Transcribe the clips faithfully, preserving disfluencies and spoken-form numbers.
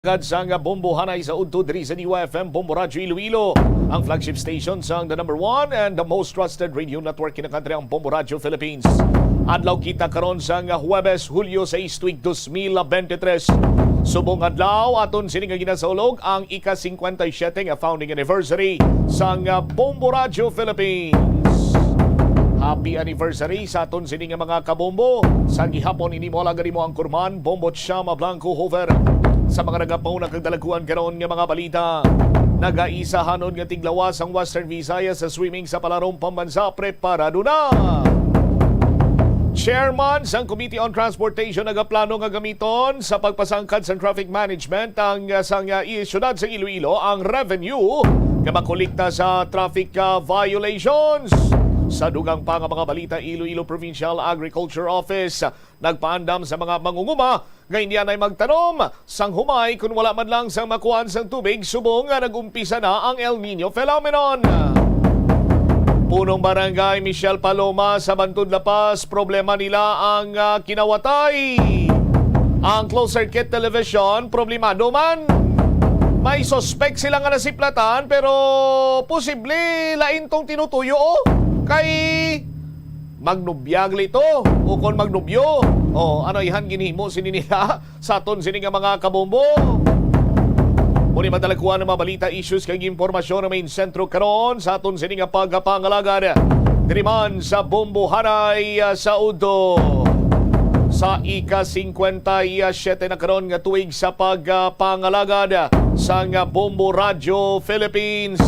Gad sang Bombo Hanay sa udto diri sa D Y F M, Bombo Radyo Iloilo, ang flagship station sang the number one and the most trusted radio network in the country, ang Bombo Radyo Philippines. Adlaw kita karon sang Huwebes, Hulyo sais, tuig dos mil bente tres. Subong adlaw, aton sini nga ginasaulog ang ika-singkwenta y siyete nga founding anniversary sang Bombo Radyo Philippines. Happy anniversary sa aton sini nga mga kabombo. Sa gihapon, ini mo lang mo ang kurman, Bombo Chama Blanco Hover. Sa mga nagapauna kag dalaguan karon nga mga balita, nagaisahanon nga tiglawas ang Western Visayas sa swimming sa Palarong Pambansa. Preparado na! Chairman sang Committee on Transportation nagaplano nga gamiton sa pagpasangkad sa traffic management ang, ah, sang, ah, i-, siyudad sa Iloilo ang revenue nga makolekta sa traffic, ah, violations. Sa dugang pa nga mga balita, Iloilo Provincial Agriculture Office nagpaandam sa mga mangunguma nga hindi anay magtanom sang humay kun wala man lang sang makuhaan sang tubig subong nga nag-umpisa na ang El Nino phenomenon. Punong Barangay Michelle Paloma sa Bantud, La Paz, problema nila ang, ah, kinawatay. Ang closed circuit television, problemado man. May suspect sila nga nasiplatan, pero posible lain tong tinutuyo, oh. Kay magnubyag lito, o kon magnubyo. Oh, ano ihan ginhimo sini nila sa aton sini nga mga kabombo? Muni madalakuan ang mga balita, issues kag impormasyon nga main sentro karon sa aton sini nga pagpangalagad. Diri man sa Bombo Hanay, ah, sa udto. Sa ika-singkwenta y siyete na karon nga tuig sa pagpangalagad sang Bombo Radyo Philippines,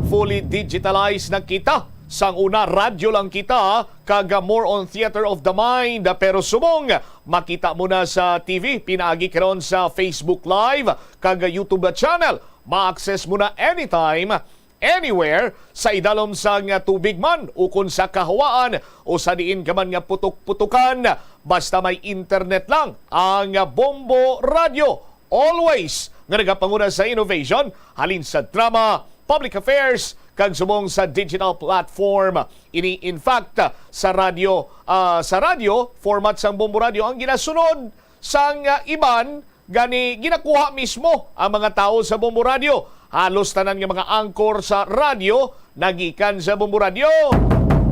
fully digitalized na kita. Sang una, radyo lang kita, kag more on theater of the mind. Pero subong makita mo na sa T V, pinaagi karon sa Facebook Live, kag YouTube channel. Ma-access mo na anytime, anywhere, sa idalom sang tubig man, ukon sa kahawaan, o sa diin ka man nga putok-putukan. Basta may internet lang ang Bombo Radyo. Always nga nagapanguna sa innovation, halin sa drama, public affairs, kag subong sa digital platform. Ini, in fact, sa radyo, ah, sa radyo, format sang Bombo Radyo ang ginasunod sang, ah, iban, gani ginakuha mismo ang mga tawo sa Bombo Radyo. Halos tanan nga mga anchor sa radyo nagikan sa Bombo Radyo.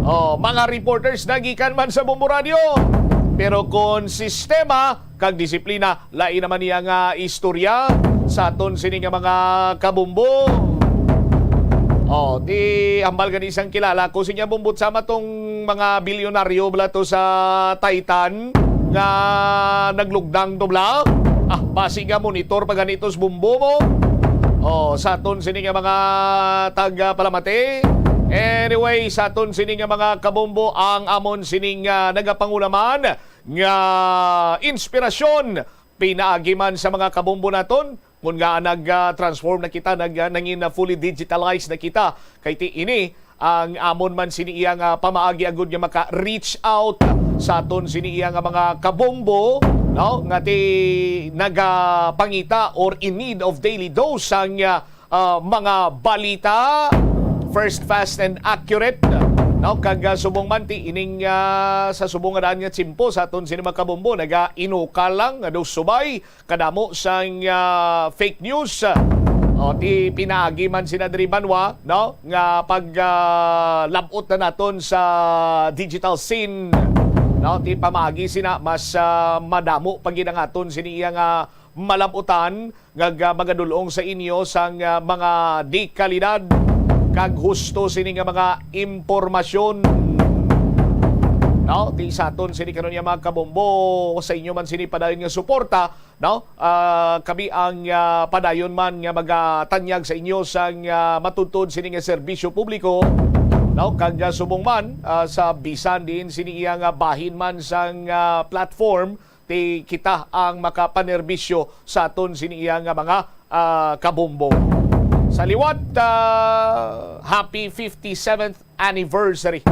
Oh, mga reporters nagikan man sa Bombo Radyo. Pero kon sistema kag disiplina, lain naman niya nga istorya sa aton sini nga mga kabombo. Oh, di hambal gani sang kilala ko siya, Bombo, sama tong mga bilyonaryo bala to sa Titan nga naglugdang to bala. Ah, basi nga monitor pa gani to sa Bombo mo. Oh, sa aton sini nga mga taga Palamati. Anyway, sa aton sini nga mga kabombo, ang amon sining, ah, nagapangulaman nga inspirasyon pinaagi man sa mga kabombo naton. Ngun nga nag, ah, transform na kita, nag, ah, nangin na fully digitalized na kita. Kay ti ini ang amon man sini iya nga pamaagi agud nga maka-reach out sa aton sini iya nga mga kabombo, no? Nga ti nagapangita or in need of daily dose sang, ah, ah, mga balita, first, fast, and accurate, no? Kag, ah, subong man ti ining, ah, sa subong nga daan nga tiyempo sa aton sini mga kabombo, naga-inukal lang nga daw subay kadamo sang, ah, fake news. O, ti pinaagi man sina diri banwa, no, nga pag, ah, lab-ot na naton sa digital scene, no, ti pamaagi sina mas, ah, madamo pa gid ang aton sini iya nga malab-utan nga ga-, magadul-ong sa inyo sang, ah, mga de kalidad kag husto sini nga mga impormasyon. No, ti sa aton sini karon nga mga kabombo, sa inyo man sini padayon nga suporta, no? Ah, kami ang, ah, padayon man nga magatanyag sa inyo sang, ah, matudtod sini nga serbisyo publiko, no? Kag, ah, subong man, ah, sa bisan diin sini iya nga bahin man sang, ah, platform, ti kita ang makapanerbisyo sa aton sini iya nga mga, ah, kabombo. Sa liwat, ah, happy fifty-seventh anniversary.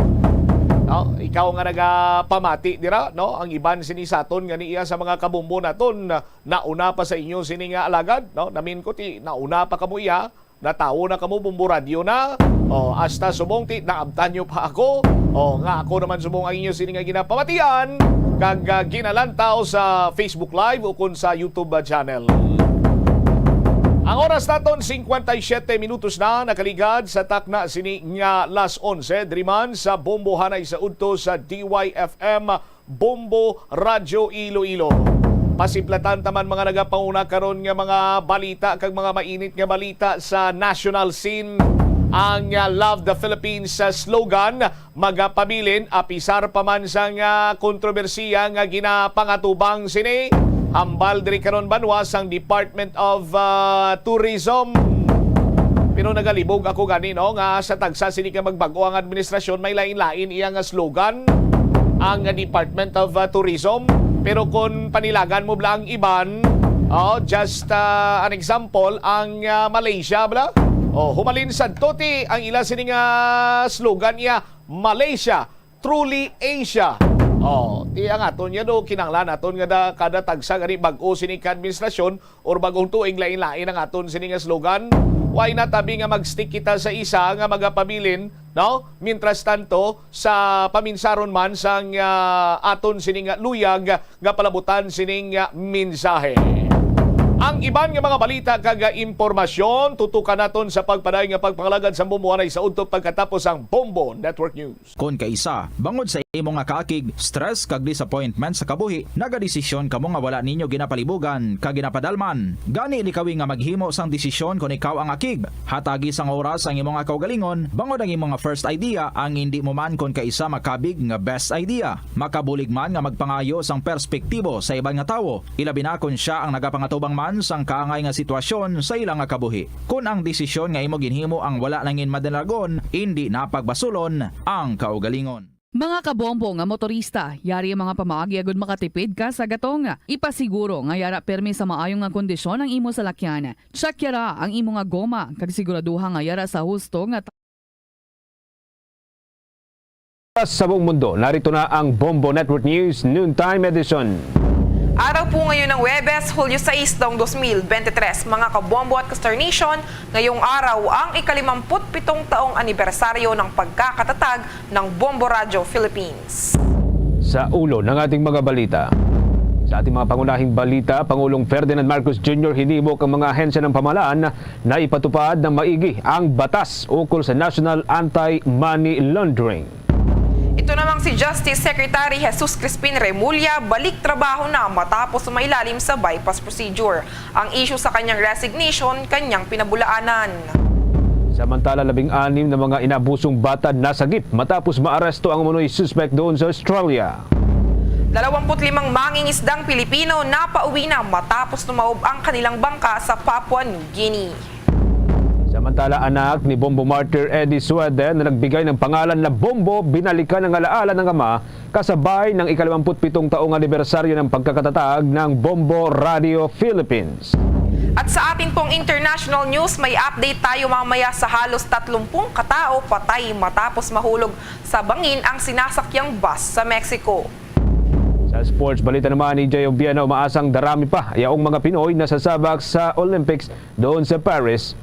No? Ikaw nga nagapamati dira, no? Ang iban sini sa aton nga niya sa mga kabombo naton, nauna pa sa inyo sini nga alagad, no? Namin ko ti nauna pa kamo iya, natawo na kamo, bombo radyo na. O, hasta subong ti naabtan nyo pa ako. O, nga ako naman subong ang inyo sini nga ginapamatian kag, ah, ginalantaw sa Facebook Live ukon sa YouTube, ah, channel. Oras naton, singkwenta y siyete minutos na nakaligad sa takna sini nga las onse, diri man sa Bombo Hanay sa Udto sa D Y F M Bombo Radyo Iloilo. Pasiplatan ta man mga nagapanguna karon nga mga balita kag mga mainit nga balita sa national scene. Ang, ah, Love the Philippines, ah, slogan, magapabilin, apisar pa man sang, ah, kontrobersiya nga ginapangatubang sini. Hambal diri karon banwa sang Department of, ah, Tourism. Pero nagalibog ako gani, no, nga sa tagsa sini ka magbag-o ang administrasyon, may lain-lain iya nga slogan ang Department of, ah, Tourism. Pero kung panilagan mo bala ang iban, oh, just, ah, an example, ang, ah, Malaysia bala. Oh, humalin sa tuti ang ila sini nga slogan iya, Malaysia, truly Asia. Oh, ti ang aton niya do, kinahanglan naton nga da, kada tagsa gani bag-o sini ka administrasyon or bag-ong tuig, lain-lain ang aton sini nga slogan. Why not abi nga mag-stick kita sa isa nga magapabilin, no? Mientras tanto, sa paminsaron man sang, ah, aton sini nga luyag nga palabutan sining, ah, mensahe. Ang iban nga mga balita kag, ah, impormasyon tutukan naton sa pagpadayon nga pagpangalagad sa Bombo Hanay sa Udto pagkatapos ang Bombo Network News. Kon kaisa, bangod sa imo nga kaakig, stress kag disappointment sa kabuhi, nagadesisyon kamo nga wala ninyo ginapalibugan kag ginapadalman. Gani likawi nga maghimo sang desisyon kon ikaw ang akig. Hatagi sang oras ang imo nga kaugalingon, bangod ang imo nga first idea ang indi mo man kon kaisa makabig nga best idea. Makabulig man nga magpangayo sang perspektibo sa iban nga tawo, ilabi na kon sia ang nagapangatubang man sang kaangay nga sitwasyon sa ila nga kabuhi. Kon ang desisyon nga imo ginhimo ang wala nangin madalagon, indi na pagbasulon ang kaugalingon. Mga kabombo nga motorista, yari ang mga pamaagi agud makatipid ka sa gatong. Ipasiguro nga yara pirmi sa maayo nga kondisyon ang imo salakyan. Check yara ang imo nga goma, kag siguraduha nga yara sa husto nga Sa buong mundo, narito na ang Bombo Network News Noontime Edition. Araw po ngayon ng Huwebes, Hulyo sais, taong dos mil bente tres. Mga kabombo at ka-Star Nation, ngayong araw ang ikalimamput pitong taong anibersaryo ng pagkakatatag ng Bombo Radyo Philippines. Sa ulo ng ating mga balita. Sa ating mga pangunahing balita, Pangulong Ferdinand Marcos Junior hinimok ang mga ahensya ng pamahalaan na ipatupad ng maigi ang batas ukol sa National Anti-Money Laundering. Ito namang si Justice Secretary Jesus Crispin Remulla balik trabaho na matapos mailalim sa bypass procedure. Ang issue sa kanyang resignation, kanyang pinabulaanan. Samantala, labing-anim na mga inabusong bata nasagip matapos maaresto ang umano'y suspek doon sa Australia. Dalawampu't limang mangingisdang Pilipino napauwi na matapos tumaob ang kanilang bangka sa Papua New Guinea. Samantala, anak ni Bombo Martyr Eddie Suede na nagbigay ng pangalan na Bombo, binalikan ang alaala ng ama kasabay ng ikalimamput pitong taong anibersaryo ng pagkakatatag ng Bombo Radio Philippines. At sa atin pong international news, may update tayo mamaya sa halos tatlumpung katao patay matapos mahulog sa bangin ang sinasakyang bus sa Mexico. Sa sports balita naman ni Jay Obiano, umaasang darami pa yaong mga Pinoy na sasabak sa Olympics doon sa Paris.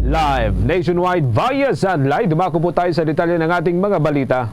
Live nationwide via satellite, dumako po tayo sa detalye ng ating mga balita.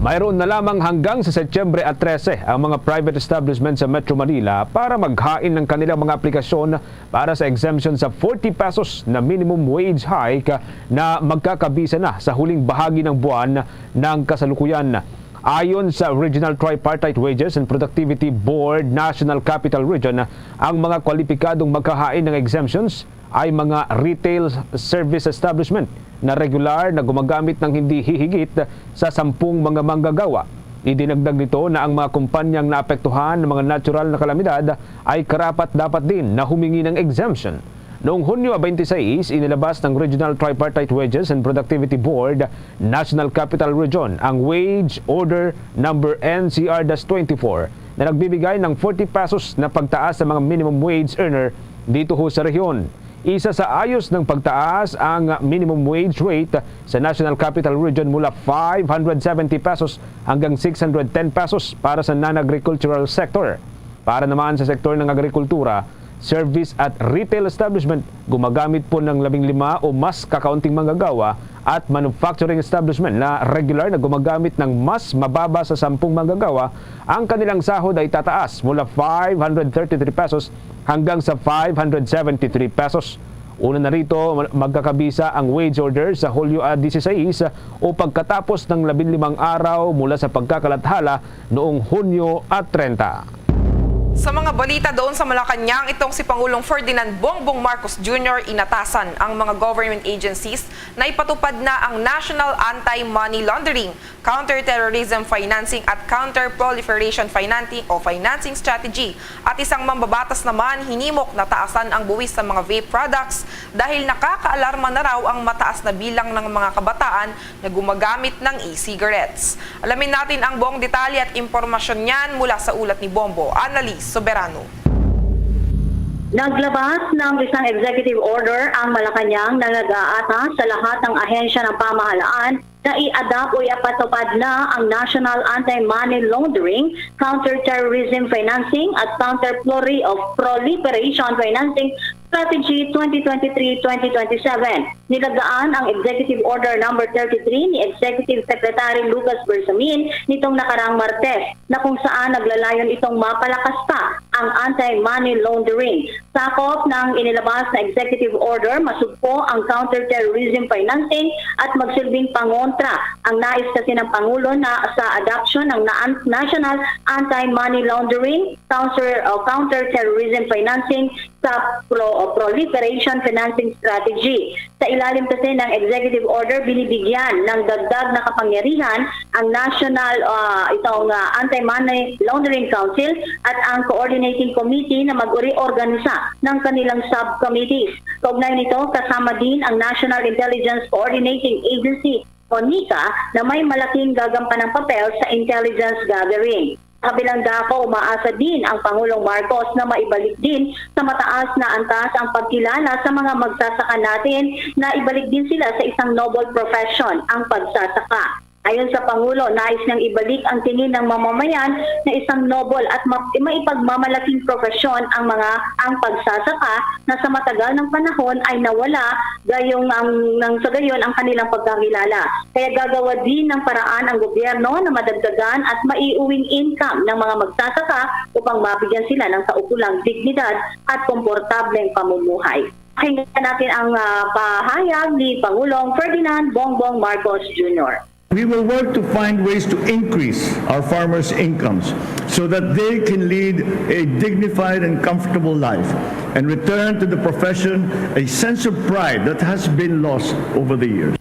Mayroon na lamang hanggang sa Setyembre trese ang mga private establishment sa Metro Manila para maghain ng kanilang mga aplikasyon para sa exemption sa forty pesos na minimum wage hike na magkakabisa na sa huling bahagi ng buwan ng kasalukuyan. Ayon sa Regional Tripartite Wages and Productivity Board National Capital Region, ang mga kwalipikadong magkahain ng exemptions ay mga retail service establishment na regular na gumagamit ng hindi hihigit sa sampung mga manggagawa. Idinagdag nito na ang mga kumpanyang naapektuhan ng mga natural na kalamidad ay karapat-dapat din na humingi ng exemption. Noong Hunyo twenty-six, inilabas ng Regional Tripartite Wages and Productivity Board, National Capital Region, ang Wage Order Number N C R twenty-four na nagbibigay ng forty pesos na pagtaas sa mga minimum wage earner dito ho sa rehiyon. Isa sa ayos ng pagtaas ang minimum wage rate sa National Capital Region mula five hundred seventy pesos hanggang six hundred ten pesos para sa non-agricultural sector. Para naman sa sektor ng agrikultura, service at retail establishment, gumagamit po ng labing lima o mas kakaunting manggagawa at manufacturing establishment na regular na gumagamit ng mas mababa sa sampung manggagawa, ang kanilang sahod ay tataas mula five hundred thirty-three pesos hanggang sa five hundred seventy-three pesos. Una na rito, magkakabisa ang wage order sa Hulyo a dieciséis o pagkatapos ng labinlimang araw mula sa pagkakalathala noong Hunyo a treinta. Sa mga balita doon sa Malacañang, itong si Pangulong Ferdinand Bongbong Marcos Junior inatasan ang mga government agencies na ipatupad na ang National Anti-Money Laundering, Counterterrorism Financing at Counter-Proliferation Financing o Financing Strategy. At isang mambabatas naman hinimok na taasan ang buwis sa mga vape products dahil nakakaalarma na raw ang mataas na bilang ng mga kabataan na gumagamit ng e-cigarettes. Alamin natin ang buong detalye at impormasyon niyan mula sa ulat ni Bombo Annalise Soberano. Naglabas ng isang executive order ang Malacañang na nag-aata sa lahat ng ahensya ng pamahalaan na i-adapt o ipatupad na ang National Anti-Money Laundering, Counterterrorism Financing at Counter-Proli-, of Proliferation Financing Strategy twenty twenty-three twenty twenty-seven. Nilagaan ang Executive Order Number thirty-three ni Executive Secretary Lucas Bersamin nitong nakarang Martes, na kung saan naglalayon itong mapalakas pa ang anti-money laundering. Sakop ng inilabas na executive order, masugpo ang counterterrorism financing at magsilbing pangontra ang nais kasi ng Pangulo na sa adoption ng na-, National Anti-Money Laundering, Counter, o Counterterrorism Financing sa Pro-, o Proliferation Financing Strategy. Sa ilalim kasi ng executive order, binibigyan ng dagdag na kapangyarihan ang National, ah, itong, ah, Anti-Money Laundering Council at ang Coordinating Committee na mag-reorganisa ng kanilang subcommittees. Kaugnay nito, kasama din ang National Intelligence Coordinating Agency o NICA na may malaking gagampanang papel sa intelligence gathering. Sa kabilang dako, umaasa din ang Pangulong Marcos na maibalik din sa mataas na antas ang pagkilala sa mga magsasaka natin na ibalik din sila sa isang noble profession, ang pagsasaka. Ayon sa Pangulo, nais niyang ibalik ang tingin ng mamamayan na isang noble at ma-, maipagmamalaking profesyon ang mga, ang pagsasaka na sa matagal ng panahon ay nawala gayong ang, nang sa gayon ang kanilang pagkakilala. Kaya gagawa din ng paraan ang gobyerno na madagdagan at maiuwing income ng mga magsasaka upang mabigyan sila ng kaukulang dignidad at komportableng pamumuhay. Pakinggan natin ang, ah, pahayag ni Pangulong Ferdinand Bongbong Marcos Junior. We will work to find ways to increase our farmers' incomes so that they can lead a dignified and comfortable life and return to the profession a sense of pride that has been lost over the years.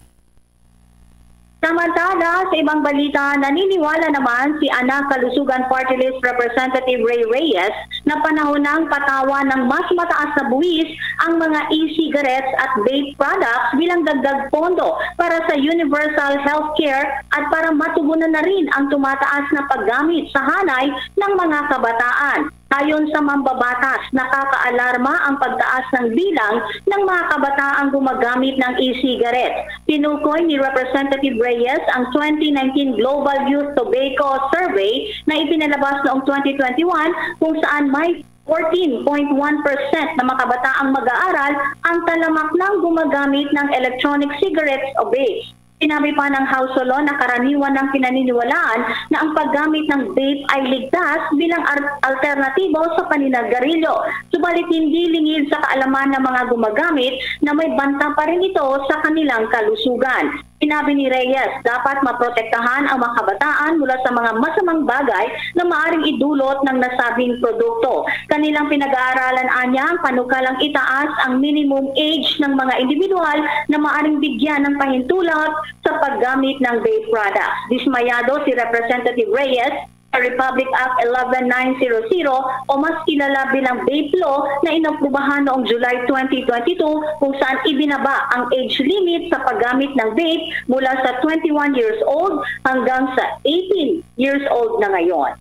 Samantala, sa ibang balita, naniniwala naman si Anak Kalusugan Party List Representative Rey Reyes na panahon nang patawan ng mas mataas na buwis ang mga e-cigarettes at vape products bilang dagdag pondo para sa universal health care at para matugunan na rin ang tumataas na paggamit sa hanay ng mga kabataan. Ayon sa mambabatas, nakakaalarma ang pagtaas ng bilang ng mga kabataang gumagamit ng e-cigarette. Tinukoy ni Representative Reyes ang twenty nineteen Global Youth Tobacco Survey na ipinalabas noong twenty twenty-one, kung saan may fourteen point one percent na mga kabataang mag-aaral ang talamak ng gumagamit ng electronic cigarettes o vapes. Sinabi pa ng House Solo na karaniwan ng pinaniniwalaan na ang paggamit ng vape ay ligtas bilang ar-, alternatibo sa paninigarilyo. Subalit, hindi lingid sa kaalaman ng mga gumagamit na may banta pa rin ito sa kanilang kalusugan. Sinabi ni Reyes, dapat maprotektahan ang mga kabataan mula sa mga masamang bagay na maaring idulot ng nasabing produkto. Kanilang pinag-aaralan anya ang panukalang itaas ang minimum age ng mga individual na maaring bigyan ng pahintulot sa paggamit ng vape products. Dismayado si Representative Reyes sa Republic Act eleven nine zero zero o mas kilala bilang vape law na inaprubahan noong July twenty twenty-two, kung saan ibinaba ang age limit sa paggamit ng vape mula sa twenty-one years old hanggang sa eighteen years old na ngayon.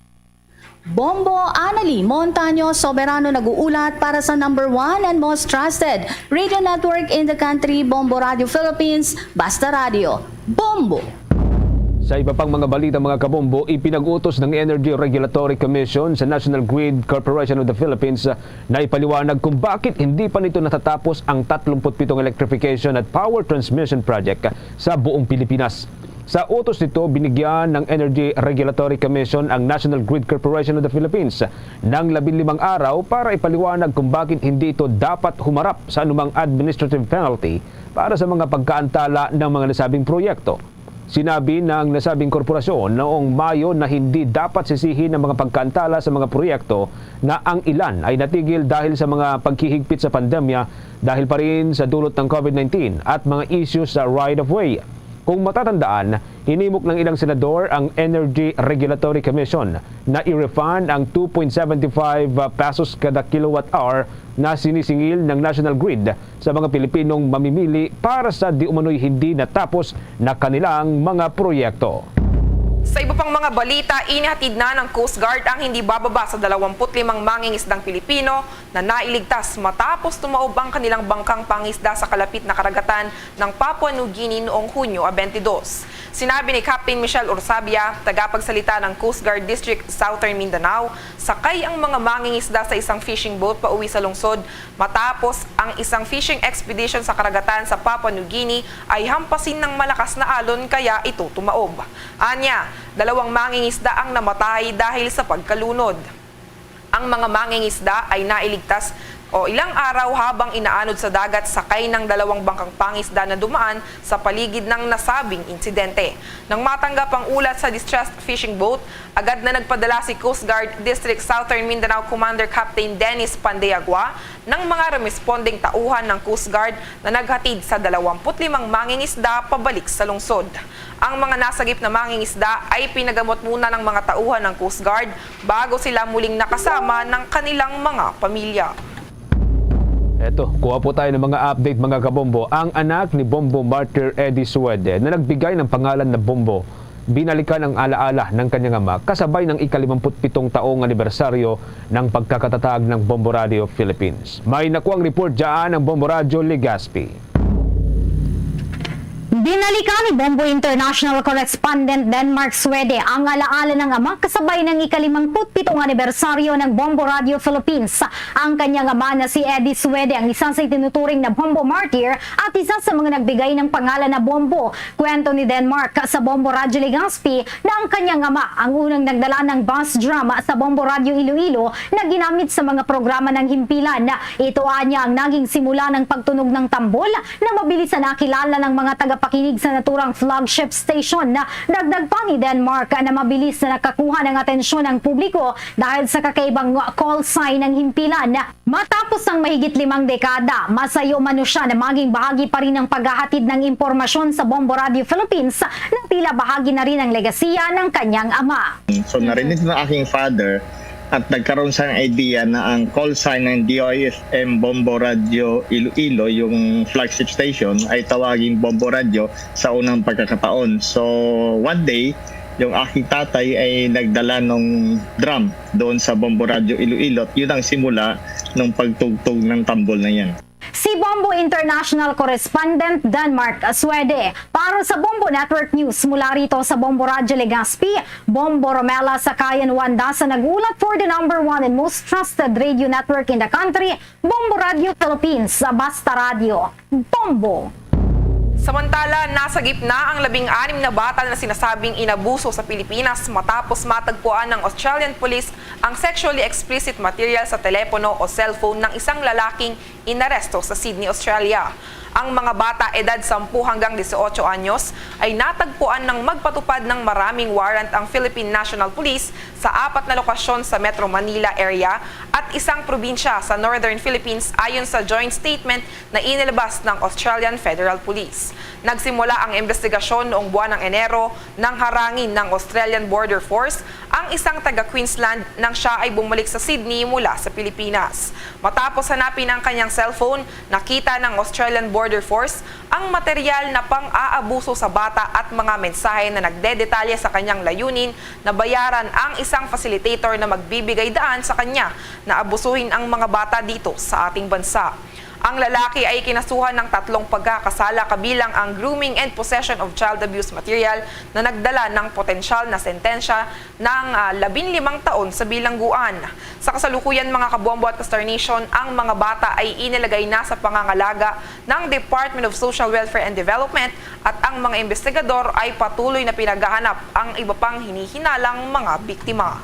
Bombo Anali Montaño Soberano nag-uulat para sa number one and most trusted radio network in the country, Bombo Radio Philippines, Basta Radio, Bombo! Sa iba pang mga balita, mga kabombo, ipinag-utos ng Energy Regulatory Commission sa National Grid Corporation of the Philippines, ah, na ipaliwanag kung bakit hindi pa nito natatapos ang tatlumput pitong electrification at power transmission project sa buong Pilipinas. Sa utos nito, binigyan ng Energy Regulatory Commission ang National Grid Corporation of the Philippines ng labing limang araw para ipaliwanag kung bakit hindi ito dapat humarap sa anumang administrative penalty para sa mga pagkaantala ng mga nasabing proyekto. Sinabi ng nasabing korporasyon noong Mayo na hindi dapat sisihin ang mga pagkaantala sa mga proyekto na ang ilan ay natigil dahil sa mga paghihigpit sa pandemya, dahil pa rin sa dulot ng COVID nineteen at mga issues sa right of way. Kung matatandaan, hinimok ng ilang senador ang Energy Regulatory Commission na i-refund ang two point seven five pesos kada kilowatt hour na sinisingil ng National Grid sa mga Pilipinong mamimili para sa di umano'y hindi natapos na kanilang mga proyekto. Sa iba pang mga balita, inihatid na ng Coast Guard ang hindi bababa sa dalawampu't limang mangingisdang Pilipino na nailigtas matapos tumaob ang kanilang bangkang pangisda sa kalapit na karagatan ng Papua New Guinea noong Hunyo a twenty-two. Sinabi ni Captain Michelle Orsabia, tagapagsalita ng Coast Guard District Southern Mindanao, sakay ang mga mangingisda sa isang fishing boat pauwi sa lungsod matapos ang isang fishing expedition sa karagatan sa Papua New Guinea ay hampasin ng malakas na alon kaya ito tumaob. Anya, dalawang mangingisda ang namatay dahil sa pagkalunod. Ang mga mangingisda ay nailigtas o ilang araw habang inaanod sa dagat sakay ng dalawang bangkang pangisda na dumaan sa paligid ng nasabing insidente. Nang matanggap ang ulat sa distressed fishing boat, agad na nagpadala si Coast Guard District Southern Mindanao Commander Captain Dennis Pandeagua ng mga rumesponding tauhan ng Coast Guard na naghatid sa dalawampu't limang mangingisda pabalik sa lungsod. Ang mga nasagip na mangingisda ay pinagamot muna ng mga tauhan ng Coast Guard bago sila muling nakasama ng kanilang mga pamilya. Eto, kuha po tayo ng mga update, mga kabombo. Ang anak ni Bombo Martyr Eddie Suede na nagbigay ng pangalan na Bombo, binalikan ang alaala ng kanyang ama kasabay ng ikalimamput pitong taong anibersaryo ng pagkakatatag ng Bombo Radio Philippines. May nakuang report dyan ang Bombo Radio Legazpi. Binalikan ni Bombo International Correspondent Denmark Suede ang alaala ng ama kasabay ng ikalimamput pitong anibersaryo ng Bombo Radio Philippines. Ang kanyang ama na si Eddie Suede ang isa sa itinuturing na Bombo Martyr at isa sa mga nagbigay ng pangalan na Bombo. Kwento ni Denmark sa Bombo Radyo Legazpi na ang kanyang ama ang unang nagdala ng bass drum sa Bombo Radyo Iloilo na ginamit sa mga programa ng himpilan. Ito anya ang naging simula ng pagtunog ng tambol na mabilis na nakilala ng mga tagapakinig sa naturang flagship station. Dagdag pa ni Denmark na mabilis na nakakuha ng atensyon ng publiko dahil sa kakaibang call sign ng himpilan. Matapos ang mahigit limang dekada, masayo man siya na maging bahagi pa rin ng paghahatid ng impormasyon sa Bombo Radio Philippines na tila bahagi na rin ng legasiya ng kanyang ama. So, narinig ng aking father at nagkaroon siya ng idea na ang call sign ng D O I F M Bombo Radio Iloilo, yung flagship station, ay tawaging Bombo Radio sa unang pagkakataon. So, one day, yung aking tatay ay nagdala ng drum doon sa Bombo Radio Iloilo. At yun ang simula ng pagtugtog ng tambol na yan. Si Bombo International Correspondent Denmark Suede para sa Bombo Network News mula rito sa Bombo Radyo Legazpi, Bombo Romela Sakayan Wanda sa nag-ulat for the number one and most trusted radio network in the country, Bombo Radio Philippines, Basta Radio, Bombo. Samantala, nasa gitna ang labing-anim na bata na sinasabing inabuso sa Pilipinas matapos matagpuan ng Australian Police ang sexually explicit material sa telepono o cellphone ng isang lalaking inaresto sa Sydney, Australia. Ang mga bata edad sampu hanggang dieciocho anyos ay natagpuan ng magpatupad ng maraming warrant ang Philippine National Police sa apat na lokasyon sa Metro Manila area at isang probinsya sa Northern Philippines, ayon sa joint statement na inilabas ng Australian Federal Police. Nagsimula ang investigasyon noong buwan ng Enero nang harangin ng Australian Border Force ang isang taga Queensland nang siya ay bumalik sa Sydney mula sa Pilipinas. Matapos hanapin ang kanyang cellphone, nakita ng Australian Border Force ang material na pang-aabuso sa bata at mga mensahe na nagdedetalye sa kanyang layunin na bayaran ang isang facilitator na magbibigay daan sa kanya na abusuhin ang mga bata dito sa ating bansa. Ang lalaki ay kinasuhan ng tatlong pagkakasala, kabilang ang grooming and possession of child abuse material, na nagdala ng potensyal na sentensya ng, ah, labing limang taon sa bilangguan. Sa kasalukuyan, mga kabombo at ka-Star Nation, ang mga bata ay inilagay na sa pangangalaga ng Department of Social Welfare and Development at ang mga investigador ay patuloy na pinaghahanap ang iba pang hinihinalang mga biktima.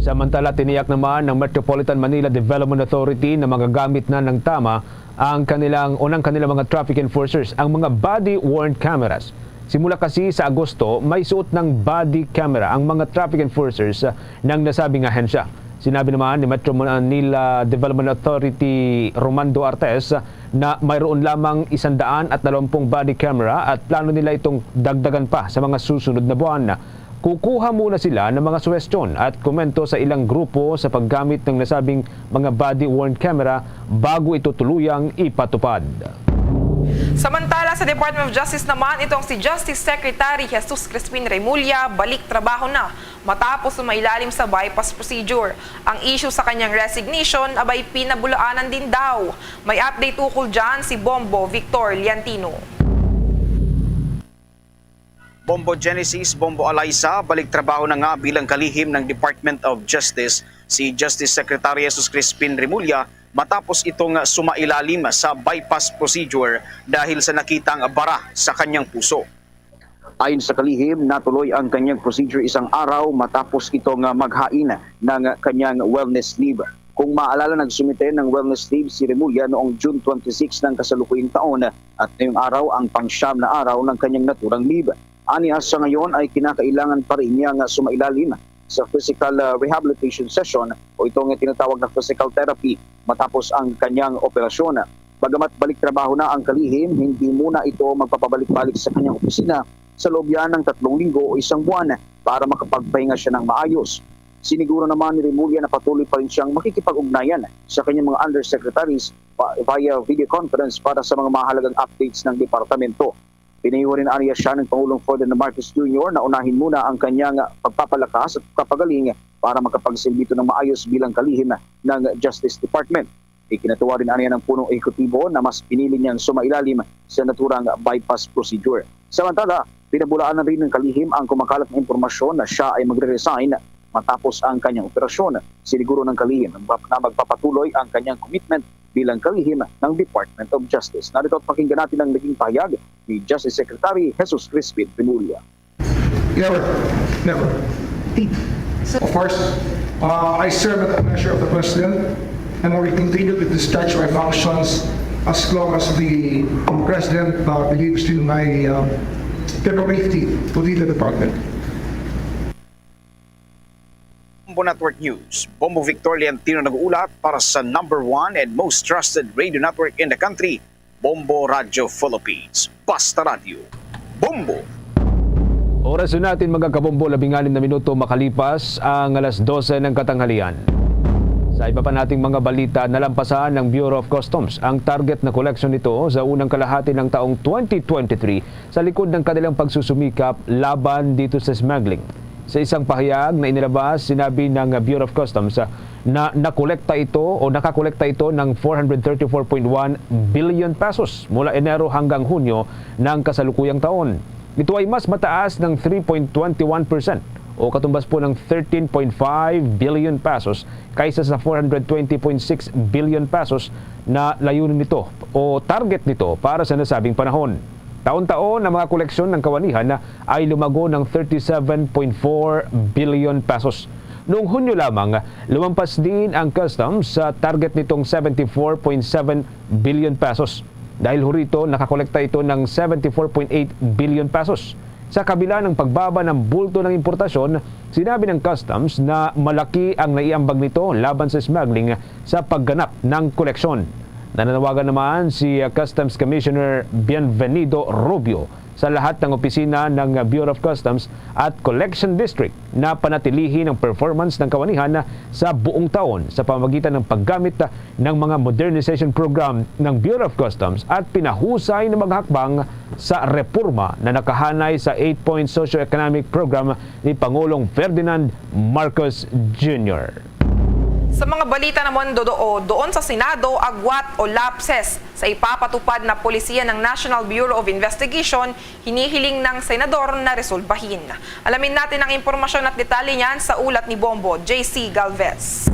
Samantala, tiniyak naman ng Metropolitan Manila Development Authority na magagamit na ng tama ang kanilang o ng kanilang mga traffic enforcers ang mga body-worn cameras. Simula kasi sa Agosto, may suot ng body camera ang mga traffic enforcers, ah, ng nasabing ahensya. Sinabi naman ni Metro Manila Development Authority Romando Artes na mayroon lamang isang daan at dalawampung body camera at plano nila itong dagdagan pa sa mga susunod na buwan. Kukuha muna sila ng mga suwestyon at komento sa ilang grupo sa paggamit ng nasabing mga body-worn camera bago ito tuluyang ipatupad. Samantala, sa Department of Justice naman, itong si Justice Secretary Jesus Crispin Remulla balik trabaho na matapos sumailalim sa bypass procedure. Ang issue sa kanyang resignation abay pinabulaanan din daw. May update ukol dyan si Bombo Victor Liantino. Bombo Genesis, Bombo Alaysa, balik trabaho na nga bilang kalihim ng Department of Justice si Justice Secretary Jesus Crispin Remulla matapos itong sumailalim sa bypass procedure dahil sa nakitang bara sa kanyang puso. Ayon sa kalihim, natuloy ang kanyang procedure isang araw matapos itong maghain ng kanyang wellness leave. Kung maalala, nagsumite ng wellness leave si Remulla noong June twenty-six ng kasalukuyang taon at ngayong araw ang pangsyam na araw ng kanyang naturang leave. Ania, sa ngayon ay kinakailangan pa rin niya nga sumailalim sa physical, ah, rehabilitation session o ito nga tinatawag na physical therapy matapos ang kanyang operasyon. Bagamat balik trabaho na ang kalihim, hindi muna ito magpapabalik-balik sa kanyang opisina sa loob yan ng tatlong linggo o isang buwan para makapagpahinga siya ng maayos. Siniguro naman ni Remulla na patuloy pa rin siyang makikipag-ugnayan sa kanyang mga undersecretaries pa-, via video conference para sa mga mahalagang updates ng departamento. Pinayuhan rin aniya siya ng Pangulong Ferdinand Marcos Junior na unahin muna ang kanyang pagpapalakas at pagpapagaling para makapagsilbi ito ng maayos bilang kalihim ng Justice Department. Ikinatuwa rin aniya ng punong ehekutibo na mas pinili niyang sumailalim sa naturang bypass procedure. Samantala, pinabulaanan rin ng kalihim ang kumakalat na impormasyon na siya ay magre-resign matapos ang kanyang operasyon. Siniguro ng kalihim na magpapatuloy ang kanyang commitment bilang kalihim ng Department of Justice. Narito at pakinggan natin ang naging pahayag ni Justice Secretary Jesus Crispin Remulla. Never, never. Of course, uh, I serve at the pleasure of the President, and I will continue to discharge my functions as long as the President, uh, believes in my, uh, capability to lead the department. Bombo Network News, Bombo Victor Leontino nag-uulat para sa number one and most trusted radio network in the country, Bombo Radyo Philippines. Basta Radyo, Bombo! Oras na natin, mga kabombo, labing anim na minuto makalipas ang alas dose ng katanghalian. Sa iba pa nating mga balita, nalampasan ng Bureau of Customs ang target na koleksyon nito sa unang kalahati ng taong twenty twenty-three sa likod ng kanilang pagsusumikap laban dito sa smuggling. Sa isang pahayag na inilabas, sinabi ng Bureau of Customs, ah, na nakolekta ito o nakakolekta ito ng four hundred thirty-four point one billion pesos mula Enero hanggang Hunyo ng kasalukuyang taon. Ito ay mas mataas ng three point twenty one percent o katumbas po ng thirteen point five billion pesos kaysa sa four hundred twenty point six billion pesos na layunin nito o target nito para sa nasabing panahon. Taon-taon, ang mga koleksyon ng kawanihan ay lumago ng thirty-seven point four billion pesos. Noong Hunyo lamang, lumampas din ang customs sa target nitong seventy-four point seven billion pesos. Dahil ho rito, nakakolekta ito ng seventy-four point eight billion pesos. Sa kabila ng pagbaba ng bulto ng importasyon, sinabi ng customs na malaki ang naiambag nito laban sa smuggling sa pagganap ng koleksyon. Nananawagan naman si, uh, Customs Commissioner Bienvenido Rubio sa lahat ng opisina ng Bureau of Customs at Collection District na panatilihin ang performance ng kawanihan sa buong taon sa pamamagitan ng paggamit ng mga modernization program ng Bureau of Customs at pinahusay na mga hakbang sa reforma na nakahanay sa eight-point socio-economic program ni Pangulong Ferdinand Marcos Junior. Sa mga balita naman, do-, do-, doon sa Senado, agwat o lapses sa ipapatupad na polisiya ng National Bureau of Investigation, hinihiling ng senador na resolbahin. Alamin natin ang impormasyon at detalye niyan sa ulat ni Bombo J C Galvez.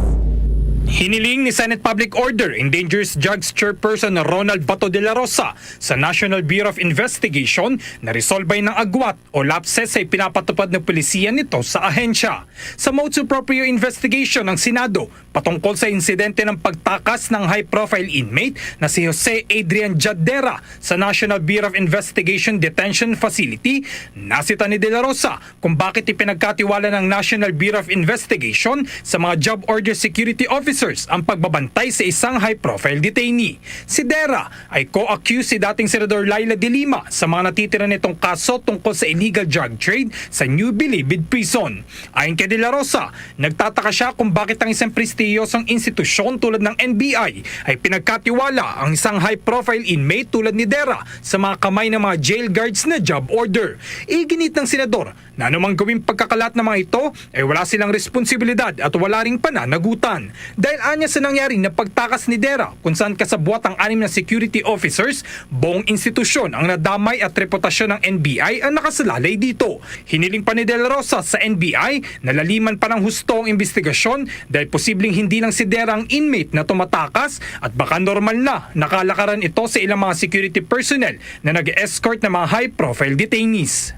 Hiniling ni Senate Public Order and Dangerous Drugs Chairperson Ronald Bato de la Rosa sa National Bureau of Investigation na resolbahin ang agwat o lapses sa ipinapatupad ng polisiya nito sa ahensya. Sa motu proprio investigation ng Senado patungkol sa insidente ng pagtakas ng high-profile inmate na si Jose Adrian Jadera sa National Bureau of Investigation Detention Facility, nasita ni De La Rosa kung bakit ipinagkatiwala ng National Bureau of Investigation sa mga job order security officers ang pagbabantay sa isang high-profile detainee. Si Dera ay co-accused si dating Senador Leila de Lima sa mga natitira nitong kaso tungkol sa illegal drug trade sa New Bilibid Prison. Ayon kay De La Rosa, nagtataka siya kung bakit ang isang prestiyosong institusyon tulad ng N B I ay pinagkatiwala ang isang high-profile inmate tulad ni Dera sa mga kamay ng mga jail guards na job order. Iginit ng senador na anumang gawing pagkakalat ng mga ito ay wala silang responsibilidad at wala ring pananagutan. Dahil anya sa nangyari na pagtakas ni Dera, kung saan kasabwat ang anim na security officers, buong institusyon ang nadamay at reputasyon ng N B I ang nakasalalay dito. Hiniling pa ni De La Rosa sa N B I na laliman pa ng husto ang investigasyon dahil posibleng hindi lang si Dera ang inmate na tumatakas at baka normal na nakalakaran ito sa ilang mga security personnel na nag-escort ng mga high-profile detainees.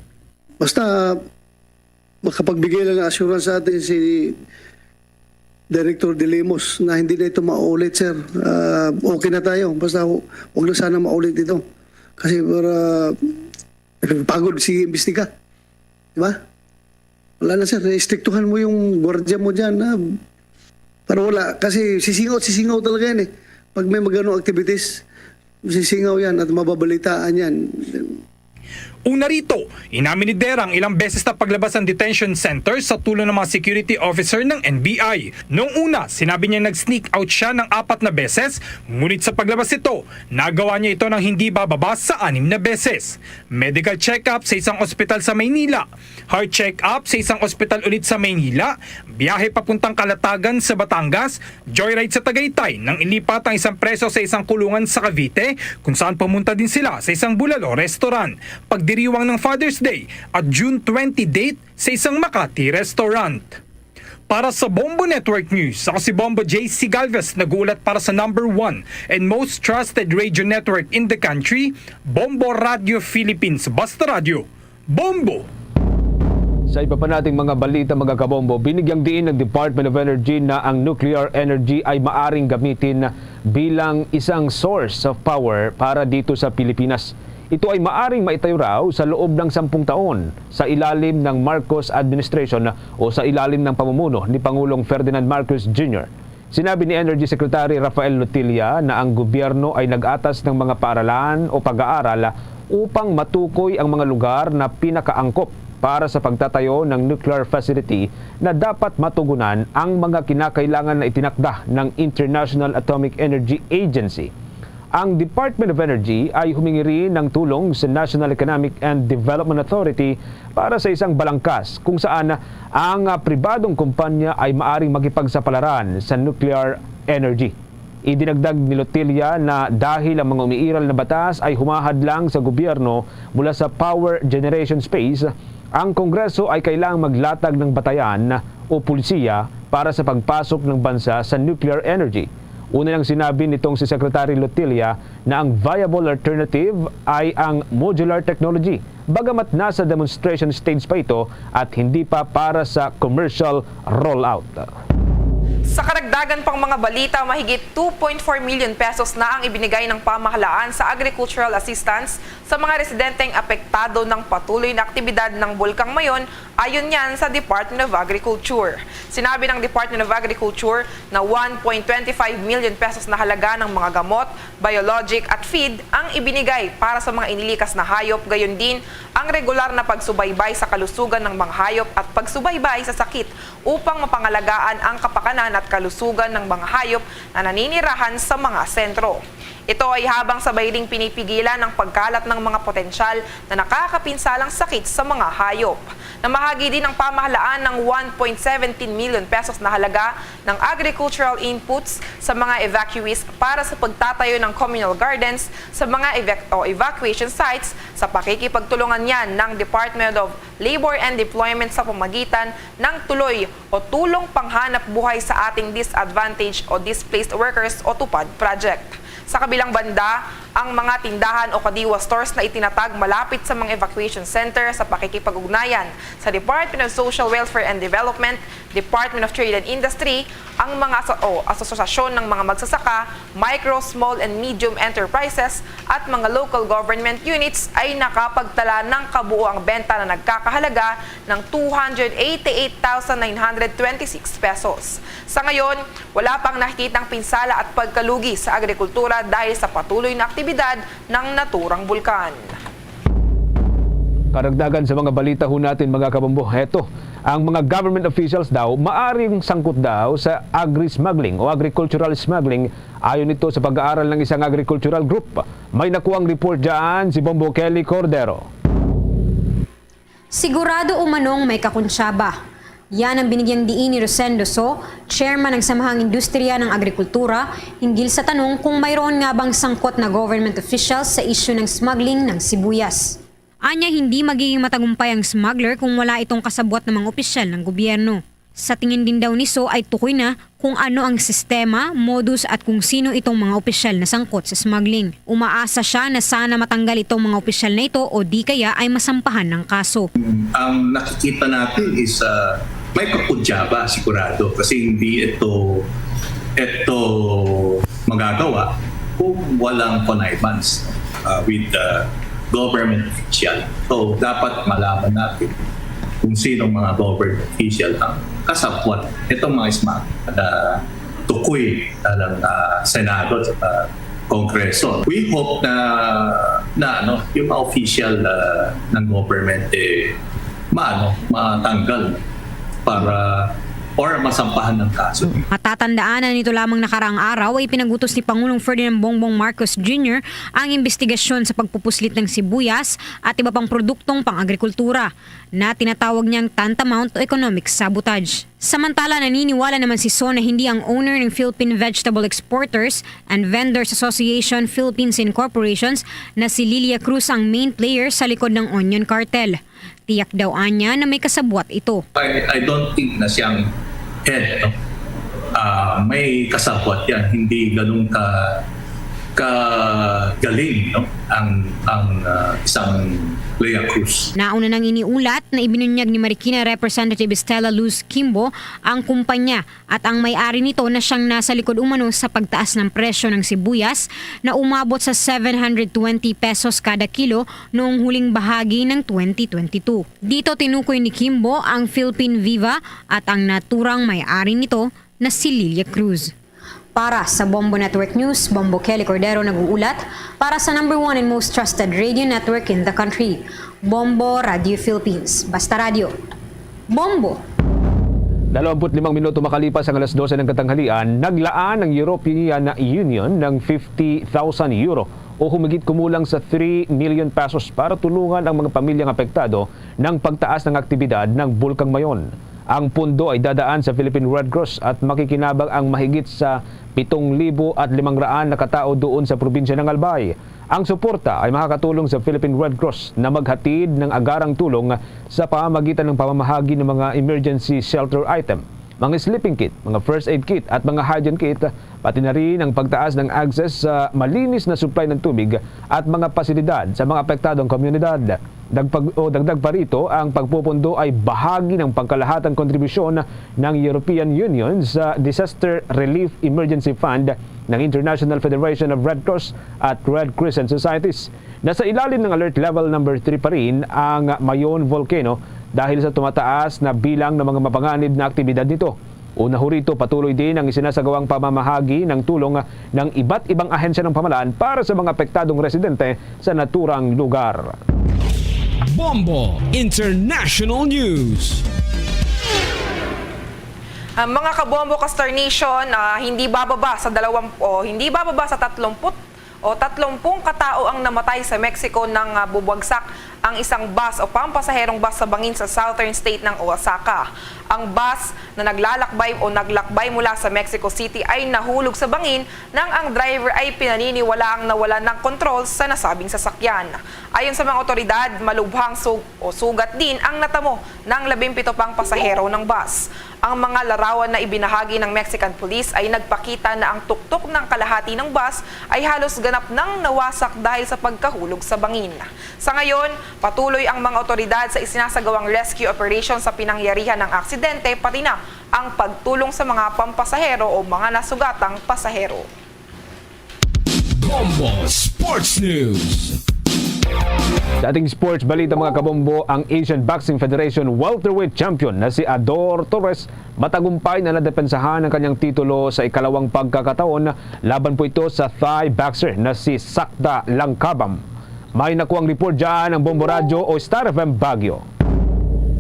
Basta makapagbigay lang ng assurance sa atin si Director De Lemos na hindi na ito maulit, sir. Ah, okay na tayo. Basta hu-, huwag na sana maulit ito. Kasi para pagod si imbestiga. Di ba? Wala na, sir. Istriktuhan mo yung gwardiya mo dyan. Ah, para wala. Kasi sisingaw, sisingaw talaga yan eh. Pag may magano activities, sisingaw yan at mababalitaan yan. Una rito, inamin ni Dera ang ilang beses na paglabas ng detention center sa tulong ng mga security officer ng N B I. Noong una, sinabi niya nag-sneak out siya ng apat na beses, ngunit sa paglabas nito, nagawa niya ito ng hindi bababa sa anim na beses. Medical check-up sa isang ospital sa Maynila, heart check-up sa isang ospital ulit sa Maynila, biyahe papuntang Calatagan sa Batangas, joyride sa Tagaytay nang ilipat ang isang preso sa isang kulungan sa Cavite, kung saan pumunta din sila sa isang bulalo restaurant, pagdiriwang ng Father's Day at June twenty date sa isang Makati restaurant. Para sa Bombo Network News, ako si Bombo J C Galvez, nag-uulat para sa number one and most trusted radio network in the country, Bombo Radio Philippines. Basta Radio, Bombo! Sa iba pa nating mga balita, mga kabombo, binigyang diin ng Department of Energy na ang nuclear energy ay maaring gamitin bilang isang source of power para dito sa Pilipinas. Ito ay maaring maitayo raw sa loob ng sampung taon sa ilalim ng Marcos administration o sa ilalim ng pamumuno ni Pangulong Ferdinand Marcos Junior. Sinabi ni Energy Secretary Rafael Lotilla na ang gobyerno ay nag-atas ng mga paaralan o pag-aaral upang matukoy ang mga lugar na pinakaangkop para sa pagtatayo ng nuclear facility na dapat matugunan ang mga kinakailangan na itinakda ng International Atomic Energy Agency. Ang Department of Energy ay humingi rin ng tulong sa National Economic and Development Authority para sa isang balangkas kung saan ang, ah, pribadong kumpanya ay maaring makipagsapalaran sa nuclear energy. Idinagdag ni Lotilla na dahil ang mga umiiral na batas ay humahadlang sa gobyerno mula sa power generation space, ang Kongreso ay kailangang maglatag ng batayan o pulisiya para sa pagpasok ng bansa sa nuclear energy. Una nang sinabi nitong si Secretary Lotilla na ang viable alternative ay ang modular technology, bagamat nasa demonstration stage pa ito at hindi pa para sa commercial rollout. Sa karagdagan pang mga balita, mahigit two point four million pesos na ang ibinigay ng pamahalaan sa agricultural assistance sa mga residenteng apektado ng patuloy na aktibidad ng Bulkang Mayon, ayon niyan sa Department of Agriculture. Sinabi ng Department of Agriculture na one point twenty five million pesos na halaga ng mga gamot, biologic at feed ang ibinigay para sa mga inilikas na hayop, gayon din ang regular na pagsubaybay sa kalusugan ng mga hayop at pagsubaybay sa sakit upang mapangalagaan ang kapakanan at kalusugan ng mga hayop na naninirahan sa mga sentro. Ito ay habang sabay ding pinipigilan ang pagkalat ng mga potensyal na nakakapinsalang sakit sa mga hayop. Namahagi din ang pamahalaan ng one point seventeen million pesos na halaga ng agricultural inputs sa mga evacuees para sa pagtatayo ng communal gardens sa mga evac-, o evacuation sites sa pakikipagtulungan niyan ng Department of Labor and Deployment sa pamagitan ng Tuloy o Tulong Panghanap Buhay sa Ating Disadvantaged o Displaced Workers o TUPAD project. Sa kabilang banda, ang mga tindahan o kadiwa stores na itinatag malapit sa mga evacuation center sa pakikipag-ugnayan sa Department of Social Welfare and Development, Department of Trade and Industry, ang mga aso-, o asosasyon ng mga magsasaka, micro, small, and medium enterprises, at mga local government units ay nakapagtala ng kabuoang benta na nagkakahalaga ng two hundred eighty-eight thousand nine hundred twenty-six pesos. Sa ngayon, wala pang nakikitang pinsala at pagkalugi sa agrikultura dahil sa patuloy na aktibidad ng naturang bulkan. Karagdagan sa mga balita ho natin, mga kabombo. Heto, ang mga government officials daw maaring sangkot daw sa agri-smuggling o agricultural smuggling, ayon ito sa pag-aaral ng isang agricultural group. May nakuang report dyan si Bombo Kelly Cordero. Sigurado umanong may kakuntsaba. Yan ang binigyang diin ni Rosendo So, chairman ng Samahang Industriya ng Agrikultura, hinggil sa tanong kung mayroon nga bang sangkot na government officials sa isyu ng smuggling ng sibuyas. Anya, hindi magiging matagumpay ang smuggler kung wala itong kasabwat ng mga opisyal ng gobyerno. Sa tingin din daw ni So ay tukoy na kung ano ang sistema, modus at kung sino itong mga opisyal na sangkot sa smuggling. Umaasa siya na sana matanggal itong mga opisyal na ito o di kaya ay masampahan ng kaso. Ang nakikita natin is, ah, may kakutsaba sigurado kasi hindi ito, ito magagawa kung walang connivance, ah, with the government official. So, dapat malaman natin kung sinong mga government official ang kasabwat nitong mga smuggler na tukoy na ng, ah, Senado at, ah, Kongreso. We hope na, na, ano, yung mga official, ah, ng government, eh, maano, matanggal para or masampahan ng kaso. Matatandaan na nito lamang nakaraang araw ay pinagutos ni Pangulong Ferdinand Bongbong Marcos Junior ang imbestigasyon sa pagpupuslit ng sibuyas at iba pang produktong pang-agrikultura na tinatawag niyang tantamount to economic sabotage. Samantala, naniniwala naman si So na hindi ang owner ng Philippine Vegetable Exporters and Vendors Association Philippines Incorporations na si Lilia Cruz ang main player sa likod ng onion cartel. Tiyak daw anya na may kasabwat ito. I, I don't think na siyang head, no? Ah, may kasabwat yan. Hindi ganun ka, ka galing, no? Ang, ang, ah, isang Lea Cruz. Nauna nang iniulat na ibinunyag ni Marikina Representative Stella Luz Kimbo ang kumpanya at ang may-ari nito na siyang nasa likod umano sa pagtaas ng presyo ng sibuyas na umabot sa seven hundred twenty pesos kada kilo noong huling bahagi ng twenty twenty-two. Dito tinukoy ni Kimbo ang Philippine Viva at ang naturang may-ari nito na si Lilia Cruz. Para sa Bombo Network News, Bombo Kelly Cordero nag-uulat para sa number one and most trusted radio network in the country, Bombo Radio Philippines. Basta radyo. Bombo! Dalawampu't limang minuto makalipas ang alas dose ng katanghalian, naglaan ang European Union ng fifty thousand euro o humigit kumulang sa three million pesos para tulungan ang mga pamilyang apektado ng pagtaas ng aktibidad ng Bulkang Mayon. Ang pundo ay dadaan sa Philippine Red Cross at makikinabang ang mahigit sa pitong libo at limang raan na katao doon sa probinsya ng Albay. Ang suporta ay makakatulong sa Philippine Red Cross na maghatid ng agarang tulong sa pamamagitan ng pamamahagi ng mga emergency shelter item, mga sleeping kit, mga first aid kit at mga hygiene kit, pati na rin ang pagtaas ng access sa malinis na supply ng tubig at mga pasilidad sa mga apektadong komunidad. Dagpag-, o dagdag pa rito, ang pagpupundo ay bahagi ng pangkalahatang kontribusyon ng European Union sa Disaster Relief Emergency Fund ng International Federation of Red Cross at Red Crescent Societies. Nasa ilalim ng Alert Level number three pa rin ang Mayon Volcano dahil sa tumataas na bilang ng mga mapanganib na aktibidad nito. Una ho rito, patuloy din ang isinasagawang pamamahagi ng tulong ng iba't ibang ahensya ng pamahalaan para sa mga apektadong residente sa naturang lugar. Bombo International News. Ah, mga kabombo, ka-Star Nation, ah, hindi bababa sa dalawang, o hindi bababa sa tatlumpu't O tatlumpung katao ang namatay sa Mexico nang, ah, bubagsak ang isang bus o pampasaherong bus sa bangin sa southern state ng Oaxaca. Ang bus na naglalakbay o naglakbay mula sa Mexico City ay nahulog sa bangin nang ang driver ay pinaniniwalaang nawalan ng kontrol sa nasabing sasakyan. Ayon sa mga otoridad, malubhang sug-, o sugat din ang natamo ng labing pito pang pasahero ng bus. Ang mga larawan na ibinahagi ng Mexican Police ay nagpakita na ang tuktok ng kalahati ng bus ay halos ganap nang nawasak dahil sa pagkahulog sa bangin. Sa ngayon, patuloy ang mga otoridad sa isinasagawang rescue operation sa pinangyarihan ng aksidente, pati na ang pagtulong sa mga pampasahero o mga nasugatang pasahero. Bombo Sports News. Dating sports balita, mga kabombo, ang Asian Boxing Federation welterweight champion na si Ador Torres matagumpay na nadepensahan ang kanyang titulo sa ikalawang pagkakataon laban po ito sa Thai boxer na si Sakta Langkabam. May nakuang report dyan ang Bombo Radyo o Star F M Baguio.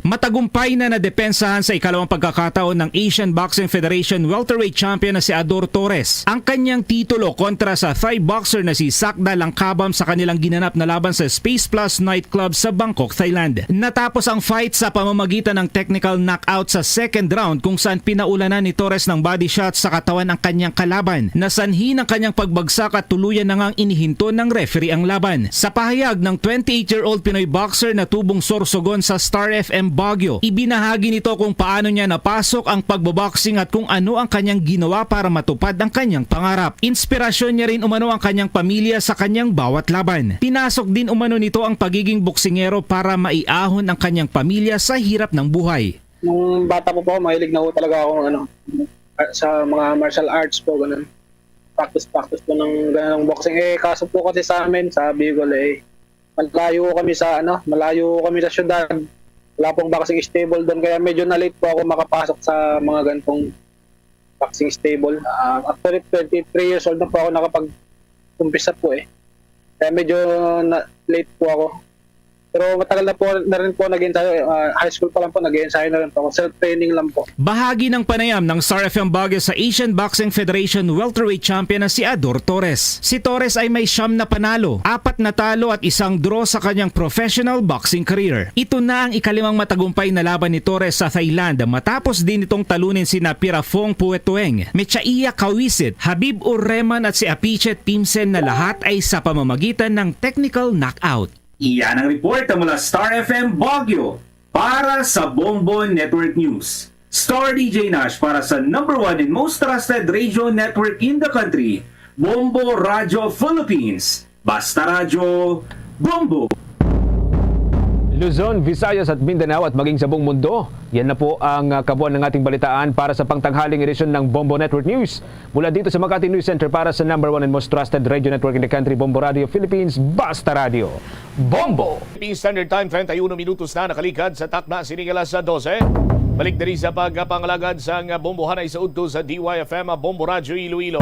Matagumpay na nadepensahan sa ikalawang pagkakataon ng Asian Boxing Federation welterweight champion na si Ador Torres ang kanyang titulo kontra sa Thai boxer na si Sakda Langkabam sa kanilang ginanap na laban sa Space Plus nightclub sa Bangkok, Thailand. Natapos ang fight sa pamamagitan ng technical knockout sa second round, kung saan pinaulanan ni Torres ng body shot sa katawan ang kanyang kalaban, na sanhi ng kanyang pagbagsak at tuluyan na ngang inihinto ng referee ang laban. Sa pahayag ng twenty-eight-year-old Pinoy boxer na tubong Sorsogon sa Star F M Baguio, ibinahagi nito kung paano niya napasok ang pagboboxing at kung ano ang kanyang ginawa para matupad ang kanyang pangarap. Inspirasyon niya rin umano ang kanyang pamilya sa kanyang bawat laban. Pinasok din umano nito ang pagiging boksingero para maiahon ang kanyang pamilya sa hirap ng buhay. Nung bata po po, mahilig na po talaga ako ano, sa mga martial arts po, ganun. Practice, practice po ng ganun boxing. Eh, kaso po kasi sa amin, sa Bicol, eh, malayo kami sa, ano, malayo kami sa syudad. Wala pong boxing stable doon, kaya medyo na-late po ako makapasok sa mga ganitong boxing stable. Ah, actually, twenty-three years old na po ako nakapag-umpisa po eh. Kaya medyo na-late po ako. Pero matagal na po na rin po nag-ensayo. Ah, high school pa lang po, nag-ensayo na rin po ako. Self-training lang po. Bahagi ng panayam ng Star F M Baguio sa Asian Boxing Federation welterweight champion na si Ador Torres. Si Torres ay may siyam na panalo, apat na talo at isang draw sa kanyang professional boxing career. Ito na ang ikalimang matagumpay na laban ni Torres sa Thailand, matapos din itong talunin sina Pirafong Puetueng, Mechaiya Kawisit, Habib Urreman at si Apichet Timsen, na lahat ay sa pamamagitan ng technical knockout. Iyan ang report mula Star F M Baguio para sa Bombo Network News. Star D J Nash para sa number one and most trusted radio network in the country, Bombo Radyo Philippines. Basta Radyo, Bombo! Luzon, Visayas at Mindanao at maging sa buong mundo. Yan na po ang, ah, kabuuan ng ating balitaan para sa pangtanghaling edisyon ng Bombo Network News. Mula dito sa Makati News Center para sa number one and most trusted radio network in the country, Bombo Radio Philippines, Basta Radio. Bombo! Philippine Standard Time, treinta y uno minutos na nakalikad sa takna sining alas dose. Balik diri sa pagpangalagad sang bombohanay sa udto sa D Y F M, Bombo Radyo Iloilo.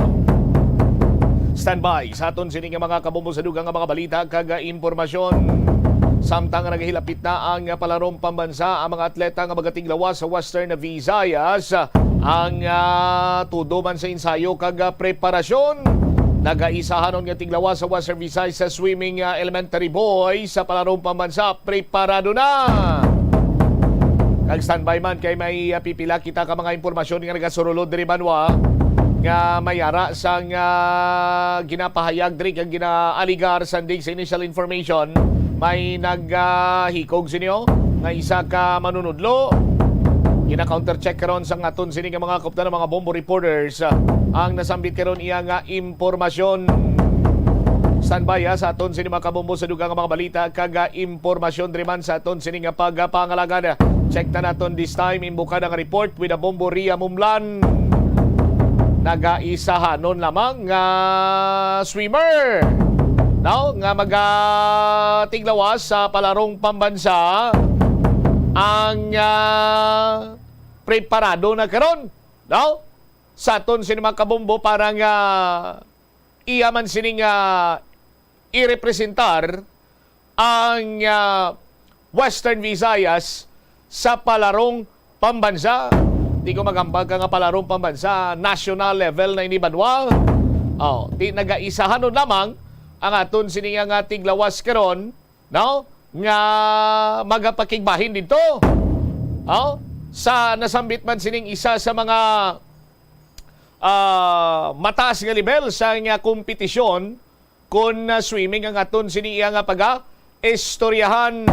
Standby sa aton sini nga mga kabombo sa dugang nga mga balita kag impormasyon. Samtang nagahilapit na ang palarong pambansa, ang mga atleta nga magatiglawas sa Western Visayas ang, ah, tudo man sa ensayo kag, ah, preparasyon. Nagaisahanon nga tiglawas sa Western Visayas sa swimming, ah, elementary boys sa palarong pambansa, preparado na. Kag standby man kay may, ah, pipila kita ka mga impormasyon nga nagasurulod diri banwa nga may ara sang, ah, ginapahayag diri kag ginaaligar sandig sa initial information. May nag, ah, hikog sinyo nga isa ka manunudlo. Gina-counter check karon sang aton sini nga mga kuptan, mga bombo reporters, ah, ang nasambit karon iya nga impormasyon. Standby, ha, sa aton sini mga kabombo sa dugang nga mga balita kag, ah, impormasyon diri man sa aton sini nga pagpangalagad. Check na naton this time, imbukad ang report with a bombo Ria Mumlan. Nagaisahanon lamang nga swimmer, no, nga magatiglawas sa palarong pambansa ang, ah, preparado na karon, no, sa aton sini mga kabombo para nga iya man sini nga irepresentar ang, ah, Western Visayas sa palarong pambansa. Di ko maghambal ka nga palarong pambansa, national level na ini banwa. Oh, di nagaisahanon lamang ang aton sini nga, nga tiglawas karon, no? Nga magapakigbahin didto. Oh? Sa nasambit man sining isa sa mga, ah, mataas nga level sa nga kompetisyon, kun, ah, swimming ang aton sini iya nga paga-istoryahan.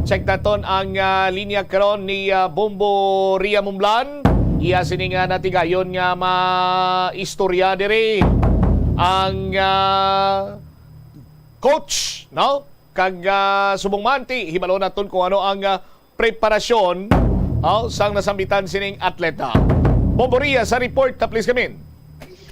Check naton ang, ah, linya karon ni, ah, Bombo Ria Mumblan. Iya sini nga natigayon nga maistorya diri ang, ah, coach, no? Kag, ah, subong man ti, hibalo naton kung ano ang, ah, preparasyon, oh, sang nasambitan sining atleta. Bombo Ria sa report, ah, please come in.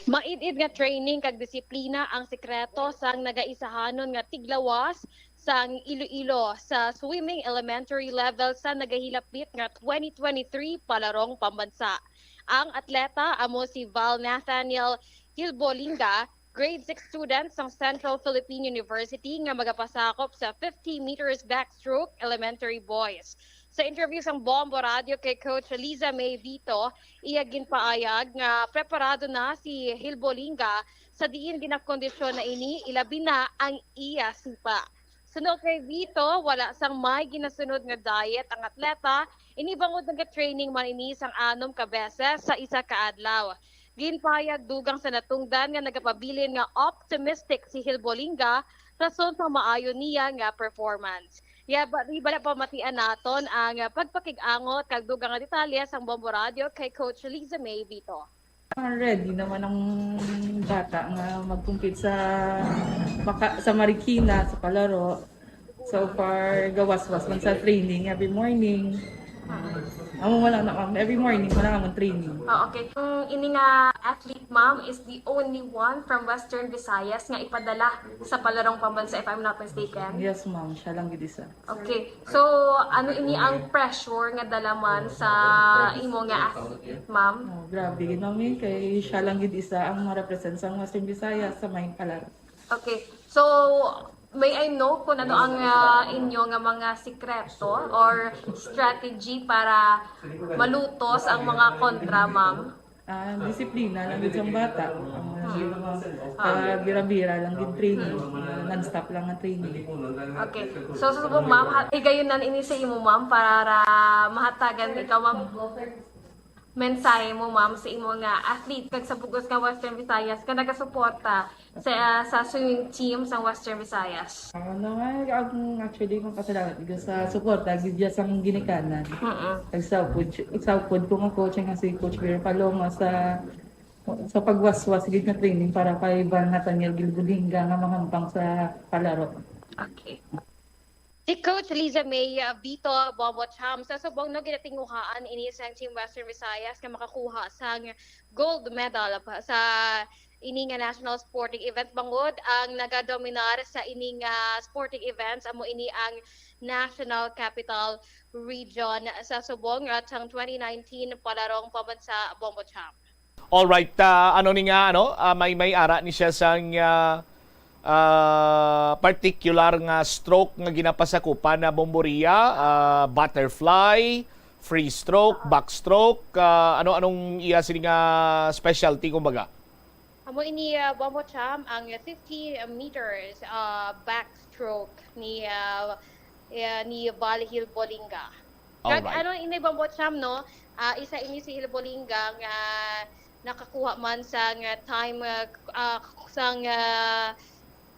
Maid-id nga training kag disiplina ang sekreto sang nagaisahanon nga tiglawas sang Iloilo sa swimming elementary level sa nagahilapit nga twenty twenty-three Palarong Pambansa. Ang atleta amo si Val Nathaniel Hilbolinga, grade six student sang Central Philippine University nga magapasakop sa fifty meters backstroke elementary boys. Sa interview sang Bombo Radio kay Coach Liza May Vito, iya ginpaayag nga preparado na si Hilbolinga sa diin ginakondisyon na ini, ilabi na ang iya sipa. Suno kay Vito, wala sang may ginasunod nga diet ang atleta, ini bangod nagatraining man ini sang anom ka beses sa isa ka adlaw. Ginpahayag dugang sa natungdan nga nagapabilin nga optimistic si Hilbolinga rason sa maayo niya nga performance. Ya, ba, di bala pamatian naton ang, ah, pagpakig-angot kag dugang nga detalye sang Bombo Radio kay Coach Liza May Vito. Ah, ready naman ang bata nga mag-compete sa maka-, sa Marikina, sa palaro. So far, gawaswas man sa training every morning. Amo mo lang na, ma'am. Every morning, wala namang training. Oh, okay. Ang ini nga athlete, ma'am, is the only one from Western Visayas nga ipadala sa Palarong Pambansa, if I'm not mistaken. Yes, ma'am. Siya lang gid isa. Okay. So, ano ini ang pressure nga dala man sa imo nga athlete, ma'am? Oh, grabe gid, ma'am, eh, kay siya lang gid isa ang ma-represent sa Western Visayas sa may palaro. Okay. So, may I know kung ano ang, ah, inyo nga mga sikreto or strategy para malutos ang mga kontra, ma'am? Ah, disiplina lang gid sang bata. Ang mga pabira-bira lang gid training. Non-stop lang ang training. Okay. So, subong, ma'am, ha-, higayon na ini sa imo, ma'am, para mahatagan ikaw, ma'am, mensahe mo, ma'am, sa imo nga athlete kag sa bug-os nga Western Visayas nga nagasuporta sa, sa swimming team sa Western Visayas. Ano nga, ang actually, kung pasalamat ko sa suporta gid dyan sa ginikanan. Mm-mm. Nagsaupod, nagsaupod ko nga coach nga si Coach Vera Paloma sa, sa pagwaswas gid nga training para kay Van Nathaniel Gilbulinga nga mahampang sa palaro. Okay. Si Coach Liza May, uh, Vito Bombo Cham sa subong, no, ginatinguhaan ini sang Team Western Visayas nga makakuha sang gold medal pa sa ini nga national sporting event. Bangod ang nagadominar sa ini nga sporting events amo ini ang National Capital Region sa subong, uh, sang twenty nineteen Palarong Pambansa, Bombo Cham. Alright, ah, ano ni nga, ano, ah, may, may ara ni siya sang, ah, ah, particular nga stroke nga ginapasakupan na, Bombo Ria, ah, butterfly, free stroke, backstroke, ah, ano, anong iya sini nga specialty, kumbaga? Amo ini, ah, Bombo Cham, ang fifty meters, ah, backstroke ni, ah, eh, ni Val Hilbolinga. Kag alright. Ano ini, Bombo Cham, no? Ah, isa ini si Hilbolinga nga nakakuha man sang, ah, time, ah, k-, ah, sang, ah,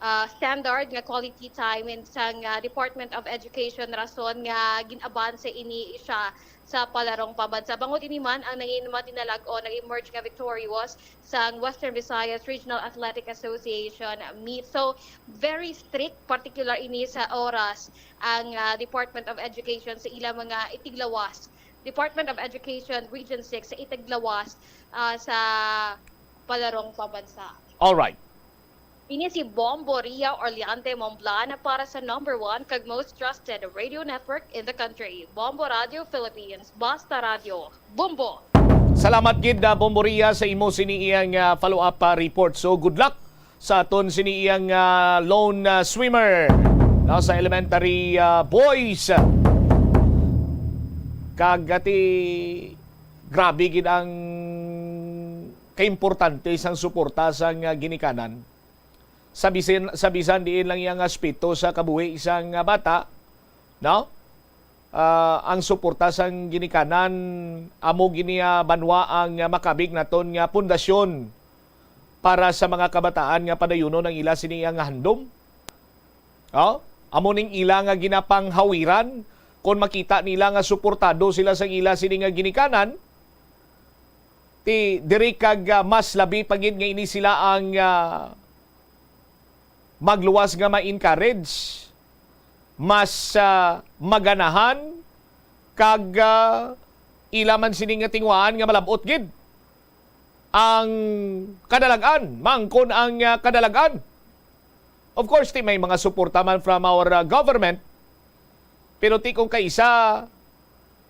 ah, standard nga quality time in sang, ah, Department of Education, rason nga gin-abanse ini siya sa Palarong Pambansa. Bangod ini man ang nangin-, matinalag-on, nag-emerge nga victorious sang Western Visayas Regional Athletic Association meet. So, very strict, particular ini sa oras ang, ah, Department of Education sa ilang mga itiglawas. Department of Education Region six sa itiglawas, ah, sa Palarong Pambansa. Alright. Ini si Bombo Ria Orleante Momblan para sa number one kag most trusted radio network in the country, Bombo Radio Philippines. Basta Radio, Bombo! Salamat gid, ah, Bombo Ria, sa imo sini iyang, ah, follow-up, ah, report. So, good luck sa aton sini iyang, ah, lone, ah, swimmer, no, sa elementary, ah, boys. Kag ati, grabe gid ang kaimportante sang suporta sang, ah, ginikanan. sa bisan, sa bisan diin lang iyang aspeto sa kabuhi sang, ah, bata, no? Ah, ang suporta sang ginikanan, amo gini, ah, banwa ang, ah, makabig naton nga pundasyon para sa mga kabataan nga padayunon ang ila sini nga handom. Oh, amo ning ila nga ginapanghawiran kon makita nila nga suportado sila sang ila sini nga ginikanan, ti diri kag, ah, mas labi pa gid nga ini sila ang, ah, magluwas nga ma-encourage, mas, ah, maganahan, kag, ah, ila man sini nga tinguhaan nga malab-ot gid ang kadalagan, mangkon ang, ah, kadalagan. Of course, ti may mga suporta man from our, ah, government, pero ti kung kaisa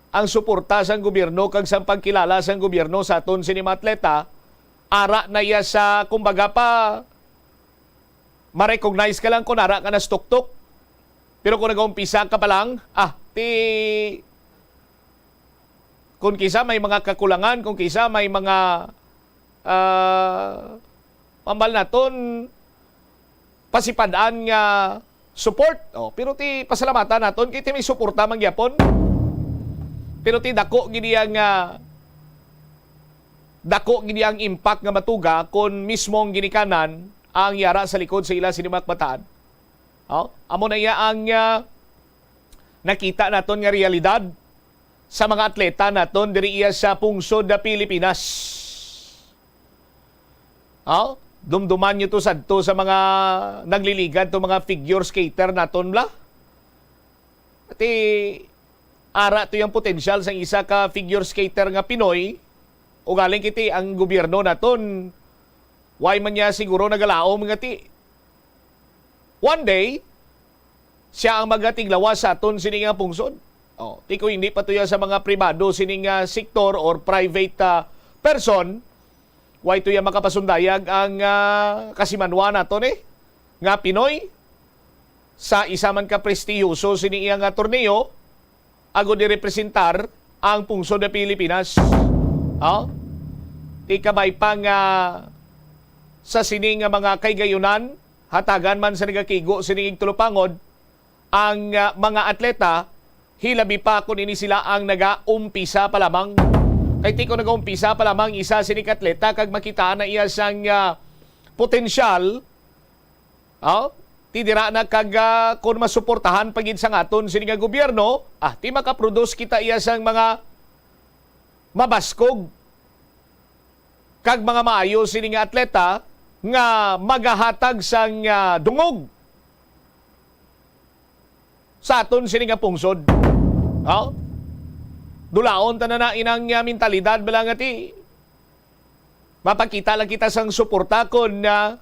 ang suporta sang gobyerno kag sang pagkilala sang gobyerno sa aton sini mga atleta, ara na iya sa, kumbaga pa, ma-recognize ka lang kung ara ka na sa tuktok. Pero kung nag-umpisa ka pa lang, ah, ti, kung kisa may mga kakulangan, kung kisa may mga, ah, mambal naton, pasipad-an nga support. Oh, pero ti pasalamatan naton kay ti may suporta man gyapon. Pero ti dako gid iya nga, dako gid iya ang impact nga matuga kon mismo ang ginikanan ang yara sa likod sa ila sini mga kabataan. Oh, amo na iya ang, ah, nakita naton nga realidad sa mga atleta naton diri iya sa pungsod na Pilipinas. Oh, dumduman niyo to sadto sa mga nagliligad to, mga figure skater naton bla. Ti ara to yang potensyal sang isa ka figure skater nga Pinoy, ugaling kiti ang gobyerno naton, why man niya siguro nagalaom nga ti one day, siya ang magatiglawas sa aton sini nga pungsod. Oh, ti kung hindi pa to ya sa mga pribado sini nga sektor or private, ah, person, way to ya makapasundayag ang, ah, kasimanwa nato ni nga Pinoy sa isa man ka prestihiyoso sini iya nga torneo agud irepresentar ang pungsod na Pilipinas. Oh? Ti kabay pa nga sa sini nga mga kaygayunan, hatagan man sa nagakigo sining igtulupangod ang, ah, mga atleta, hilabi pa kun ini sila ang nagaumpisa pa lamang. Kay ti kon nagaumpisa pa lamang isa sini ka atleta kag makita na iya sang, ah, potensyal, oh, ti dira na kag, ah, kon masuportahan pa gid sang aton sini nga gobyerno, ah, ti makaproduce kita iya sang mga mabaskog kag mga maayo sini nga atleta nga magahatag sang, ah, dungog sa aton sini nga pungsod. Ha? Dulaon ta na na inang, ah, mentalidad bala nga ti mapakita lang kita sang suporta kon, ah,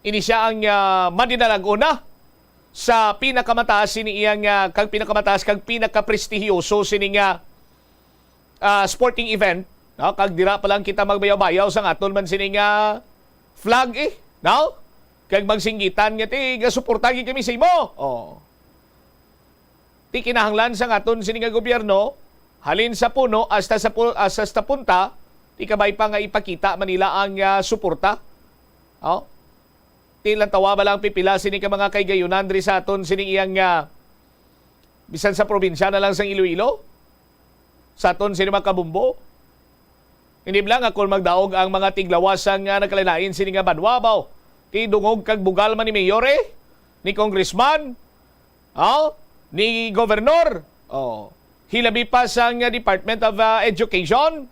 ini sia ang, ah, madinalag-on na sa pinakamataas sini iyang, ah, kag pinakamataas kag pinakaprestihiyoso sini nga, ah, sporting event, no? Kag dira pa lang kita magbayaw-bayaw sang aton man sini nga flag, eh, no? Kag magsinggitan nga, "Ti, gasuporta gid kami sa imo." Oh. Ti kinahanglan sang aton sini nga gobyerno, halin sa puno hasta sa pu-, hasta sa punta, ti kabay pa nga ipakita man nila ang, ah, suporta. Oh. Ti lantawa ba lang pipila sini ka mga kaygayunan diri sa aton sini iyang, ah, bisan sa probinsya na lang sang Iloilo, sa aton sini mga kabumbo. Hindi lang nga kon magdaog ang mga tiglawas sang, ah, nagkalain-lain sini nga banwa, baw, ti dungog kag bugal man ni mayor, eh, ni congressman, oh, ni governor, oh, hilabi pa sang, ah, Department of, ah, Education.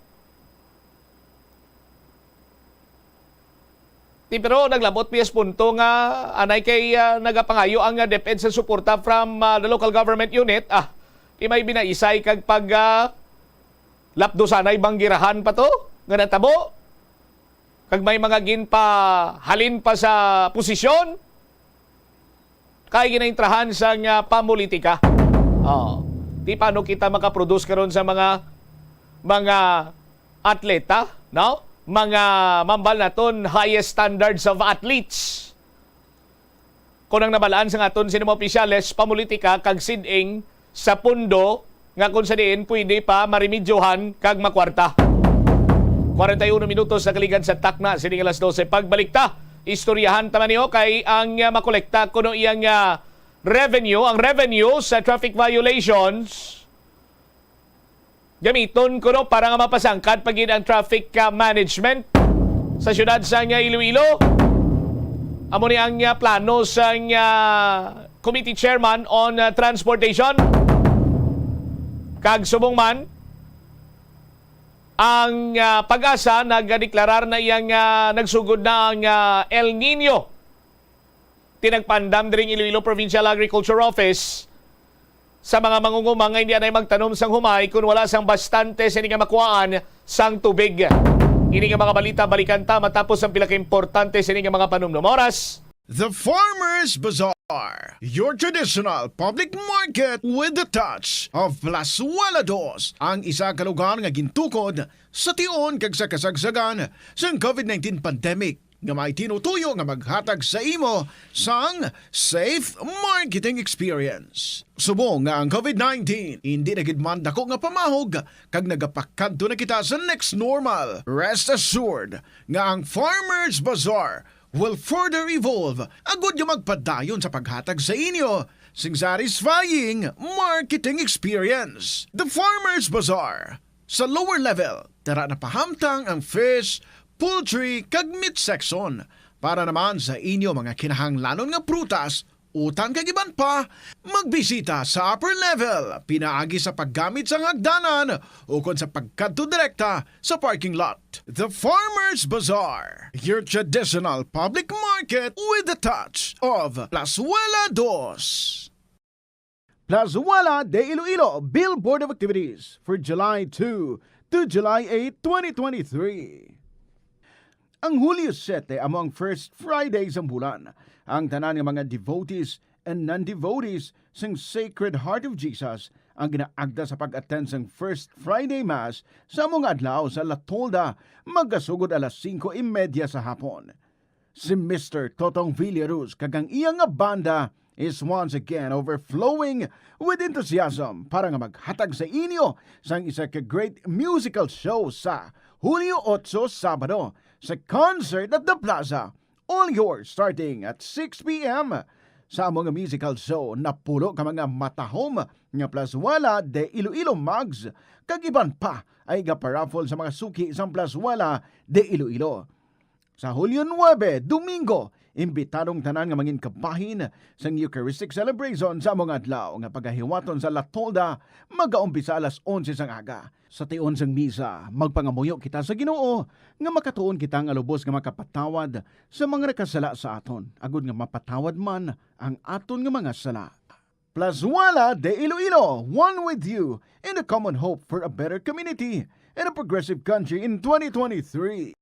Ti, pero naglabot piyes punto nga anay kay, ah, nagapangayo ang, ah, DepEd sa suporta from, ah, the local government unit. Ah, ti may binaisay kag pag, ah, lapdo sanay banggirahan pa to nga natabo. Kag may mga ginpahalin pa sa posisyon. Kay ginaintrahan sang, ah, pamulitika. Oh, ti paano kita makaproduce karon sa mga, mga atleta, no? Mga mambal naton, highest standards of athletes. Kung ang nabalaan sa aton sini mga opisyales, pamulitika kag sid-ing sa pundo nga kung sa diin pwede pa maremedyohan kag makwarta. Kwarenta y uno minutos nakaligad sa takna sini nga alas dose. Pagbalik ta, Istoryahan ta man niyo kay ang, ah, makolekta kuno iyang, ah, revenue, ang revenue sa traffic violations, gamiton kuno para nga mapasangkad pa gid ang traffic, ah, management sa siyudad sang, ah, Iloilo. Amo ni ang, ah, plano sang, ah, Committee Chairman on, ah, Transportation. Kag subong man, ang, ah, PAGASA nagdeklarar na iyang, ah, nagsugod na ang, ah, El Nino. Tinagpaandam diri ang Iloilo Provincial Agriculture Office sa mga mangunguma nga hindi anay magtanom sang humay kon wala sang bastante sini nga makuhaan sang tubig. Ini nga mga balita balikan ta matapos ang pila ka importante sini nga mga panumdom. Oras. The Farmers Bazaar, your traditional public market with the touch of Plazuela Dos, ang isa ka lugar nga gintukod sa tion kag sa kasagsagan sang COVID nineteen pandemic nga may tinutuyo nga maghatag sa imo sang safe marketing experience. Subong nga ang COVID nineteen hindi na gid man dako nga pamahog kag nagapakadto na kita sa next normal, rest assured nga ang Farmers Bazaar will further evolve agud nga magpadayon sa paghatag sa inyo sing satisfying marketing experience. The Farmers Bazaar. Sa lower level, tara na pahamtang ang fish, poultry, kag meat section para naman sa inyo mga kinahanglanon nga prutas, utan kag iban pa. Magbisita sa upper level pinaagi sa paggamit sang hagdanan ukon sa pagkadto direkta sa parking lot. The Farmers Bazaar, your traditional public market with a touch of Plazuela Dos. Plazuela de Iloilo Billboard of Activities for July two to July eight, twenty twenty-three. Ang Hulyo siyete amo ang first Friday sang bulan. Ang tanan nga mga devotees and non-devotees sang Sacred Heart of Jesus ang ginaagda sa pag-attend sang First Friday Mass sa among adlaw sa La Tolda, magasugod alas singko y media sa hapon. Si Mister Totong Villaruz kag ang iya nga banda is once again overflowing with enthusiasm para nga maghatag sa inyo sang isa ka great musical show sa Hulyo otso, Sabado, sa Concert at the Plaza. All yours starting at six p m. Sa amo nga musical show, napulo ka mga matahom nga Plazuela de Iloilo mugs kag iban pa ay gaparaffle sa mga suki sang Plazuela de Iloilo. Sa Hulyo nuebe, Domingo, imbitadong tanan nga mangin kabahin sang Eucharistic celebration sa amo nga adlaw nga pagahiwaton sa La Tolda, magaumpisa alas onse sang aga. Sa tion sang misa, magpangamuyo kita sa Ginoo nga makatuon kita nga lubos nga makapatawad sa mga nakasala sa aton, agud nga mapatawad man ang aton nga mga sala. Plazuela de Iloilo, one with you in the common hope for a better community and a progressive country in twenty twenty-three.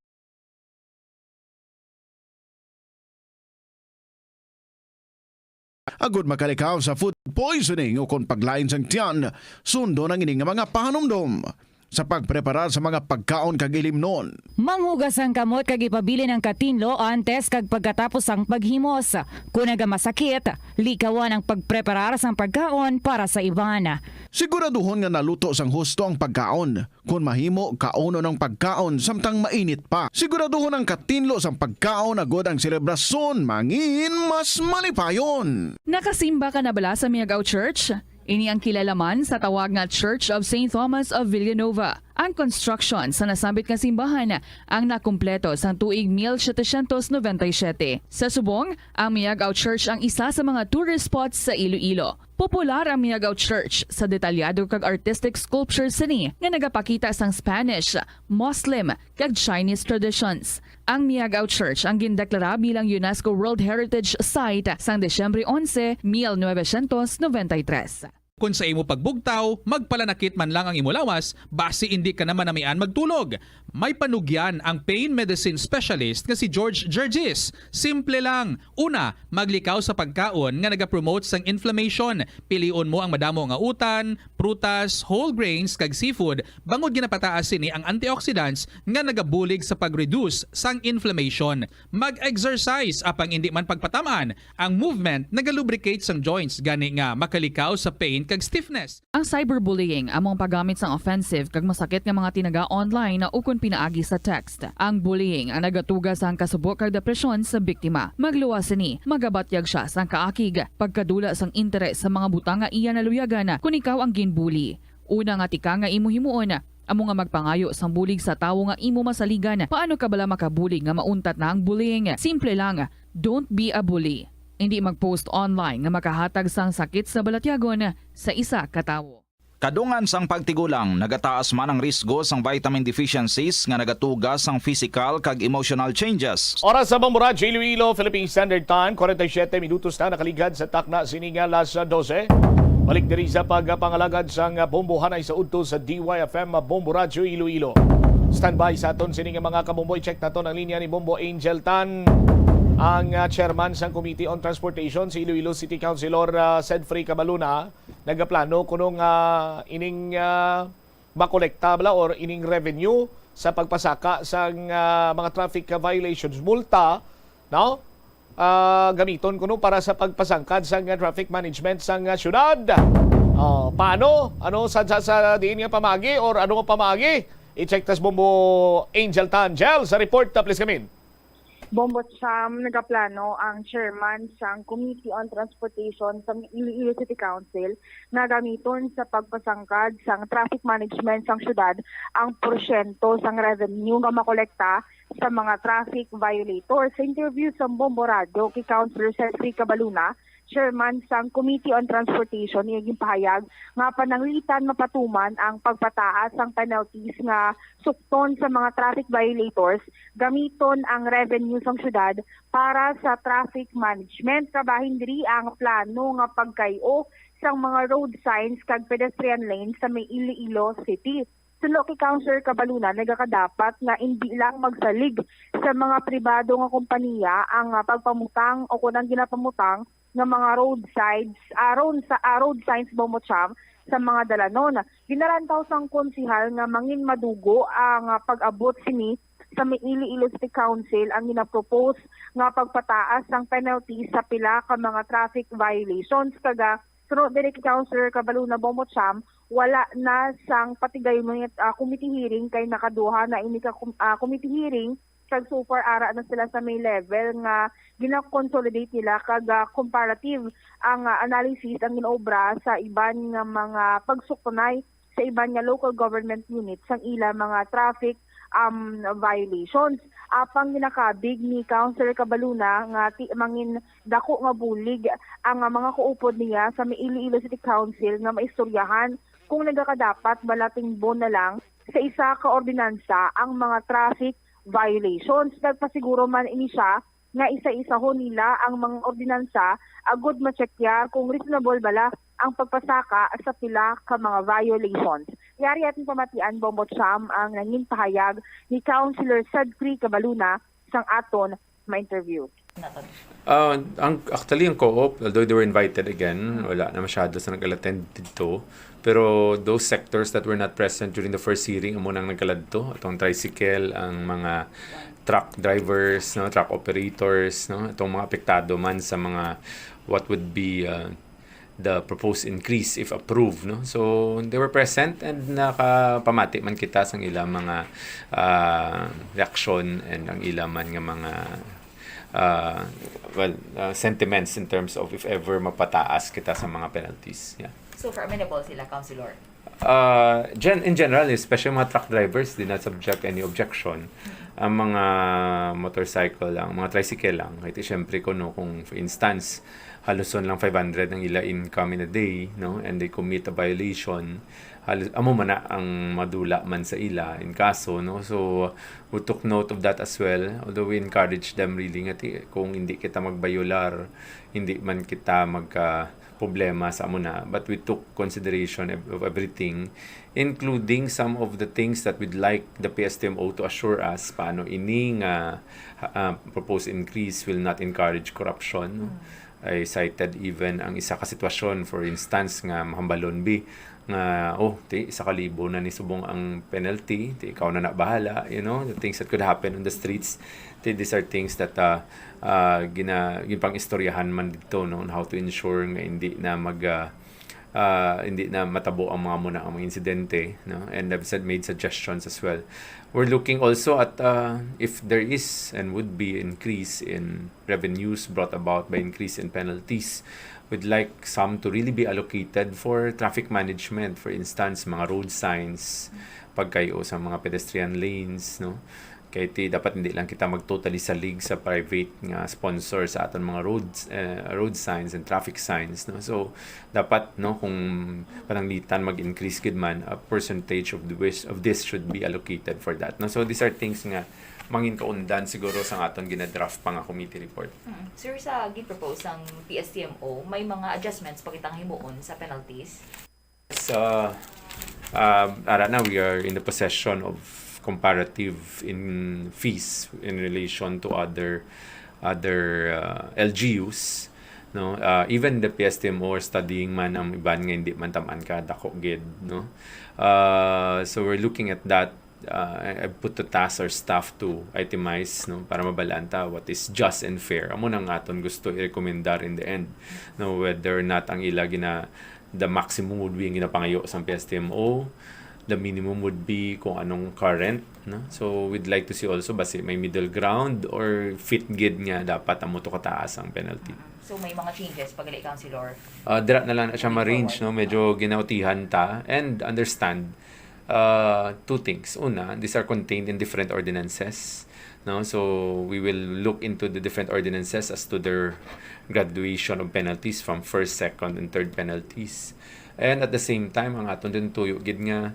Agud makalikaw sa food poisoning ukon paglain sang tiyan, sundon ang ini nga mga pahanumdom sa pagpreparar sa mga pagkaon kag ilimnon. Manghugas ang kamot kag ipabilin ang katinlo antes kag pagkatapos sang paghimos. Kon nagamasakit, likawan ang pagpreparar sang pagkaon para sa iban. Siguraduhon nga naluto sang husto ang pagkaon. Kon mahimo, kaunon ang pagkaon samtang mainit pa. Siguraduhon ang katinlo sang pagkaon agud ang selebrasyon mangin mas malipayon. Nakasimba ka na bala sa Miagao Church? Ini ang kilala man sa tawag nga Church of Saint Thomas of Villanova. Ang construction sa nasambit nga simbahan ang nakumpleto sang tuig mil setecientos noventa y siete. Sa subong, ang Miagao Church ang isa sa mga tourist spots sa Iloilo. Popular ang Miagao Church sa detalyado kag artistic sculptures sini nga nagapakita sang Spanish, Muslim, kag Chinese traditions. Ang Miagao Church ang gindeklara bilang UNESCO World Heritage Site sang Disyembre onse, mil novecientos noventa y tres. Kon sa imo pagbugtaw, magpalanakit man lang ang imo lawas, basi indi ka na manamian magtulog. May panugyan ang pain medicine specialist nga si George Gergis. Simple lang. Una, maglikaw sa pagkaon nga nagapromote sang inflammation. Pilion mo ang madamo nga utan, prutas, whole grains, kag seafood, bangod ginapataas sini ang antioxidants nga nagabulig sa pag-reduce sang inflammation. Mag-exercise, apang indi man pagpatam-an. Ang movement nagalubricate sang joints, gani nga makalikaw sa pain kag stiffness. Ang cyberbullying amo ang paggamit sang offensive kag masakit nga mga tinaga online ukon pinaagi sa text. Ang bullying ang nagatuga sang kasubo kag depresyon sa biktima. Magluwas sini, magabatyag sia sang kaakig, pagkadula sang interes sa mga butang nga iya naluyagan kon ikaw ang ginbully. Una nga tika nga imo himuon amo nga magpangayo sang bulig sa tawo nga imo masaligan. Paano ka bala makabulig nga mauntat na ang bullying? Simple lang, don't be a bully. Indi mag-post online nga makahatag sang sakit sa balatyagon sa isa ka tawo. Kadungan sang pagtigulang, nagataas man ang risgo sang vitamin deficiencies nga nagatuga sang physical kag emotional changes. Oras sa Bombo Radyo Iloilo, Philippine Standard Time, forty-seven minutos na nakaligad sa takna sini nga alas dose. Balik diri sa pagpangalagad sang bombohanay sa udto sa D Y F M Bombo Radyo Iloilo. Standby sa aton sini nga mga kabombo, i-check naton ang linya ni Bombo Angel Tan, ang ah, chairman sang Committee on Transportation, si Iloilo City Councilor ah, Sedfrey Cabaluna. Nagaplano kuno nga ining ah, makolekta bala or ining revenue sa pagpasaka sang ah, mga traffic violations, multa, no? Ah, gamiton kuno para sa pagpasangkad sang ah, traffic management sang ah, syudad. Oh, paano? Ano sa, sa, sa diin nga pamagi or ano nga pamagi? I-check tas Bombo Angel Tangel sa report. Ah, please come in. Bombo Cham, nagaplano ang chairman sang Committee on Transportation sa Iloilo City Council nga gamiton sa pagpasangkad sang traffic management sang syudad ang porsyento sang revenue nga makolekta sa mga traffic violators. Sa interview sa Bombo Radio kay Councilor Cedric Cabaluna, chairman sang Committee on Transportation, iya ginpahayag nga pananglitan mapatuman ang pagpataas sang penalties nga sukton sa mga traffic violators, gamiton ang revenue sang syudad para sa traffic management. Kabahin diri ang plano nga pagkay-o sang mga road signs kag pedestrian lanes sa may Iloilo City. Suno kay Councilor Cabaluna, nagakadapat nga indi lang magsalig sa mga pribado nga kompanya ang ah, pagpamutang o kon ang ginapamutang nga mga road sides, ah, road, sa, ah, road signs, Bombo Cham, sa mga dalanon. Ginarantaw sang konsehal nga mangin madugo ang ah, pag-abot sini sa may Iloilo City Council ang ginapropose nga pagpataas sang penalty sa pila ka mga traffic violations. Kag ah, suno diri kay Councilor Cabaluna, Bombo Cham, wala na sang patigayon nga ah, committee hearing kay nakaduha na ini ka com- ah, committee hearing kag so far ara na sila sa may level nga gina-consolidate nila kag ah, comparative ang ah, analysis ang ginaobra sa iban nga mga pagsuknay sa iban nga local government units sang ila mga traffic um, violations. Apang ginakabig ni Councilor Cabaluna nga ti mangin dako nga bulig ang ah, mga kaupod niya sa may Iloilo City Council nga maistoryahan kung nagakadapat bala tingbon na lang sa isa ka ordinansa ang mga traffic violations. Nagpasiguro man ini siya nga isa-isahon nila ang mga ordinansa agud ma-checkar kung reasonable bala ang pagpasaka sa pila ka mga violations. Yari ating pamatian, Bombo Cham, ang nangin pahayag ni Councilor Sadfree Cabaluna sang aton ma-interview. Uh, ang, actually, ang co-op, although they were invited again, wala na masyado sa nag-attend dito. Pero those sectors that were not present during the first hearing, amo nang nagkaladto. Itong tricycle, ang mga truck drivers, no, truck operators, no, itong mga apektado man sa mga what would be uh, the proposed increase if approved, no. So they were present and nakapamati man kita sang ilang mga uh, reaksyon and ang ilang man nga mga uh, well, uh, sentiments in terms of if ever mapataas kita sa mga penalties. Yeah. So far, amenable sila, Councilor? Uh, gen- in general, especially mga truck drivers, did not subject any objection. Ang mga motorcycle lang, mga tricycle lang, kasi syempre kuno kung for instance, haluson lang five hundred ang ila income in a day, no, and they commit a violation, halos amo man na ang madula man sa ila in kaso, no. So we took note of that as well, although we encourage them really nga ti, kung hindi kita magbayular, hindi man kita magka problema sa amo na, but we took consideration of, of everything, including some of the things that we'd like the P S T M O to assure us, paano ini nga uh, proposed increase will not encourage corruption. I cited even ang isa ka sitwasyon, for instance, nga mahambalon bi nga, oh, ti, isa ka libo na ni subong ang penalty, ti, ikaw na na bahala, you know, the things that could happen on the streets. Ti, these are things that uh, uh, gina, ginpang-istoryahan man dito, no, on how to ensure nga hindi na mag uh, Ah, hindi na matabo ang mga muna ang mga insidente, no? And I've said, made suggestions as well. We're looking also at, uh, if there is and would be increase in revenues brought about by increase in penalties. We'd like some to really be allocated for traffic management. For instance, mga road signs, pagkayo sa mga pedestrian lanes, no? Kay ti, dapat hindi lang kita mag-totally salig sa private nga sponsor sa aton mga roads, eh, road signs and traffic signs, no? So, dapat, no, kung pananglitan mag-increase gid man, a percentage of the wish, of this should be allocated for that, no? So, these are things nga mangin kaundan siguro sa aton ginadraft pa nga committee report. Mm. Sir, sa gin-propose sang P S T M O, may mga adjustments pa kitang himuon sa penalties? So, um, ara na, we are in the possession of comparative in fees in relation to other, other, uh, L G Us, no? Uh, even the P S T M O are studying man ang iban nga hindi man taman ka dako gid, no? Uh, so we're looking at that. Uh, I, I put to task our staff to itemize, no, para mabalaan ta what is just and fair. Amo nang aton gusto i-recomendar in the end, no, whether or not ang ila gina-, the maximum would be ang ginapangayo sa P S T M O, the minimum would be kung anong current, no? So, we'd like to see also basi may middle ground or fit gid nga dapat amo to kataas ang penalty. So, may mga changes pa gali, Councilor? Ah, dira na lang na siya Moving ma-range, forward, no? Medyo ginautihan ta and understand, uh, two things. Una, these are contained in different ordinances, no? So, we will look into the different ordinances as to their graduation of penalties from first, second, and third penalties. And at the same time, ang aton din tuyo gid nga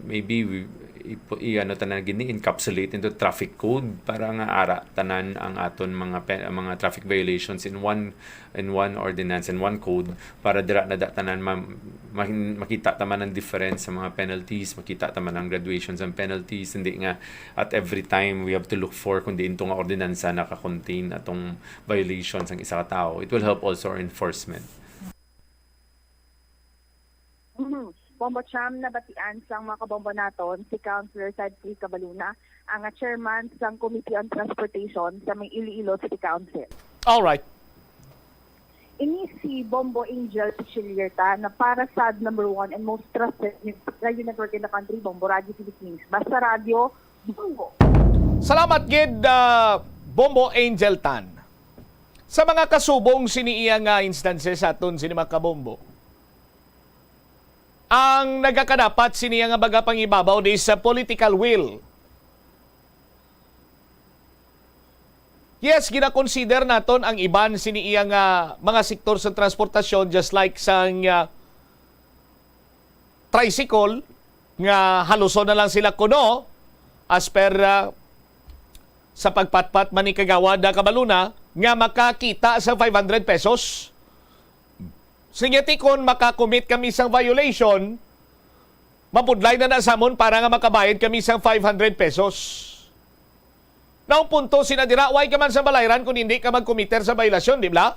maybe we, ipo-, i-, ano tanan gini, encapsulate into traffic code para nga ara tanan ang aton mga pe-, mga traffic violations in one, in one ordinance, in one code, para dira na da tanan ma-, ma-, makita ta man ang difference sa mga penalties, makita ta man ang graduations and penalties, hindi nga at every time we have to look for kung diin to nga ordinansa naka-contain atong violations ang isa ka tawo. It will help also our enforcement. Mhm. Bombo Cham, nabatian sang mga kabombo naton, si Councilor Sidney Cabaluna, ang chairman sang Committee on Transportation sa may Iloilo City Council. All right. Ini si Bombo Angel Pichilierta ta na para sa number one and most trusted news radio network in the country, Bombo Radio Philippines. Basta Radio, Bombo. Salamat gid, ah, Bombo Angel Tan. Sa mga kasubong sini iya nga instances sa aton sini mga kabombo, ang nagakadapat sini nga magapangibabaw di sa political will. Yes, gina-consider naton ang iban sini iya nga mga sektor sa transportasyon, just like sang, ah, tricycle nga haluson na lang sila kuno as per, ah, sa pagpatpat man ni Kagawad, ah, Cabaluna nga makakita sa five hundred pesos. Sige, ti kon makakommit kami sang violation, mabudlay na na samon para nga makabayad kami sang five hundred pesos. Naong punto sina dira, way ka man sa balayran kung hindi ka magkomiter sa biolasyon, di ba?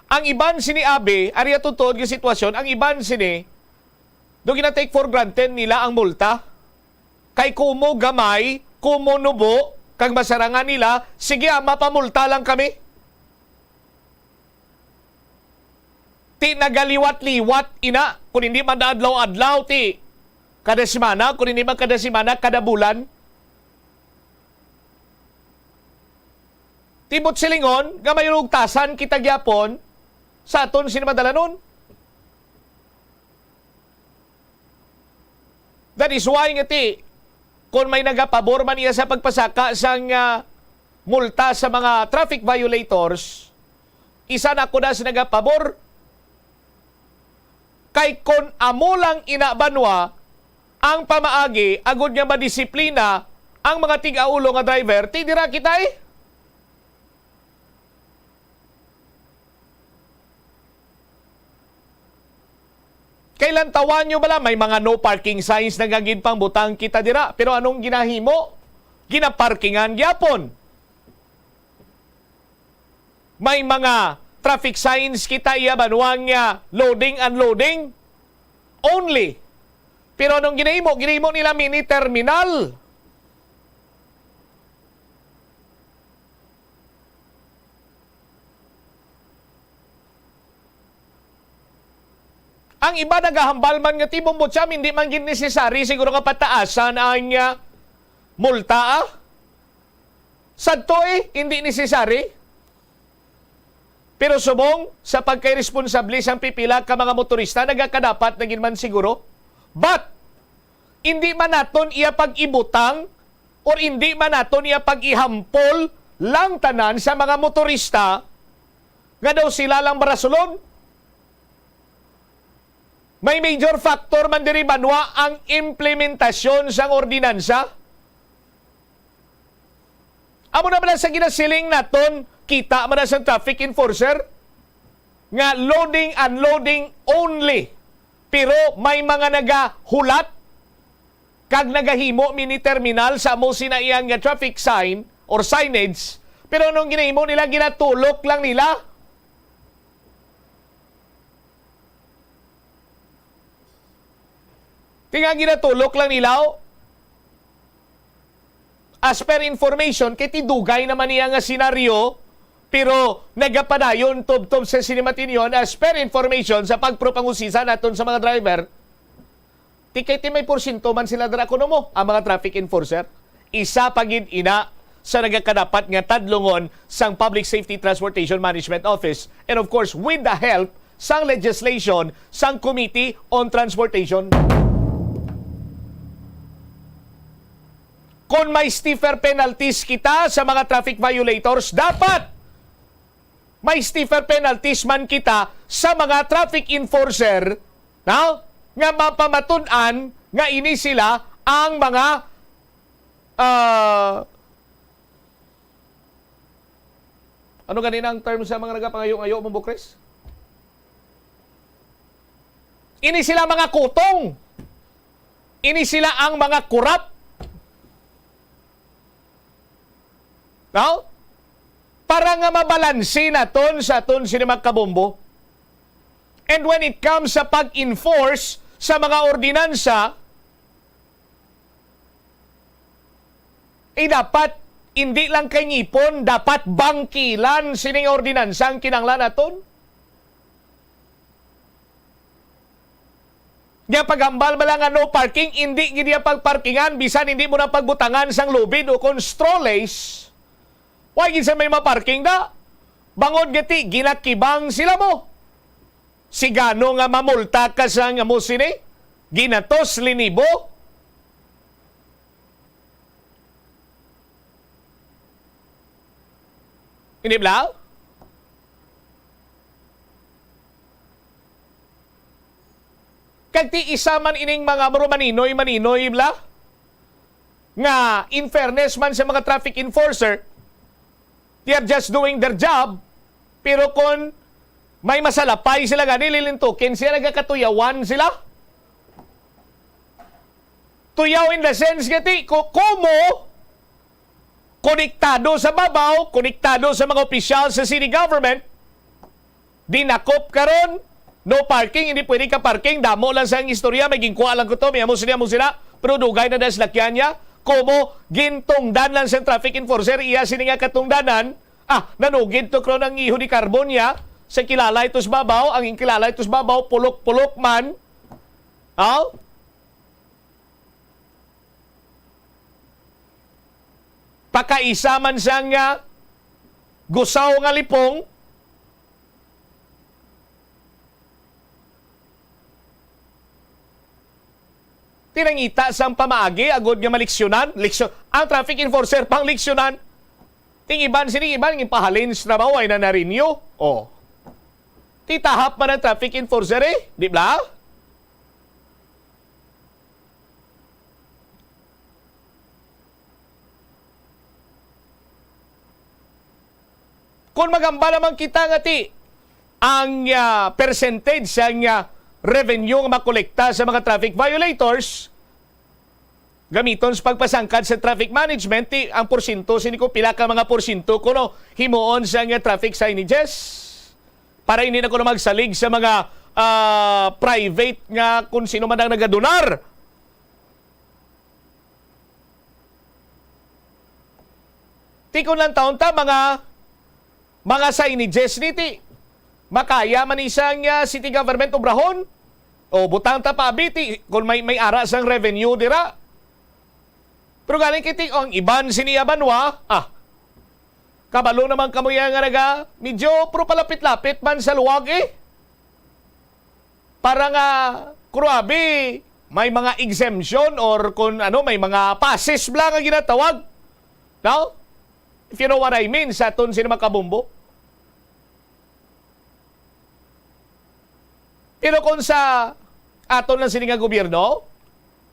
Ang iban sini abi, ari ato tuod nga sitwasyon, ang iban sini, do gina-take for granted nila ang multa. Kay kumo gamay, kumo nubo, kag masarangan nila, sige, ah, mapamulta lang kami. Ti nagaliwat-liwat ina, kung hindi man adlaw-adlaw, ti kada semana, kung hindi man kada semana, kada bulan. Ti buot silingon nga may lugtasan kita gyapon sa aton sini madalanon. That is why nga ti, kung may nagapabor man iya sa pagpasaka sang, ah, multa sa mga traffic violators, isa na ako na sa nagapabor. Kay kon amo lang ina banwa ang pamaagi agud nga madisiplina ang mga tig-aulo nga driver, ti dira kita, eh. Kay lantawan nyo bala, may mga no parking signs na nga ginpangbutang kita dira. Pero anong ginahimo? Ginaparkingan gyapon. May mga traffic signs kita iya banwa nga loading, unloading only. Pero anong ginahimo? Ginahimo nila mini terminal. Ang iba nagahambal man nga, "Ti, Bombo Cham, hindi man gid necessary siguro nga pataasan ang, ah, multa, ah." Sadto, eh, hindi necessary. Pero subong sa pagkairesponsable sang pipila ka mga motorista, nagakadapat na gid man siguro. But, hindi man naton iya pag-ibutang or hindi man naton iya pag-ihampol lang tanan sa mga motorista nga daw sila lang marasulon. May major factor man diri, banwa, ang implementasyon sang ordinansa. Amo na bala sa ginasiling naton, kita man na sa traffic enforcer nga loading, unloading only. Pero may mga nagahulat kag nagahimo mini terminal sa amo sina iyang nga traffic sign or signage. Pero anong ginahimo nila? Ginatulok lang nila. Ti nga ginatulok lang nila, oh. As per information, kay ti dugay naman niya nga senaryo, pero nagapadayon tubtob sa sini matinyon, as per information sa pagpropangusisa naton sa mga driver, ti kay ti may porsyento man sila dira kuno mo, ang mga traffic enforcer. Isa pa gid ina sa nagakadapat nga tadlungon sang Public Safety Transportation Management Office, and of course, with the help sang legislation sang Committee on Transportation. Kung may stiffer penalties kita sa mga traffic violators, dapat may stiffer penalties man kita sa mga traffic enforcer, no? Nga mapamatud-an nga ini sila ang mga, ah, ano gani na ang term sa mga nagapangayo-ngayo, Bombo Chris? Ini sila mga kutong. Ini sila ang mga korap. No? Para nga mabalanse naton sa aton sini mga kabombo. And when it comes sa pag-enforce sa mga ordinansa, eh, dapat hindi lang kay ngipon, dapat bangkilan sining ordinansa ang kinahanglan naton. Nga paghambal bala nga no parking, indi gid iya pagparkingan, bisan hindi mo na pagbutangan sang lubid o kon straw lace. Wa gid sa may maparking da. Bangod nga ti, ginakibang sila mo. Sigano nga mamulta ka sa nga mo sini? Ginatos linibo? Hindi bala? Kag ti isa man ining mga muro maninoy-maninoy bala? Nga, in fairness man sa mga traffic enforcer, they are just doing their job. Pero kung may masalapay sila gani, lilintukin sila, nagakatuyawan sila. Tuyaw in the sense nga ti, ko-, komo, konektado sa babaw, konektado sa mga opisyal sa city government, dinakop karon, no parking, hindi pwede ka parking, damo lang sa istorya, may ginkuha lang ko to, may amo sila, amo sila, pero dugay na das lakyan niya, komo, gintungdan lang sa traffic enforcer, iya sini nga katungdanan, ah, nanugid to karon ang iho ni Carbon niya, sa kilala ito sa babaw, ang kilala ito sa babaw, pulok-pulok man, aw? Pakaisa man sang, ah, gusaw nga lipong, tinangita sang pamaagi agod nga maliksyonan, leksyon, ang traffic enforcer pang liksyonan. Ting iban, sining iban, gipahalin sa trabaho, ay na narinyo. Oh. Titahap man ang traffic enforcer eh, di ba? Kung magamba naman kita nga ti ang, ah, percentage sang, ah, revenue nga makolekta sa mga traffic violators, gamiton sa pagpasangkad sa traffic management, ti ang porsyento, sini ko, pila ka mga porsyento kuno himuon sang, ah, traffic signages para hindi na kuno magsalig sa mga, ah, private nga kung sino man ang nagadonar. Ti kon lang taon ta, mga, mga signages ni ti. Makaya man ni sang, ah, city government obrahon. O, butang ta pa, abi, ti, kung may, may ara sang revenue dira. Pero galing kiti, ang iban sini, ah, banwa, ah, kabalo naman kamo yan nga naga, medyo, pero palapit-lapit man sa luwag, eh. Para nga, kuno abi, may mga exemption or kung ano, may mga passes bala nga ginatawag. No? If you know what I mean, sa aton sini mga kabombo. Pero kung sa aton lang sini nga gobyerno,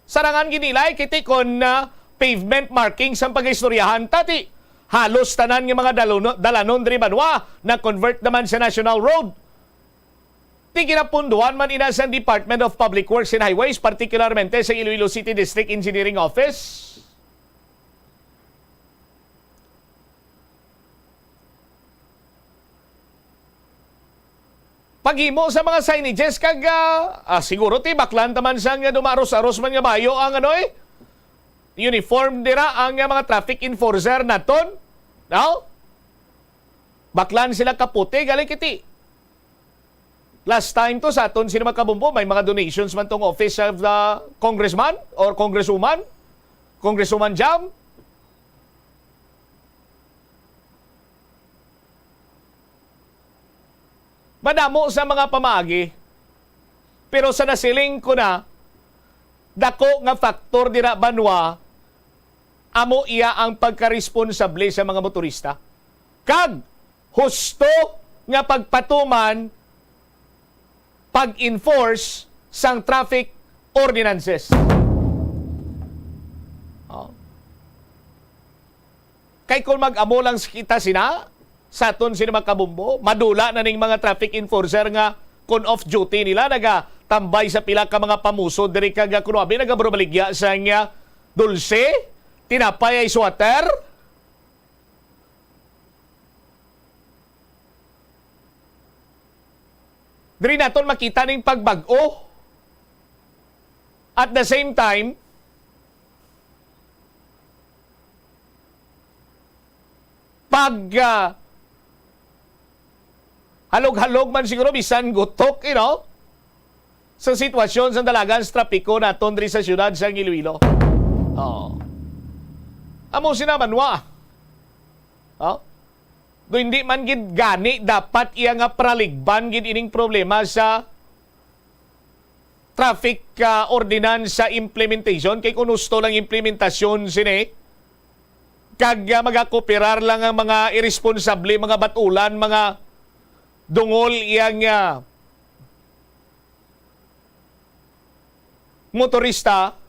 sarangan gid nila, eh, kiti kon, ah, pavement markings ang pag-istoryahan ta, ti halos tanan nga mga dalono-, dalanon diri banwa na-convert naman sa national road. Ti ginapunduhan man ina sang Department of Public Works and Highways, partikularmente sa Iloilo City District Engineering Office. Paghimo sa mga signages kag, ah, ah, siguro ti baklan ta man sang dumaros-aros man nga bayo ang ano, eh, uniform dira ang, ah, mga traffic enforcer naton. No? Baklan sila kaputi, galing kiti. Last time to sa aton sini mga kabombo, may mga donations man tong office of the congressman or congresswoman, Congresswoman Jam. Madamo sa mga pamaagi, pero sa nasiling ko na, dako nga faktor dira banwa, amo iya ang pagkaresponsable sa mga motorista kag husto nga pagpatuman, pag-enforce sang traffic ordinances. Oh. Kay kung mag-amo lang kita sina, sa aton sini mga kabombo, madula na ning mga traffic enforcer nga kung off duty nila, nagatambay sa pila ka mga pamuso diri kag, ah, kuno abi, nagabaligya sang, ah, dulce, tinapay, ice water. Diri naton makita ning pagbag-o. At the same time, pag, ah, halog-halog man siguro, bisan gutok, you know, sa sitwasyon sa dalagan sa trapiko naton diri sa siyudad sa Iloilo. Oh. Amo sina banwa. Oh. Do hindi man gid gani dapat iya nga praligban gid ining problema sa traffic, ah, ordinance sa implementation, kay kung husto lang implementasyon sini, kag, ah, magakooperar lang ang mga irresponsable, mga batulan, mga dungol iyang, ah, motorista,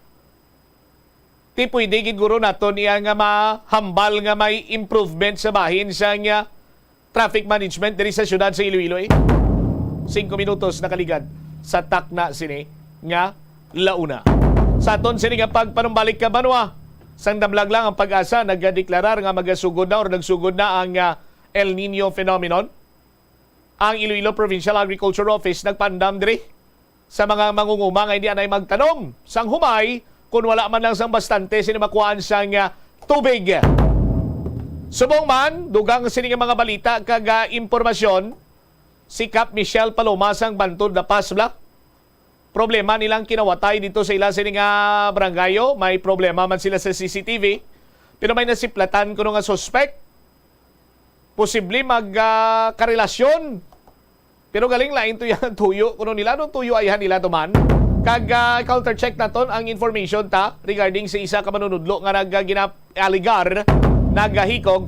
ti pwede gid guro naton iya nga mahambal nga may improvement sa bahin sa nga traffic management diri sa siyudad sa Iloilo, eh. Singko minutos nakaligad sa takna sini nga launa. Sa aton sini nga pagpanumbalik ka banwa, sang damlag lang ang PAGASA nagadeklarar nga magasugod na or nagsugod na ang, ah, El Nino phenomenon. Ang Iloilo Provincial Agriculture Office nagpaandam diri sa mga mangunguma nga hindi anay magtanom sang humay kun wala man lang sang bastante sini makuhaan sang, ah, tubig. Subong man, dugang sini nga mga balita kag, ah, impormasyon, si Kap Michelle Paloma sang Bantod, La Paz, bala. Problema nilang kinawatay dito sa ila sini nga barangayo. May problema man sila sa C C T V, pero may nasiplatan kuno nga suspek. Posible mag, ah, karelasyon. Pero galing lain to yan tuyo kuno nila, no? Tuyo ayhan nila to man. Kag, ah, counter-check naton ang information ta regarding sa isa ka manunudlo nga nag, ah, gina-, alegar nagahikog.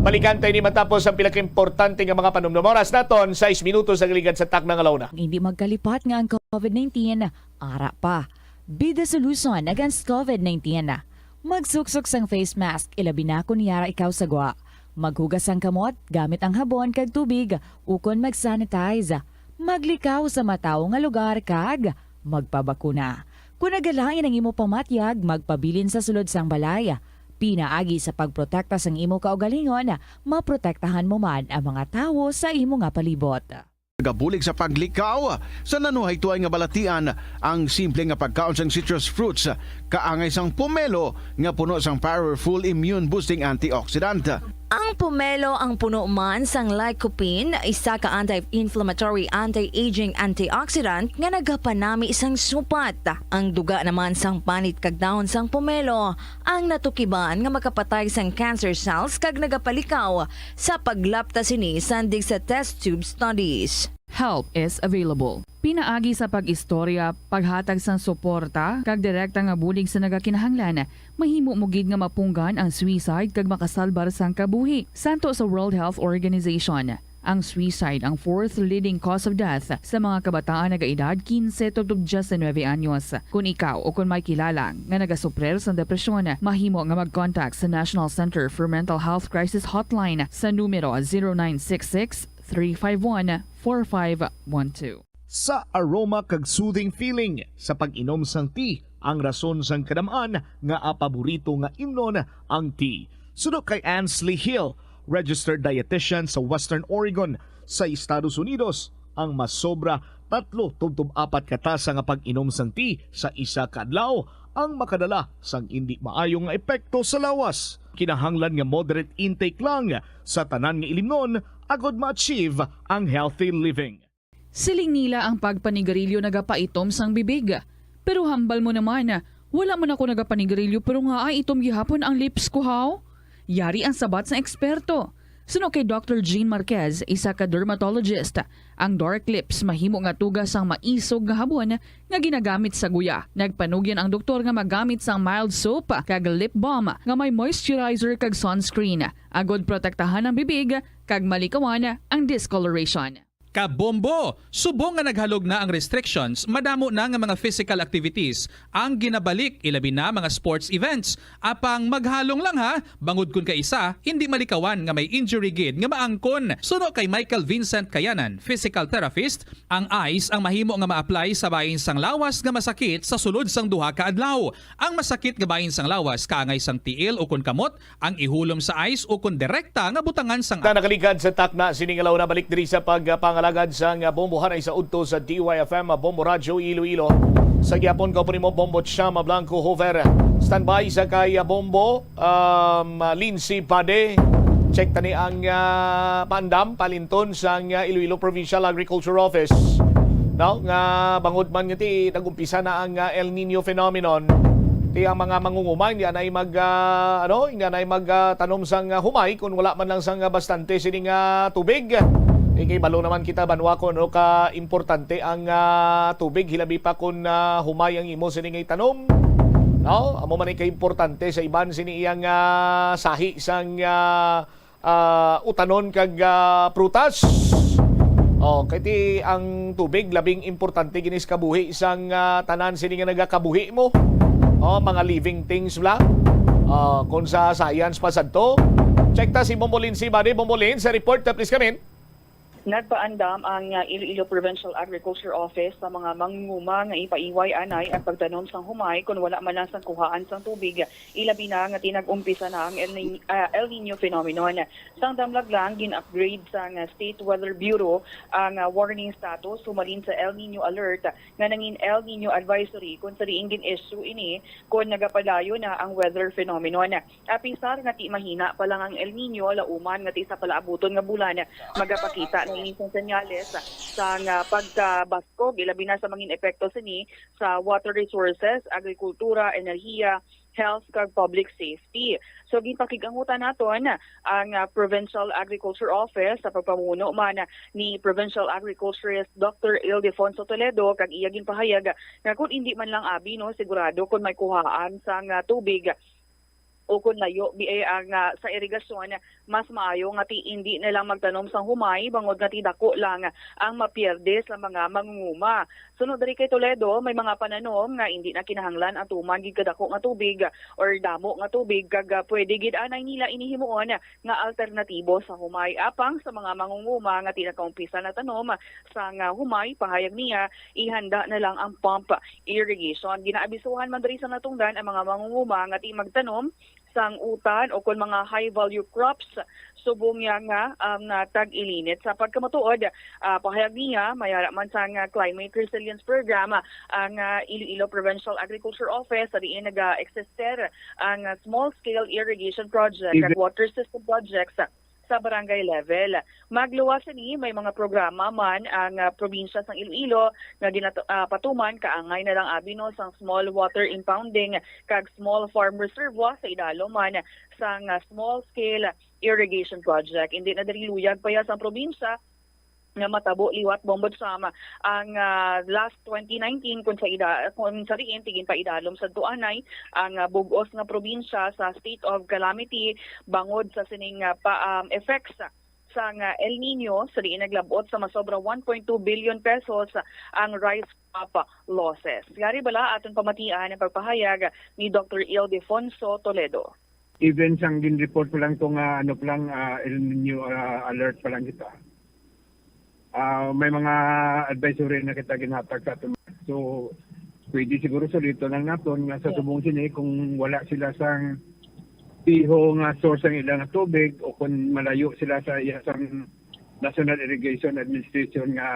Balikan tayo ni matapos ang pila ka importante nga mga panumdum. Oras naton, sais minutos ang ligad sa takna nga launa. Hindi magkalipat nga ang COVID nineteen ara pa. Be the solution against COVID nineteen. Magsuksok sang face mask, ilabi na kon yara ikaw sa gwa. Maghugas sang kamot gamit ang habon kag tubig, ukon mag-sanitize. Maglikaw sa matawo nga lugar kag magpabakuna. Kon nagalain ang imo pamatyag, magpabilin sa sulod sang balay. Pinaagi sa pagprotekta sang imo kaugalingon, maprotektahan mo man ang mga tawo sa imo nga palibot. Nagabulig sa paglikaw sa nanuhay tuay nga balatian ang simple nga pagkaon sang citrus fruits, kaangay sang pomelo nga puno sang powerful immune boosting antioxidant. Ang pomelo ang puno man sang lycopene, isa ka anti-inflammatory, anti-aging antioxidant nga nagapanami sang supat. Ang duga naman sang panit kag dahon sang pomelo ang natukiban nga makapatay sang cancer cells kag nagapalikaw sa paglapta sini sandig sa test tube studies. Help is available. Pinaagi sa pag-istorya, paghatag sang suporta, kag direkta nga bulig sa nagakinahanglan, mahimo mo gid nga mapunggan ang suicide kag makasalbar sang kabuhi. Santo sa World Health Organization, ang suicide ang fourth leading cause of death sa mga kabataan nagaedad quince tubtob diecinuebe anyos. Kon ikaw o kon may kilala nga nagasuprir sang depresyon, mahimo nga mag-contact sa National Center for Mental Health Crisis Hotline sa numero zero nine six six, three five one, four five one two. Sa aroma kag soothing feeling sa pag-inom sang tea ang rason sang kadam-an nga paborito nga imnon ang tea. Suno kay Ansley Hill, registered dietitian sa Western Oregon sa Estados Unidos, ang masobra tatlo tubtob apat ka tasa nga pag-inom sang tea sa isa ka adlaw ang makadala sang indi maayo nga epekto sa lawas. Kinahanglan nga moderate intake lang sa tanan nga ilimnon agod ma-achieve ang healthy living. Siling nila ang pagpanigarilyo nagapaitom sang bibig. Pero hambal mo naman, wala man ako nagapanigarilyo pero nga ay itom gihapon ang lips ko, haw? Yari ang sabat sang eksperto. Suno kay Doctor Jean Marquez, isa ka dermatologist, ang dark lips mahimo nga tuga sang maisog nga habon nga ginagamit sa guya. Nagpanugyan ang doktor nga magamit sang mild soap kag lip balm nga may moisturizer kag sunscreen, agod protektahan ang bibig kag malikawan ang discoloration. Kabombo! Subong nga naghalog na ang restrictions, madamo na nga mga physical activities ang ginabalik, ilabi na mga sports events. Apang maghalong lang ha, bangod kun kaisa hindi malikawan nga may injury gid nga maangkon. Suno kay Michael Vincent Kayanan, physical therapist, ang ice ang mahimo nga ma-apply sa bahin sang lawas nga masakit sa sulod sang duha ka adlaw. Ang masakit nga bahin sang lawas kaangay sang tiil ukon kamot ang ihulom sa ice ukon direkta nga butangan sang Na nakaligad sa takna sini nga law na balik diri sa pagpangalagad sang Bombo Hanay sa udto sa D Y F M Bombo Radyo Iloilo. Sa gihapon, kaupo nimo Bombo Chama Blanco Hover. Standby sa kay Bombo, um, Lindsay Pade. Check tani ang ah, paandam, palinton sang ah, Iloilo Provincial Agriculture Office. No, nga bangod man nga ti nag-umpisa na ang ah, El Nino phenomenon, ti ang mga mangunguma hindi anay mag ah, ano, hindi anay mag ah, tanom sang ah, humay kung wala man lang sang ah, bastante sini nga tubig. Ikay balo naman kita banwa kung ano ka importante ang ah, tubig, hilabi pa kung ah, humay ang imo sini nga itanom. No, amo man ay kaimportante sa iban sini iyang ah, sahi sang ah, ah, utanon kag ah, prutas. Oh, kay ti ang tubig labing importante gini sa kabuhi sang ah, tanan sini nga nagakabuhi mo. Oh, mga living things bla. Ah, kung sa science pa sadto. Check ta si Bombolin, si Bade Bombolin sa report, please come in. Nagpaandam ang ah, Iloilo Provincial Agriculture Office sa mga mangunguma nga ipaiway anay ang pagtanom sang humay kon wala man lang sang kuhaan sang tubig, ilabi na nga tinag-umpisa na ang El Ni-, ah, El Nino phenomenon. Sang damlag lang, gin-upgrade sang ah, State Weather Bureau ang ah, warning status humalin sa El Nino alert nga nangin El Nino advisory, kung sa diin gin-issue ini kon nagapadayon na ang weather phenomenon. Apisar nga ti mahina pa lang ang El Nino, lauman nga ti sa palaabuton nga bulan magapakita na ini sang senyales sang ah, pagkabaskog, ilabi na sa mangin epekto sini sa water resources, agrikultura, enerhiya, health, kag public safety. So, ginpakig-angutan naton ang ah, Provincial Agriculture Office sa pagpamuno man ni Provincial Agriculturist Doctor Ildefonso Toledo, kag iya ginpahayag nga kun indi man lang abi, no, sigurado kun may kuhaan sang ah, tubig o kun layo bi-, eh, ang ah, sa irigasyon, mas maayo nga ti indi na lang magtanom sang humay bangod nga ti dako lang ang mapierde sa mga mangunguma. Sunod diri kay Toledo, may mga pananom nga indi na kinahanglan ang tuman gid kadako nga tubig or damo nga tubig, kag ah, pwede gid anay nila ini himuon nga alternatibo sa humay. Apang sa mga mangunguma nga ti nakaumpisa na tanom sang ah, humay, pahayag niya, ihanda na lang ang pump irrigation. Ginaabisuhan man diri sa natungdan ang mga mangunguma nga ti magtanom sang utan o kon mga high-value crops subong niya nga, um, na tag-ilinit. Sa pagkamatuod, ah, pahayag niya, may ara man sang, ah, Climate Resilience Program, ah, ang, ah, Iloilo Provincial Agriculture Office, sa diin naga-eksister ang, ah, small-scale irrigation project kag water system projects sa barangay level. Magluwas sini, may mga programa man ang, ah, probinsya sang Iloilo nga ginat-, ah, patuman, kaangay na lang abi, no, sang small water impounding kag small farm reservoir sa idalom man sang, ah, small scale irrigation project. Indi na diri luyag pa ya sang probinsya nga matabo liwat, Bombo Cham, ang, ah, last twenty nineteen, kung sa ida-, kung sa diin, tigin pa idalom sa tuanay ang, ah, bug-os nga probinsya sa state of calamity bangod sa sining, ah, pa, um, effects sang, ah, El Nino, sa diin naglabot sa masobra one point two billion pesos ang rice crop losses. Yari bala aton pamatian ang pagpahayag ni Doctor Ildefonso Toledo. Even sang gin-report pa lang to nga, ano pa lang, ah, El Nino, ah, alert pa lang kita. Ah, may mga advisory na kita ginhatag sa aton. So, pwede siguro suliton lang naton nga sa Yes. subong sini, kung wala sila sang piho nga source ang ilang tubig o kung malayo sila sa iya sang National Irrigation Administration nga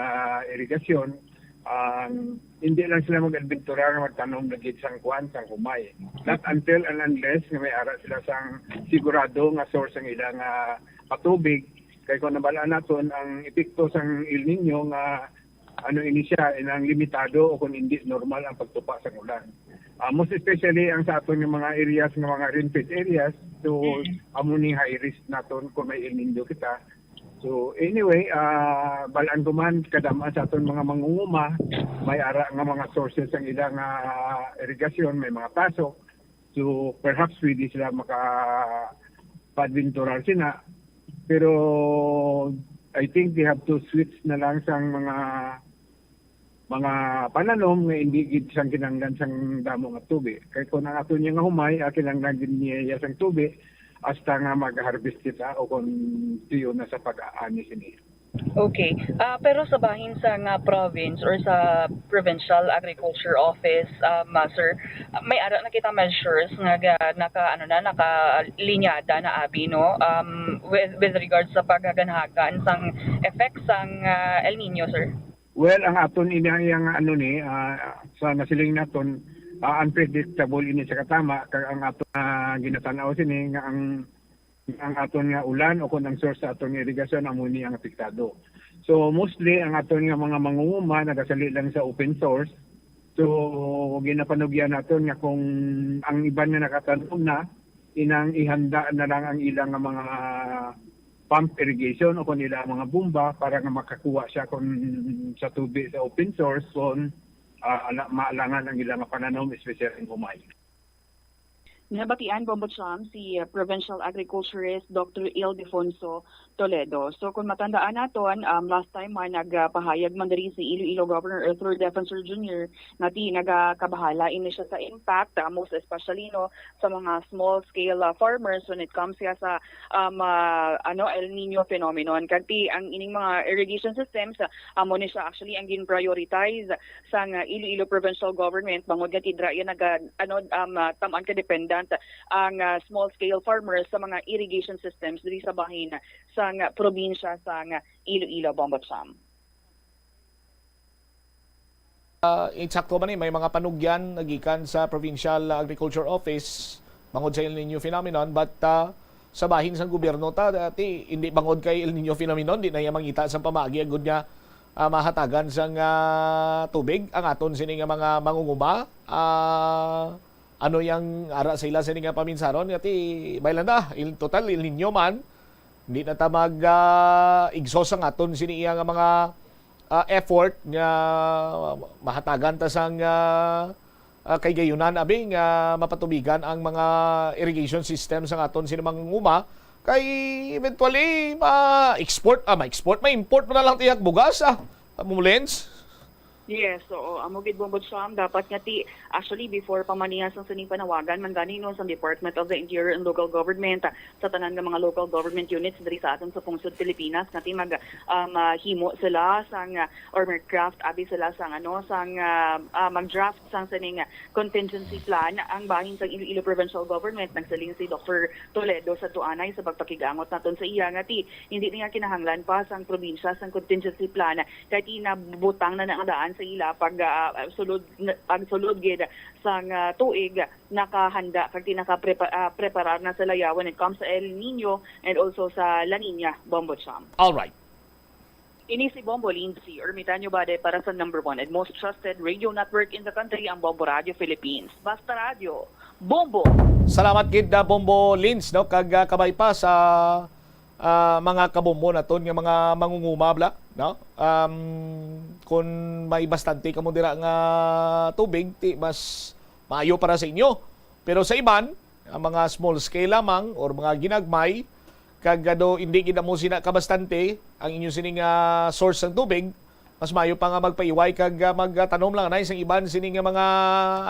irigasyon, um, hindi lang sila mag-adventura nga magtanom na gid sang kuan, sang humay. Not until and unless nga may ara sila sang sigurado nga source ang ilang, ah, patubig. Kay kung nabalaan naton ang epekto sang El Nino nga ano ini siya, inang limitado o kung hindi normal ang pagtupa sang ulan. Ah, most especially ang sa aton nga mga areas nga mga rain-fed areas, so Mm. amo ni high risk naton kung may El Nino kita. So anyway, ah, balaan ko man, kadama sa aton mga mangunguma, may ara nga mga sources ang ilang, ah, irigasyon, may mga pasok. So perhaps pwede sila maka-adventurar sina. Pero I think they have to switch na lang sang mga, mga pananom nga hindi gid sang kinahanglan sang damo nga tubi. Kay kung ang ato niya nga humay, ah, kinahanglan gid niya sang tubi hasta nga mag-harvest kita o kung tuyo na sa pag-aani sini. Okay. Ah, pero sa bahin sa nga province or sa provincial agriculture office, um, ah, sir, may ara na kita measures nga ga-, naka, ano na, nakalinyada na abi, no? Um, with, with regards sa paghaganhagan sang effects sang, ah, El Nino, sir? Well, ang aton ini, ang, ano ni, ah, sa nasiling naton, ah, unpredictable ini sa katama, kag ang aton, ah, ginatan-aw sini nga ang, ang aton nga ulan o kung ang source sa aton nga irigasyon amo ni ang apektado. So mostly ang aton nga mga mangunguma nagasali lang sa open source. So ginapanugyan naton nga kung ang iban nga nakatanom na, inang ihanda na lang ang ilang nga mga pump irrigation o kung ilang mga bomba para nga makakuha siya kung sa tubi sa open source kung, ah, ala-, maalangan ang ilang nga pananom, especially ang humay. Nabatian, Bombo Cham, si, uh, Provincial Agriculturist Doctor Ildefonso Toledo. So, kung matandaan naton, um, last time man nagpahayag man diri si Iloilo Governor Arthur Defensor Junior nga ti nagakabahala ini siya sa impact, uh, most especially, no, sa mga small scale, uh, farmers when it comes siya sa, um, uh, ano, El Nino phenomenon. Kag ti ang ining mga irrigation systems, uh, amo ni siya actually ang gin-prioritize sang, uh, Iloilo Provincial Government, bangod nga ti dira iya naga-, ano, um, uh, tam-an ka dependent ang, uh, small scale farmers sa mga irrigation systems diri sa bahin sang probinsya sang Iloilo, Bombo Cham. Ah, insakto man ni, may mga panugyan nagikan sa Provincial Agriculture Office bangod sa El Nino phenomenon, but, ah, sa bahin sang gobyerno ta, dati, hindi bangod kay El Nino phenomenon, di na iya mangita sa pamaagi agud nga, ah, mahatagan sang, ah, tubig ang aton sini nga mga mangunguma. Ah, ano yang ara sa ila sini nga paminsaron? Nga ti, bahala na, il-, total, El Nino man, hindi na ta mag, ah, exhaust ang aton sini iya nga mga, ah, effort nga mahatagan ta sang, ah, ah, kay gayunan, abi, nga mapatubigan ang mga irrigation system sang aton sini mangunguma. Kay eventually, ma-export, ah, ma-export, ma-import pa na lang tiyag bugas, ah, Mumulens. Yes, oo. Amo gid, Bombo Cham, dapat nga ti, actually, before pa man niya sang sining panawagan, man gani, no, sa Department of the Interior and Local Government, ah, sa tanan nga mga local government units diri sa aton sa pungsod Pilipinas, nga ti mag, um, ah, himo sila sang, ah, or mag-craft, abi sila sang, ano, sang, ah, ah, mag-draft sang sining contingency plan ang bahin sang Iloilo Provincial Government. Nagsiling si Doctor Toledo sa tuanay sa pagpakigangot naton sa iya nga ti hindi niya kinahanglan pa sang probinsya sang contingency plan kay ti nabutang na na ang daan sa ila pag ah, sulod pagsulod gid sang ah, tuig. Nakahanda kag ti nakaprepa- ah, preparar na sila ya when it comes sa El Nino and also sa La Nina, Bombo Cham. All right. Ini si Bombo Lindsay Ermitanyo Bade para sa number one and most trusted radio network in the country, ang Bombo Radio Philippines. Basta Radio, Bombo! Salamat gid, ah, Bombo Lins, no, kag ah, kabay pa sa ah, mga kabombo naton nga mga mangunguma bla, no? Um, kung may bastante kamo dira nga tubig, ti mas maayo para sa inyo. Pero sa iban, ang mga small scale lamang or mga ginagmay, kag ano, hindi gid amo sina kabastante ang inyo sining ah, source sang tubig, mas maayo pa nga magpaiway kag ah, magtanom lang anay sang iban sini nga mga,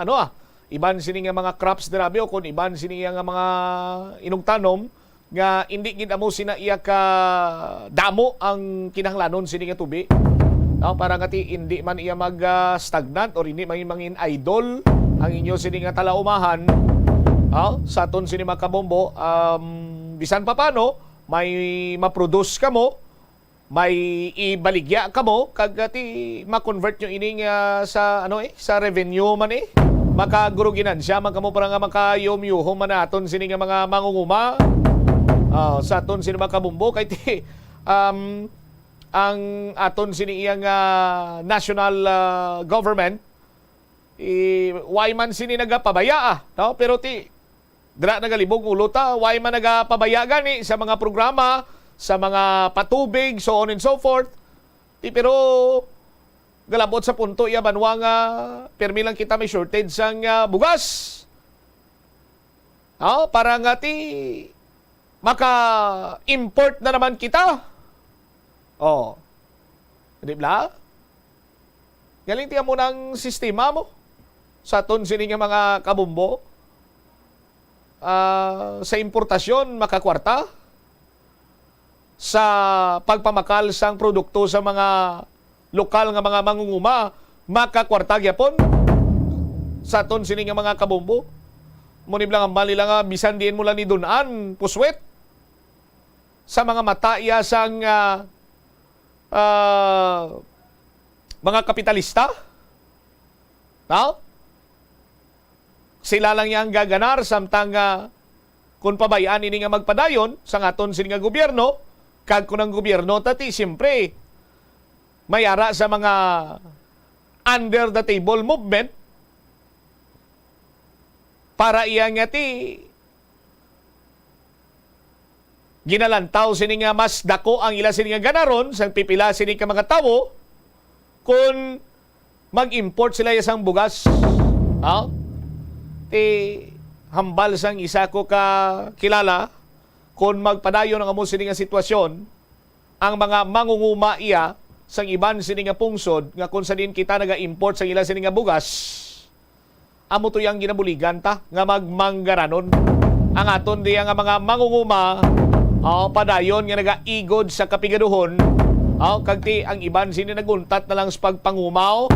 ano ah, iban sini nga mga crops dira, abi, o kung iban sini nga mga inugtanom nga hindi gid amo sina iya ka damo ang kinahanglanon sini nga tubi. No, para nga ti hindi man iya mag ah, stagnant or hindi man mangin idol ang inyo sini nga talaumahan. No? Sa aton sini, mga kabombo, um, bisan pa paano, may ma-produce kamo, may ibaligya kamo, kag ah, ti ma-convert nyo ini nga sa, ano eh, sa revenue man eh. Makaguro ginansya man kamo para nga makayumyuhom man aton sini nga mga mangunguma. Ah, sa aton sini, mga kabombo, kay ti um, ang aton sini iya nga national ah, government, i why man sini nagapabaya, ah, no? Pero ti dira nagalibog ulo ta, why man nagapabaya gani sa mga programa, sa mga patubig, so on and so forth. Ti pero galabot sa punto iya banwa nga pirmi lang kita may shortage sang ah, bugas. Oh, para nga ti maka-import na naman kita. Oh. Di ba? Galing tiyan mo ng sistema mo sa aton sini nga mga kabumbo. Ah, sa importasyon, makakwarta. Sa pagpamakal sang produkto sa mga lokal nga mga mangunguma, makakwarta gyapon sa aton sini nga mga kabumbo. Mo ni lang ang mali lang nga bisan diin mo lang ni dun-an, puswet sa mga mata iya sang ah, ah, mga kapitalista. No? Sila lang yang gaganar samtang ah, kung pabayaan ini nga magpadayon sa aton sini nga gobyerno, kag kung ang gobyerno tati siyempre may ara sa mga under the table movement para iya nga ti ginalantaw sini nga mas dako ang ila sini nga ganaron sang pipila sini ka mga tawo kun mag-import sila sang bugas. Ha? Ti hambal sang isa ko ka kilala, kun magpadayon ang amo sini nga sitwasyon, ang mga mangunguma iya sang iban sini nga pungsod nga kung sa diin kita naga-import sang ila sini nga bugas, amo to yang ginabuligan ta nga magmanggaranon. Ang aton diya nga mga mangunguma, oh, padayon nga nagaigod sa kapigaduhon, oh, kag ti ang iban sini naguntat na lang sa pagpangumaw.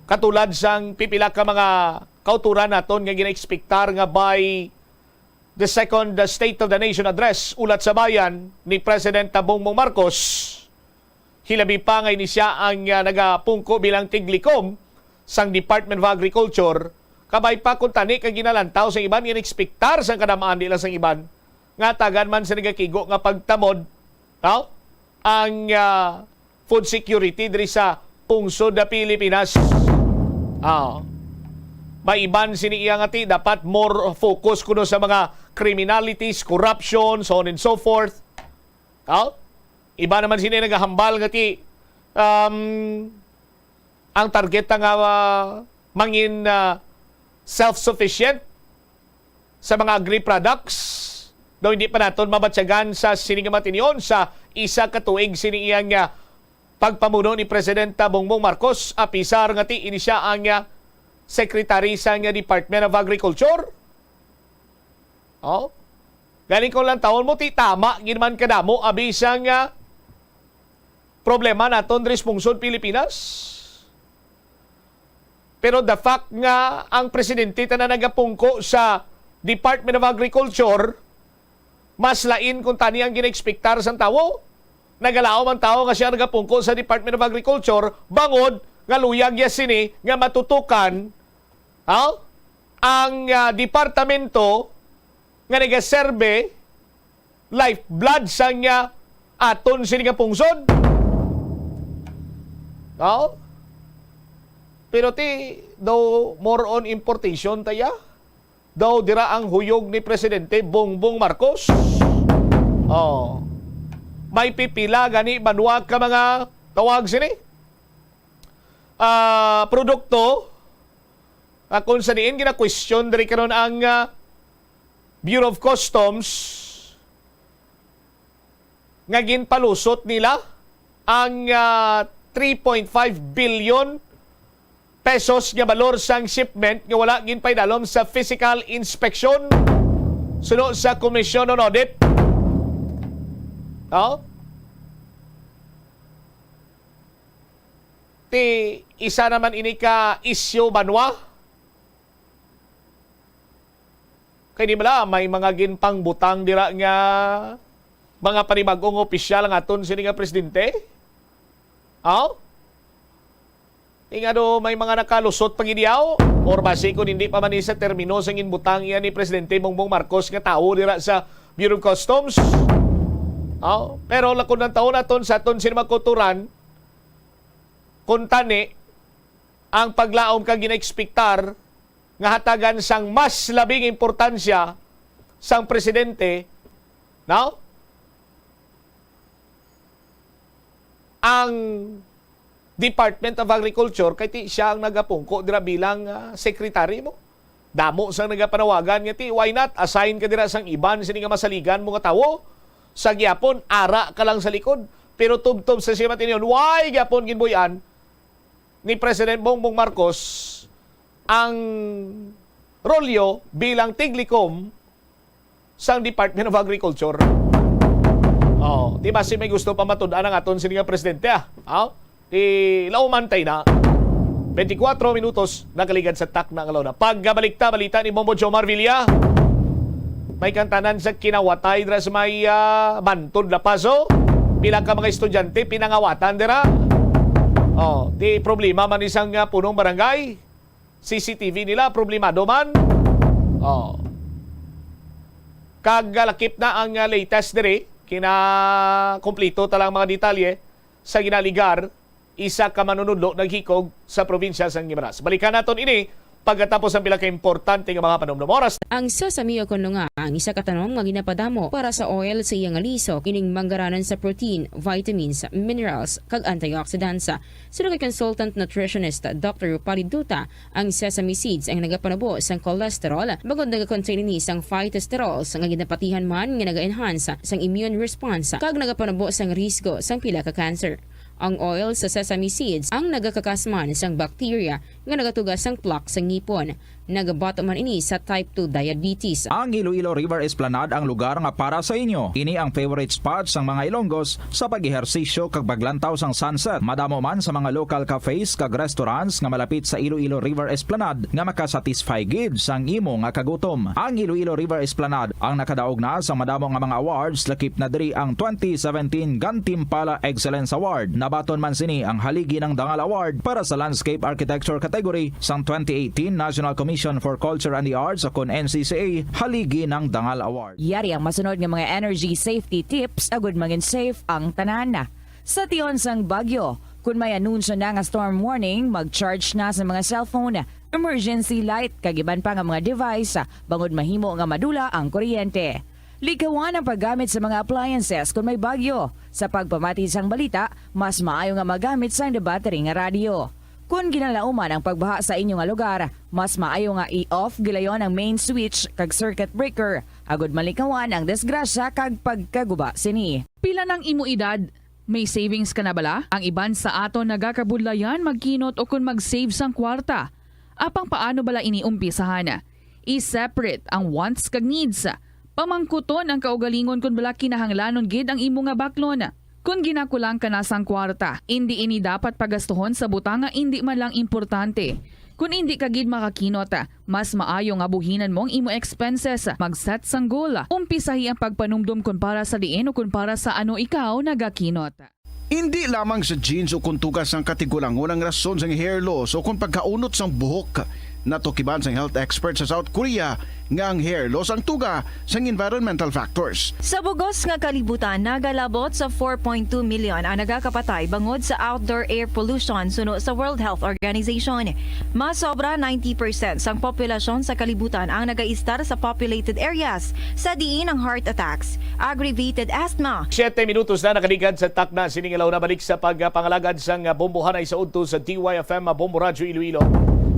Katulad sang pipila ka mga kauturan naton nga ginaekspektar nga by the second uh, State of the Nation Address, Ulat sa Bayan, ni President Bongbong Marcos, hilabi pa nga ini siya ang uh, nagapungko bilang tiglikom sang Department of Agriculture, kabay pa kung tani kay ginalantaw sang iban, inekspektar sang kadamaan nila sang iban, nga tagan man sa nagakigo nga pagtamod, no? Ang uh, food security diri sa pungsod na Pilipinas. Ah. May iban sini iya nga ti dapat more focus kuno sa mga criminalities, corruption, so on and so forth. Ah? Iba naman sini nagahambal nga ti um, ang target nga uh, mangin uh, self-sufficient sa mga agri-products, daw hindi pa naton mabatyagan sa sini nga matinion sa isa ka tuig sini iya nga pagpamuno ni Presidenta Bongbong Marcos, apisar nga ti ini sia ang, ah, secretary sang, ah, Department of Agriculture. Oh. Galing ko lang taon mo, ti tama gid man kadamo abi sang, ah, problema naton diri sa pungsod Pilipinas. Pero the fact nga ang presidente tanan nagapungko sa Department of Agriculture, mas lain kung tani ang ginaekspektar sang tawo. Nagalaom ang tawo nga siya nagapungko sa Department of Agriculture, bangod nga luyag ya sini nga matutukan, ha? Ang, ah, departamento nga nagaserbe lifeblood sang, ah, aton sini nga pungsod. No? Pero ti, daw more on importation ta ya. Daw dira ang huyog ni Presidente Bongbong Marcos. Oh. May pipila gani banwa ka mga tawag sini, ah, produkto, ah, kung sa diin gina-question diri karon ang, ah, Bureau of Customs nga ginpalusot nila ang, ah, three point five billion pesos nga balor sang shipment nga wala ginpaidalom sa physical inspection suno sa Commission on Audit. No? Ti isa naman ini ka isyu banwa. Kay di bala may mga ginpangbutang dira nga mga panibag-ong opisyal ang aton sini nga presidente? Aw? Di nga do may mga nakalusot pa gid yaw? Or basi kung hindi pa man ni sa termino sa ginbutang iya ni Presidente Bongbong Marcos nga tawo dira sa Bureau of Customs? Aw? Pero lakon ang taon aton sa aton sini mga kulturan, kung tani ang paglaom ka ginaekspektar nga hatagan sang mas labing importansya sang presidente, no? Ang Department of Agriculture, kay ti siya ang nagapungko dira bilang, ah, secretary mo. Damo sang nagapanawagan nga ti, "Why not? Assign ka dira sang iban sini nga masaligan mo nga tawo. Sa gyapon, ara ka lang sa likod." Pero tubtob sa siya matinuyon, why gyapon ginbuy-an ni President Bongbong Marcos ang rolyo bilang tiglikom sang Department of Agriculture. Oh, di ba si may gusto pa matud-an ang aton sini nga presidente, ah? Oh, di lauman tay na. Twenty-four minutos nakaligad sa takna nga launa. Pagkabalik ta, balita ni Bombo Jomar Villa. May kantanan sa kinawatay dira sa may, ah, Mantod, La Paz, oh. Pila ka mga estudyante pinangawatan dira. Oh, di problema man isang, ah, punong barangay. C C T V nila, problemado man. Oh. Kag, ah, lakip na ang, ah, latest diri, kina-, kompleto ta lang mga detalye sa ginaligar, isa ka manunudlo naghikog sa probinsya sang Guimaras. Balikan naton ini pagkatapos ang pila ka importante nga mga panumdom. Oras. Ang sesame o kon nga ang isa ka tanom nga ginapadamo para sa oil sa iya nga liso, ining manggaranan sa protein, vitamins, minerals, kag antioxidants. Suno kay consultant nutritionist Doctor Rupali Duta, ang sesame seeds ang nagapanubo sang cholesterol, bangod nagakontain ini sang phytosterols nga ginapatihan man nga naga-enhance sang immune response kag nagapanubo sang risgo sang pila ka cancer. Ang oil sa sesame seeds ang nagakakas man sang bacteria nga nagatuga sang plaque sa ngipon. Nagabato man ini sa type two diabetes. Ang Iloilo River Esplanade ang lugar nga para sa inyo. Ini ang favorite spot sang mga Ilonggos sa pag-ehersisyo kag paglantaw sang sunset. Madamo man sa mga local cafes kag restaurants nga malapit sa Iloilo River Esplanade nga makasatisfy gid sang imo nga kagutom. Ang Iloilo River Esplanade ang nakadaog na sa madamo nga mga awards, lakip na diri ang twenty seventeen Gantimpala Excellence Award. Nabaton man sini ang Haligi ng Dangal Award para sa Landscape Architecture category sang twenty eighteen National Commission for Culture and the Arts, o kon N C C A, Haligi ng Dangal Award. Yari ang masunod nga mga energy safety tips agud mangin safe ang tanan. Sa tion sang bagyo, kun may anunsyo na nga storm warning, mag-charge na sa mga cellphone, emergency light, kag iban pa nga mga device, bangod mahimo nga madula ang kuryente. Likawan ang paggamit sa mga appliances kun may bagyo. Sa pagpamati sang balita, mas maayo nga magamit sang battery nga radyo. Kon ginalauman ang pagbaha sa inyo nga lugar, mas maayo nga i-off gilayon ang main switch kag circuit breaker, agud malikawan ang disgrasya kag pagkaguba sini. Pila nang imo edad? May savings ka na bala? Ang iban sa aton nagakabudlayan magkinot o kon mag-save sang kwarta. Apang paano bala ini umpisahan? I-separate ang wants kag needs. Pamangkuton ang kaugalingon kon bala kinahanglanon gid ang imo nga baklon. Kon ginakulang ka na sang kwarta, indi ini dapat pagastuhon sa butang nga indi man lang importante. Kon indi ka gid makakinot, mas maayo nga buhinan mo ang imo expenses. Mag-set sang goal. Umpisahi ang pagpanumdom kon para sa diin o kon para sa ano ikaw nagakinot. Indi lamang sa genes o kon tuga sang katigulangon ang rason sang hair loss o kon pagkaunot sang buhok. Natukiban sang health expert sa South Korea nga ang hair loss ang tuga sang environmental factors. Sa bugos nga kalibutan, nagalabot sa four point two million ang nagakapatay bangod sa outdoor air pollution, suno sa World Health Organization. Mas sobra ninety percent sang populasyon sa kalibutan ang nagaistar sa populated areas, sa diin ang heart attacks, aggravated asthma, Siyete minutos na nakaligad sa takna sining alaw na. Balik sa pagpangalagad sang bombohanay sa udto sa D Y F M Bombo Radyo Iloilo.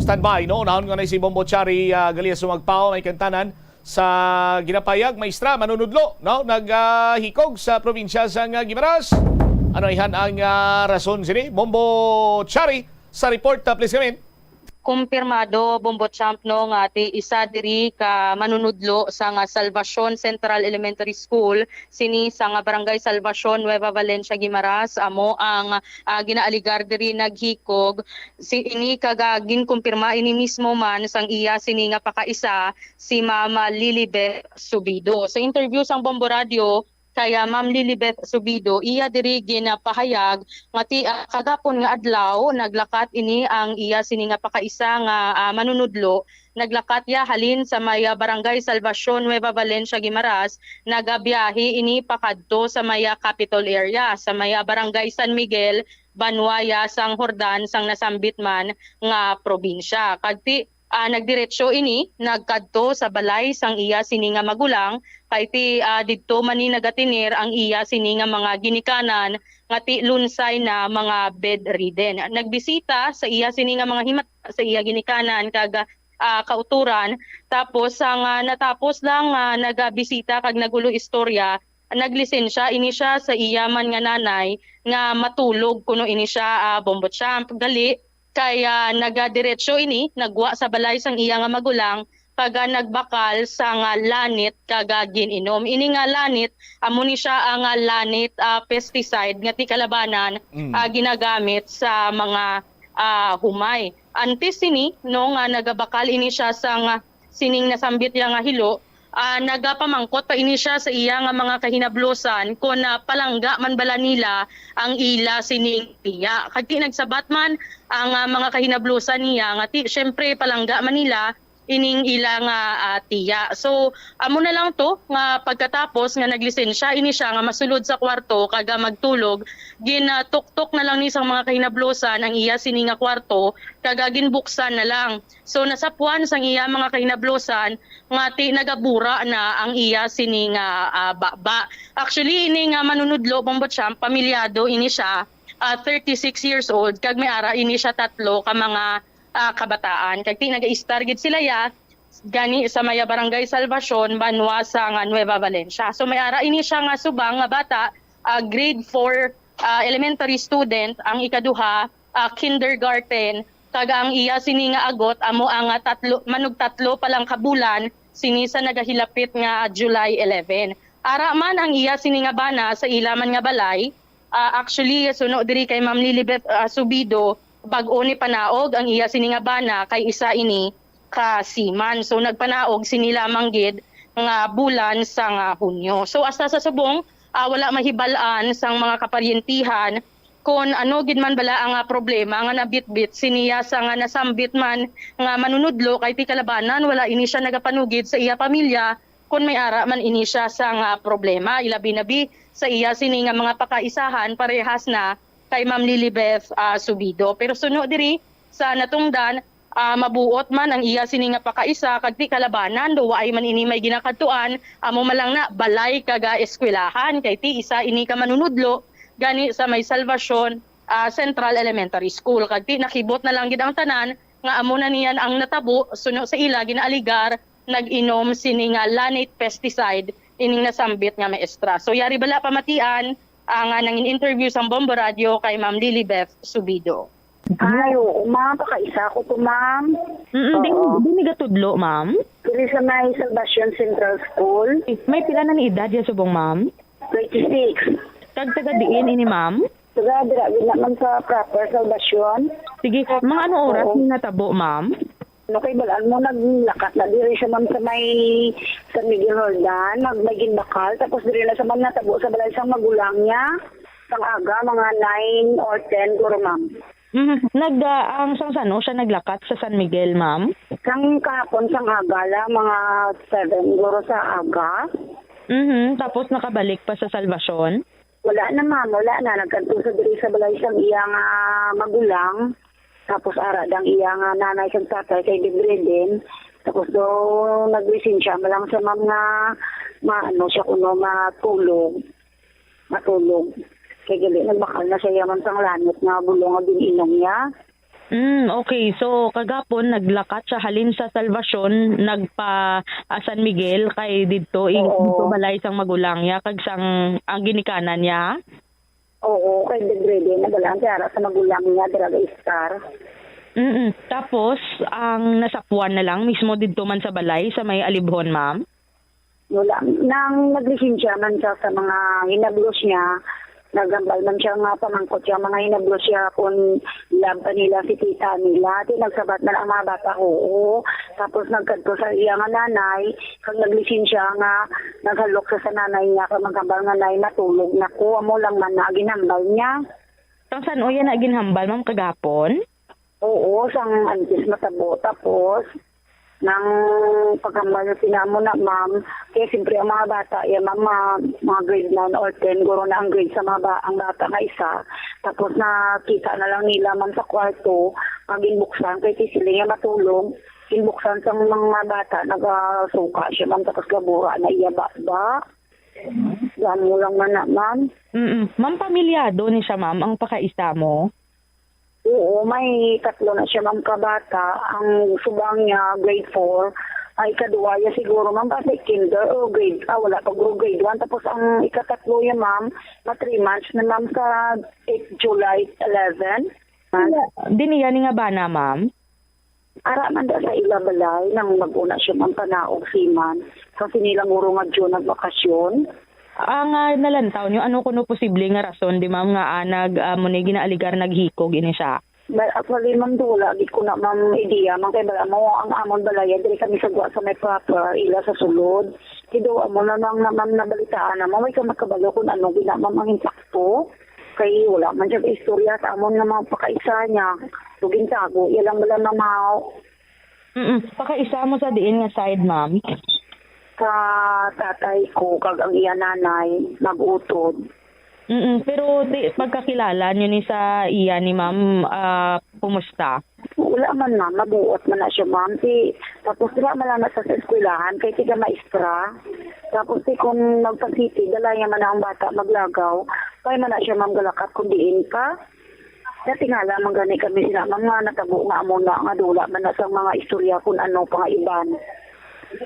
Standby, no? Nahon nga na si Bombo Chari, ah, Galias Sumagpao, may kantanan sa ginapayag, maestra, manunudlo, no? Naghikog sa probinsya sang, ah, Guimaras. Ano ihan ang, ah, rason sini? Bombo Chari, sa report, ah, please, kami. Kumpirmado, Bombo Champ, no, nga ti isa diri ka manunudlo sa nga Salvacion Central Elementary School, sini sa nga Barangay Salvacion, Nueva Valencia, Guimaras, amo ang, ah, ginaaligar diri naghikog. Si ini kaga ginkumpirma ini mismo man sang iya sini nga pakaisa, si Mama Lilibeth Subido. Sa interview sang Bombo Radio, kay, ah, Ma'am Lilibeth Subido, iya diri ginapahayag nga ti, ah, kagapon nga adlaw naglakat ini ang iya sini nga pakaisa nga, ah, manunudlo. Naglakat iya halin sa may, ah, Barangay Salvacion, Nueva Valencia, Guimaras. Nagabiyahe ini pakadto sa may, ah, Capitol area, sa may, ah, Barangay San Miguel, banwa iya sang Jordan sang nasambit man nga probinsya. Kag ti, ah, nagdiretso ini nagkadto sa balay sang iya sini nga magulang, kay ti, ah, didto man ni nagatener ang iya sini nga mga ginikanan nga ti lunsay na mga bedridden. Nagbisita sa iya sini nga mga himata sa iya ginikanan kag, ah, kauturan. Tapos, sang, ah, natapos lang nga nagabisita kag nag-ulo istorya, naglisensya ini siya sa iya man nga nanay nga matulog kuno ini siya, ah, Bombo Champ. Gali, kay, ah, nagadiretso ini, nagwa sa balay sang iya nga magulang, kag, ah, nagbakal sang, ah, lanit kag, ah, gin-inom. Ini nga lanit, amo ni siya ang, ah, lanit, ah, pesticide nga ti kalabanan, Mm. ah, ginagamit sa mga, ah, humay. Antes sini, no, nga nagabakal ini siya sang, ah, sining nasambit niya nga hilo, ah, nagapamangkot pa ini siya sa iya nga mga kahinablosan kon, ah, palangga man bala nila ang ila sining tiya. Kag ti nagsabat man ang, ah, mga kahinablosan niya nga ti, siyempre, palangga man nila ining ila nga, ah, tiya. So, amo na lang to nga pagkatapos nga naglisensya ini siya nga masulod sa kwarto kag, ah, magtulog, ginatuktok na lang ni sang mga kahinablosan ang iya sini nga kwarto kag, ah, ginbuksan na lang. So, nasapuan sang iya mga kahinablosan nga ti nagabura na ang iya sini nga, ah, baba. Actually, ini nga manunudlo, Bombo Champ, pamilyado ini siya, ah, thirty-six years old, kag may ara ini siya tatlo ka mga, ah, kabataan. Kag ti nagaistar gid sila ya gani sa maya Barangay Salvacion, banwa sa nga Nueva Valencia. So, may ara ini siya nga subang nga bata, ah, grade four, ah, elementary student, ang ikaduha, ah, kindergarten, kag ang iya sini nga agot amo ang, ah, tatlo, manugtatlo pa lang ka bulan sini sa nagahilapit nga July eleven. Ara man ang iya sini nga bana sa ila man nga balay. Ah, actually, suno diri kay Ma'am Lilibeth, ah, Subido, bag-o ni panaog ang iya sini nga bana kay isa ini ka seaman. So, nagpanaog sini lamang gid nga bulan sa nga Hunyo. So, hasta sa subong, ah, wala mahibal-an sang mga kaparyentihan kon ano gid man bala ang, ah, problema nga nabitbit siniya sa nga nasambit man nga manunudlo, kay ti kalabanan wala ini siya nagapanugid sa iya pamilya kon may ara man ini siya sa nga problema, ilabi na bi sa iya sini nga mga pakaisahan parehas na kay Ma'am Lilibeth, ah, Subido. Pero suno diri sa natungdan, ah, mabuot man ang iya sini nga pakaisa kag ti kalabanan, do waay man ini may ginakadtuan, amo man lang na balay kag, ah, eskwelahan, kay ti isa ini ka manunudlo gani sa may Salvacion, ah, Central Elementary School. Kag ti nakibot na lang gid ang tanan nga amo na niyan ang natabo, suno sa ila ginaaligar nag-inom sini nga Lanate pesticide ining nasambit nga maestra. So, yari bala pamatian, ang, ah, nangin-interview sang Bombo Radio kay Ma'am Lilibeth Subido. Ay, oo, ma'am. Pakaisa ko to, ma'am. Mm, din, Oo. din ni gatudlo, ma'am? Diri sa may Salvacion Central School. Eh, may pila na ni edad ya subong, ma'am? Twenty-six. Kag taga diin ini, ma'am? Taga dira gid na, ma'am, sa proper Salvacion. Sige, mga ano oras Oo. ni natabo, ma'am? Ano kay balaan mo, naglakat na diri siya, ma'am, sa may San Miguel Roldan, nag may ginbakal, tapos diri na siya, ma'am, natabo sa balay sang magulang niya. Sang aga, mga nine or ten, guro, ma'am. Mhm. Nag, ah, ang sang sano siya naglakat sa San Miguel, ma'am? Sang kahapon, sang aga la, mga seven, guro, sa aga. Mhm. Tapos nakabalik pa sa Salvacion? Wala na, ma'am. Wala na. Nagkadto sa diri sa balay sang iya nga magulang. Tapos ara dang iya nga nanay kag tatay kay bedridden. Tapos do naglisensya man lang sa, ma'am, nga maano siya kuno matulog. Matulog. Kay gali nagbakal na siya, ma'am, sang lanot nga bulong nga gin-inom niya. Mm, okay. So, kagapon, naglakat siya halin sa Salvacion, nagpa, ah, San Miguel, kay didto, i-, Oo. didto balay sang magulang niya, kag sang, ang ginikanan niya? Oo, kay bedridden na balaan, kay ara sa magulang niya, dira ga Star. Mm. Tapos, ang nasapuan na lang mismo didto man sa balay, sa may Alibhon, ma'am? Wala. Nang naglisensya man siya sa mga hinablos niya, naghambal man siya nga pamangkot siya mga hinablos siya kung love pa nila si tita nila. Di nagsabat man ang mga bata, oo. Tapos nagkadto sa iya nga nanay, kag naglisensya nga naghalok siya sa nanay niya, kag maghambal nga, "Nay, matulog na ko." Amo lang man na ginhambal niya. Sang san-o iya na ginhambal, ma'am, kagapon? Oo, sang antes matabo. Tapos, nang paghambal na sila mo na, ma'am, kaya siyempre ang mga bata, yan, ma'am, mga, mga grade nine or ten, guro na ang grade sa mga ba-, ang bata nga isa. Tapos nakita na lang nila, ma'am, sa kwarto, nga ginbuksan, kay ti sila nga matulog, ginbuksan sa mga bata, nagasuka siya, ma'am, tapos gabura na iya baba. Gamo lang man na, ma'am. Mm. Ma'am, pamilyado ni siya, ma'am, ang pakaisa mo? Oo, may tatlo na siya, ma'am, ka bata. Ang subang niya, grade four. Ang ikaduwa niya siguro, ma'am, basta kinder o grade, ah, wala pa, guro, grade one. Tapos ang ikatatlo niya, ma'am, ma three months na, ma'am, sa eight, July eleven. Wala. Di niya ni nga bana, ma'am? Ara man da sa ila balay nang mag-una siya, ma'am, panaog siman. Sa sini lang guro nga June nagbakasyon. Ang, ah, nalantaw niyo, ano kuno posible nga rason, di, ma'am, nga, ah, nag, ah, mo ni ginaaligar naghikog ini siya? Well, actually, ma'am, do wala gid ko na, ma'am, idea, ma'am, kay bala mo, ang amon balaya, diri kami sa gwa sa may proper, ila sa sulod. Kido, amo na lang na, ma'am, nabalitaan na, ma'am, way ka makabalo kung ano gid na, ma'am, ang insakto. Kay wala man siya istorya sa amon nga mga pakaisa niya. So, gintago iya lang bala, ma'am, haw. Mm. Pakaisa mo sa diin nga side, ma'am? Sa tatay ko kag ang iya nanay, mag-utod. Mm, pero di, pagkakilala niyo ni sa iya ni ma'am, ah, kumusta? Wala man, ma'am. Mabuot man na siya, ma'am. Ti, tapos wala man lang na sa, sa eskwelahan, kay tiga maestra. Tapos ti, kung magpa-city, dala niya man ang bata maglagaw. Kaya man na siya, ma'am, galakat kung diin pa. Natingala man gani kami sila, ma'am, nga natabo nga amo na, nga dula man na sang mga istorya kung ano pa nga iban.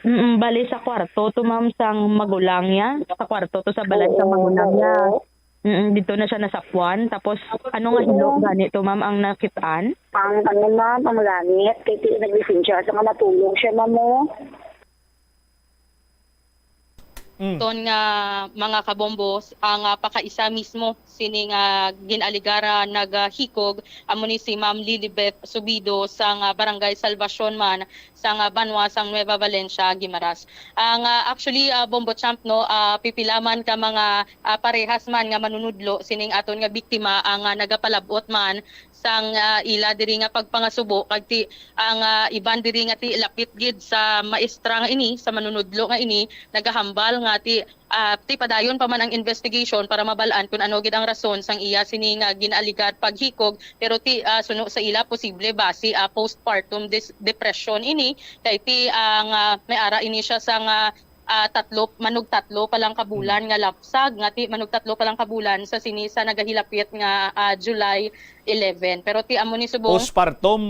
Mm, bali sa kwarto to, ma'am, sang magulang niya. Sa kwarto to sa balay sang Oo, magulang niya. Oo. Mm, dito na siya nasapuan. Tapos, ano nga hilo Oo. gani to, ma'am, ang nakitaan? Ang ano, ma'am, ang langit, kay ti-, naglisensya sa nga natulog siya, ma'am, oh. Mm. Ton nga mga kabombo, ang, ah, pakaisa mismo sini nga gin-aligara naghikog, amo ni si Ma'am Lilibeth Subido sang, ah, Barangay Salvacion man sang, ah, banwa sang Nueva Valencia, Guimaras. Ang, ah, actually, ah, Bombo Champ, no, ah, pipila man ka mga, ah, parehas man nga manunudlo sining aton nga biktima ang, ah, nagapalab-ot man sang, ah, ila diri nga pagpangasubo, kag ti ang, ah, iban diri nga ti lapit gid sa maestra nga ini, sa manunudlo nga ini, nagahambal nga ti, ah, ti padayon pa man ang investigation para mabal-an kun ano gid ang rason sang iya sini nga gin-aligar paghikog, pero ti, ah, suno sa ila posible basi, ah, postpartum dis-, depression ini, kay ti ang, ah, may ara ini siya sa nga ah, tatlo, manugtatlo pa lang ka bulan Mm. nga lapsag, nga ti manugtatlo pa lang ka bulan sa sini sa nagahilapit nga, ah, July eleven. Pero ti amo ni subong Postpartum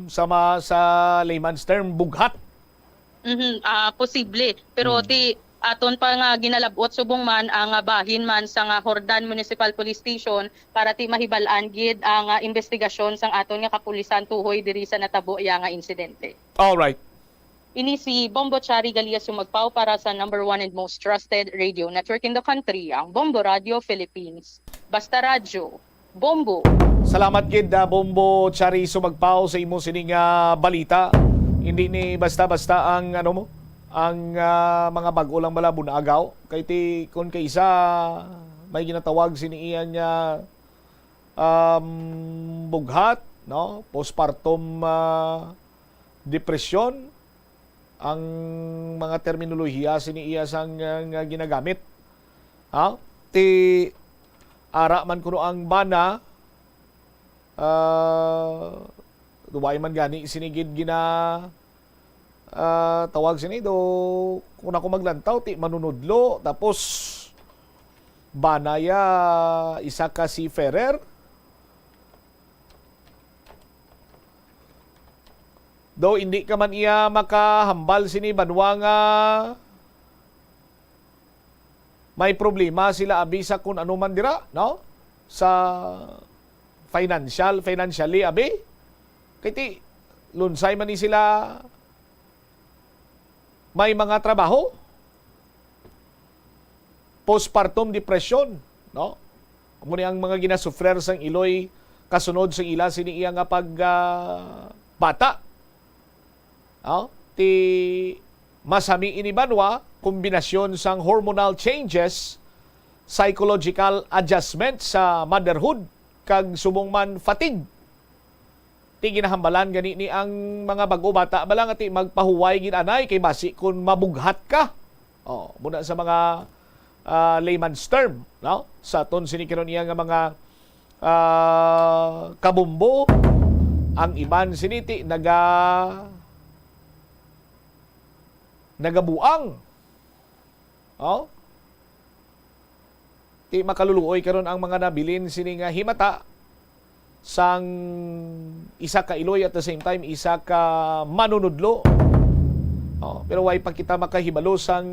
sa ma-, sa layman's term, bughat. Mhm, ah, posible. Pero Mm. ti Aton pa nga ginalab-ot subong man ang, ah, bahin man sa nga Jordan Municipal Police Station para ti mahibal-an gid ang, ah, investigasyon sang aton nga kapulisan tuhoy diri sa natabo iya nga insidente. All right. Ini si Bombo Chari Galia Sumagpao para sa number one and most trusted radio network in the country, ang Bombo Radio Philippines. Basta radyo, Bombo. Salamat gid, ah, Bombo Chari Sumagpao, sa imo sining, ah, balita. Hindi ni basta-basta ang, ano mo, ang, ah, mga bag-o lang bala bunagaw. Kay ti, kun kay isa, may ginatawag sini iya nga, um, bughat, no? Postpartum, ah, depression, ang mga terminolohiya sini iya sang, ah, nga ginagamit. Ha? Ti ara man kuno ang bana, ah, duway man gani sini gid gina, ah, tawag sini do, kung ako maglantaw, ti manunudlo, tapos bana ya isa ka seafarer. Daw hindi ka man iya makahambal sini banwa nga may problema sila abi sa kun ano man dira, no? Sa financial, financially abi. Kay ti, lunsay man ni sila may mga trabaho. Postpartum depression, no? Amo ni ang mga ginasufrer sang iloy kasunod sa ila sini iya nga pag, ah, bata. No? Ti masami ini banwa, kombinasyon sang hormonal changes, psychological adjustment sa motherhood, kag subong man fatigue. Ti ginahambalan gani ni ang mga bag-o bata bala nga ti magpahuway gid anay kay basi kun mabughat ka. Oh, muna sa mga, ah, layman's term, no? Sa aton sini karon iya nga mga, ah, kabumbo, ang iban sini ti naga-, nagabuang. Oh? Ti makaluluoy karon ang mga nabilin sini nga himata sang isa ka iloy, at the same time isa ka manunudlo. Oh, pero way pa kita makahibalo sang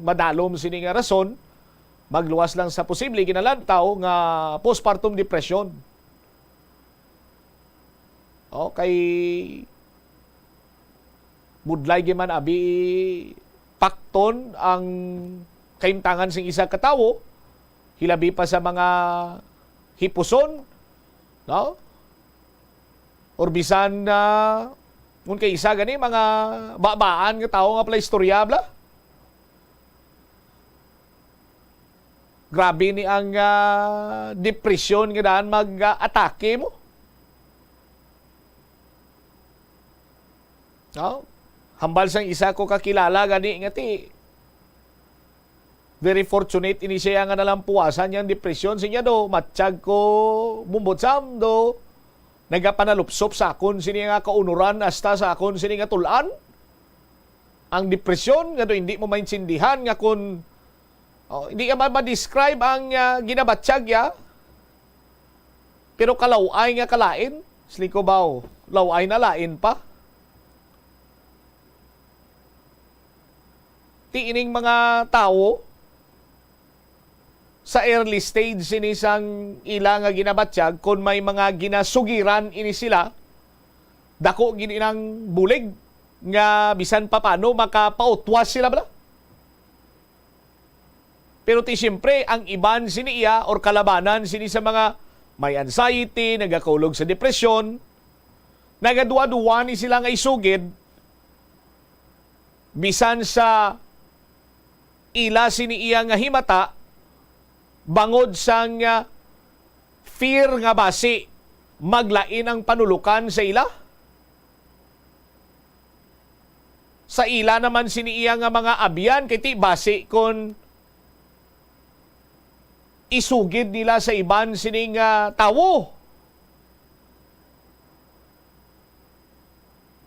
madalom sini nga rason, magluwas lang sa posible ginalantaw nga postpartum depression. Oh, kay budlay gyud man abi pakton ang kahimtangan sing isa ka tawo, hilabi pa sa mga hipuson, no? Or bisan na, kung kay isa gani, mga babaan nga tawo nga pala istorya, bla? Grabe ni ang, ah, depresyon nga daan mag, ah, atake mo. No? Hambal sang isa ko kakilala gani nga ti, very fortunate ini siya nga nalampuasan yang depresyon. Siya do, matsyag ko, bumbot sam do, nagapanalupsop sa akon sini nga kaunuran hasta sa akon sini nga tul-an. Ang depresyon nga do hindi mo maintindihan nga kun, oh, hindi ka ma-, ma-describe ang, ah, ginabatyag ya. Pero kalaw-ay nga kalain, sliko baw, law-ay na lain pa. Ti ining mga tawo, sa early stage sini sang ila nga ginabatyag, kon may mga ginasugiran ini sila, dako gid inang bulig nga bisan pa paano makapautwas sila bala. Pero ti siyempre, ang iban sini iya or kalabanan sini sa mga may anxiety, nagakaulog sa depresyon, nagaduwa-duwa ni sila nga isugid, bisan sa ila sini iya nga himata, bangod sang, ah, fear nga basi maglain ang panulukan sa ila. Sa ila naman sini iya nga mga abyan, kay ti basi kon isugid nila sa iban sini nga tawo.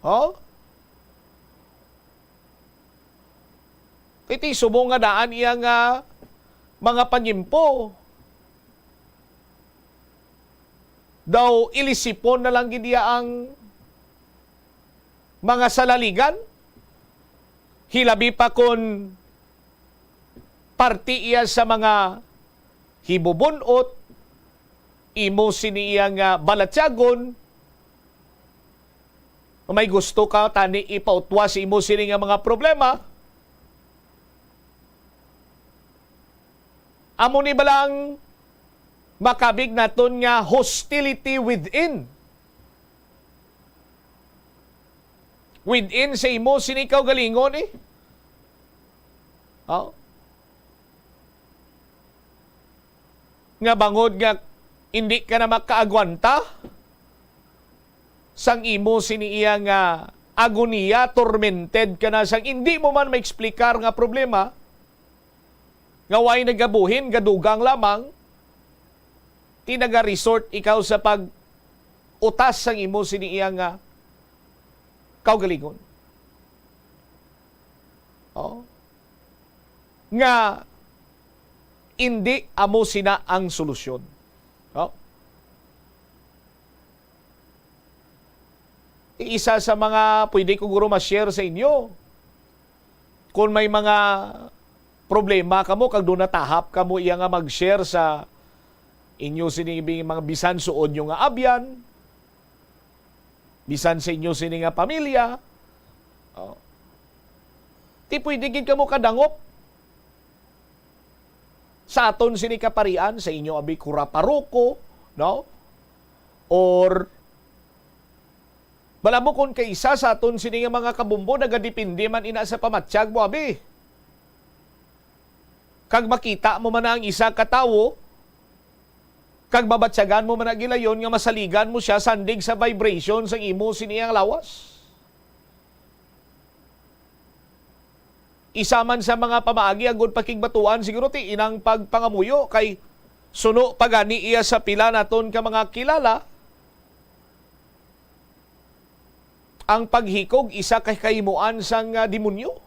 Oh? Kay ti subong nga daan iya nga mga panyimpo. Daw ilisipon na lang gid iya ang mga salaligan. Hilabi pa kon parte iya sa mga hibubun-ot, imo sini iya nga balatyagon, may gusto ka tani ipautwas sa imo sini nga mga problema, amo ni bala ang makabig naton nga hostility within. Within sa imo sini kaugalingon, eh. Oh. Nga bangod nga hindi ka na makaagwanta sang imo sini iya nga agoniya, tormented ka na sang hindi mo man maeksplikar nga problema, nga way nagabuhin, gadugang lamang, ti naga-resort ikaw sa pag-utas sang imo sini iya nga kaugalingon. Oh. Nga hindi amo sina ang solusyon. Oh. Isa sa mga pwede ko guro ma-share sa inyo, kung may mga problema kamo kag doon natahap kamo iya nga mag-share sa inyo sini mga bisan suod nyo nga abyan, bisan sa inyo sini nga pamilya, oh, ti pwede gid kamo kadangop sa aton sini kaparian, sa inyo abi kura paroko, no? Or bala mo kon kay isa sa aton sini nga mga kabumbo nagadepende man ina sa pamatyag mo abi. Kag makita mo man na ang isa ka tawo, kag mabatyagan mo man na gilayon nga masaligan mo siya sandig sa vibration sang imo sini ang lawas. Isa man sa mga pamaagi agud pakigbatuan siguro ti inang pagpangamuyo, kay suno pa gani iya sa pila naton ka mga kilala, ang paghikog isa ka kahimuan sang, ah, demonyo.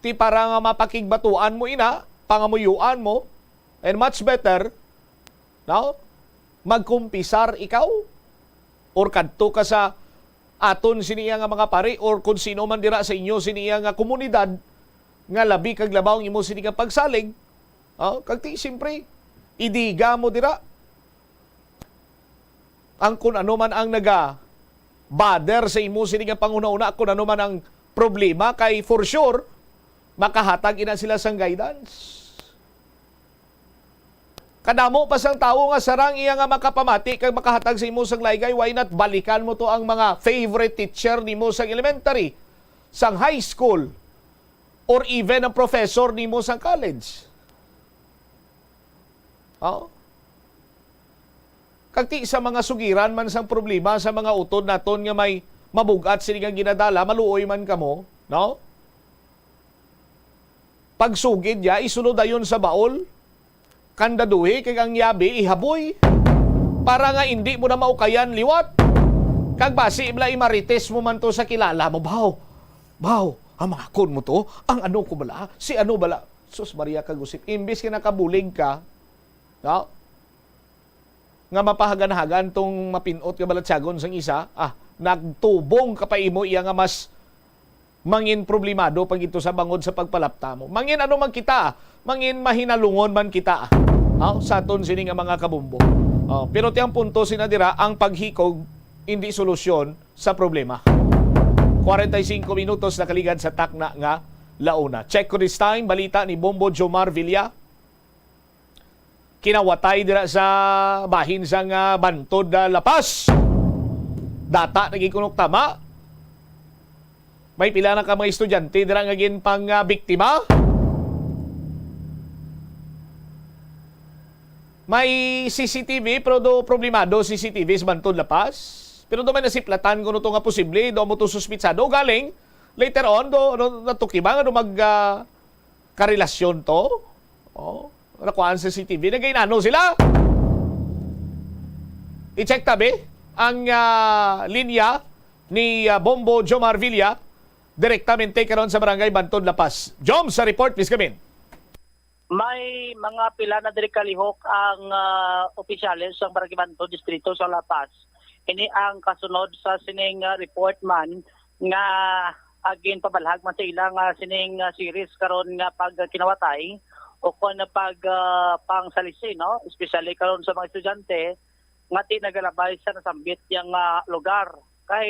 Ti para nga mapakigbatuan mo ina, pangamuyuan mo, and much better, no? Magkumpisar ikaw or kadto ka sa aton sini iya nga mga pari or kung sino man dira sa inyo sini iya nga komunidad nga labi kag labaw ang imo sini nga pagsalig, oh, kag ti siyempre idiga mo dira ang kun ano man ang naga bother sa imo sini nga panghunahuna, kun ano man ang problema, kay for sure makahatag ina sila sang guidance. Kadamo pa sang tawo nga sarang iya nga makapamati kag makahatag sa imo sang laygay, why not balikan mo to ang mga favorite teacher nimo sang elementary, sang high school, or even ang professor nimo sang college? Oh? Kag ti sa mga sugiran man sang problema sa mga utod naton nga may mabug-at sini nga ginadala, maluoy man kamo, no? Pagsugid niya, isulod dayon sa baol, kandaduhi, kag ang yabi ihaboy, para nga indi mo na maukayan liwat. Kag basi bala imarites mo man to sa kilala mo, baw, baw, ang mga kon mo to, ang ano ko bala, si ano bala. Sus Maria kag Josep, imbis nga nakabulig ka, no? Nga mapahagan-hagan tong mapin-ot nga balatyagon sang isa, ah, nagtubong ka pa imo iya nga mas mangin problemado pa gid to sa bangod sa pagpalapta mo. Mangin ano man kita, mangin mahinalungon man kita, ah, sa aton sini nga mga kabumbo. Oh, pero ti ang punto sina dira, ang paghikog hindi solusyon sa problema. Kwarenta y singko minutos nakaligad sa takna nga launa. Check ko this time, balita ni Bombo Jomar Villa. Kinawatay dira sa bahin sang, ah, Bantod, ah, La Paz. Data na gid kuno tama. May pila na ka mga estudyante dira nga ginpang, ah, biktima. May C C T V, pero do problemado C C T V sa Bantod, La Paz. Pero do may nasiplatan kuno to nga posible, do mo to suspitsado. Galing, later on, do, do natukiban nga do mag, ah, karelasyon to. Oh, nakuhaan sa C C T V. Nagainano sila? I-check tabi ang, ah, linya ni, ah, Bombo Jomar Villa direktamente karon sa Barangay Bantod, La Paz. Jom, sa report, please come in. May mga pila na diri kalihok ang, ah, opisyales sa Barangay Bantod, Distrito sa La Paz. Ini ang kasunod sa sining, ah, report man nga ah, ginpabalhag man sa ila nga sining, ah, series karon nga pagkinawatay o kon pag, ah, pangsalisi, no? Especially karon sa mga estudyante nga ti nagalabay sa nasambit yang, ah, lugar. Kay,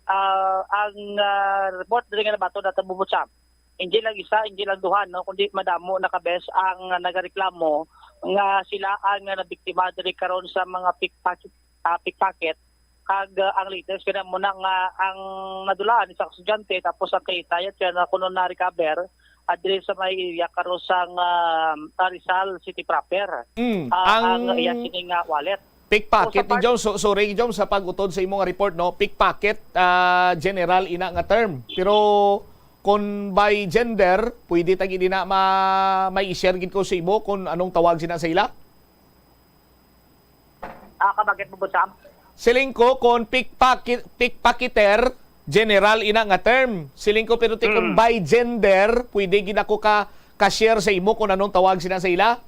ah, ang, ah, report diri nga nabaton nato, Bubutsam, hindi lang isa, hindi lang duha, no, kundi madamo na ka beses ang nagareklamo nga sila ang nabiktima diri karon sa mga pickpocket, ah, pickpocket. Kag, ah, ang latest kaya mo na nga ang nadulaan sa estudyante, tapos ang kay tayat siya na kuno na-recover, ah, diri sa may area karon sang, ah, ah, Rizal City proper. Mm, Ah, ang ang iya sini nga wallet. Pickpocket So, sa ni part Jones, so, sorry, Jones, sa pag-utod sa imong report, no? Pickpocket, ah, general ina nga term. Pero kung by gender, pwede ta gid na ma-, may i-share gid ko sa imo kung anong tawag sina sa ila? Ah, kabagat mo, Boss Sam? Siling ko, kung pickpocket, pickpocketer, general ina nga term. Siling ko, pero ti kung Mm. by gender, pwede gid ako ka, ka-share sa imo kung anong tawag sina sa ila?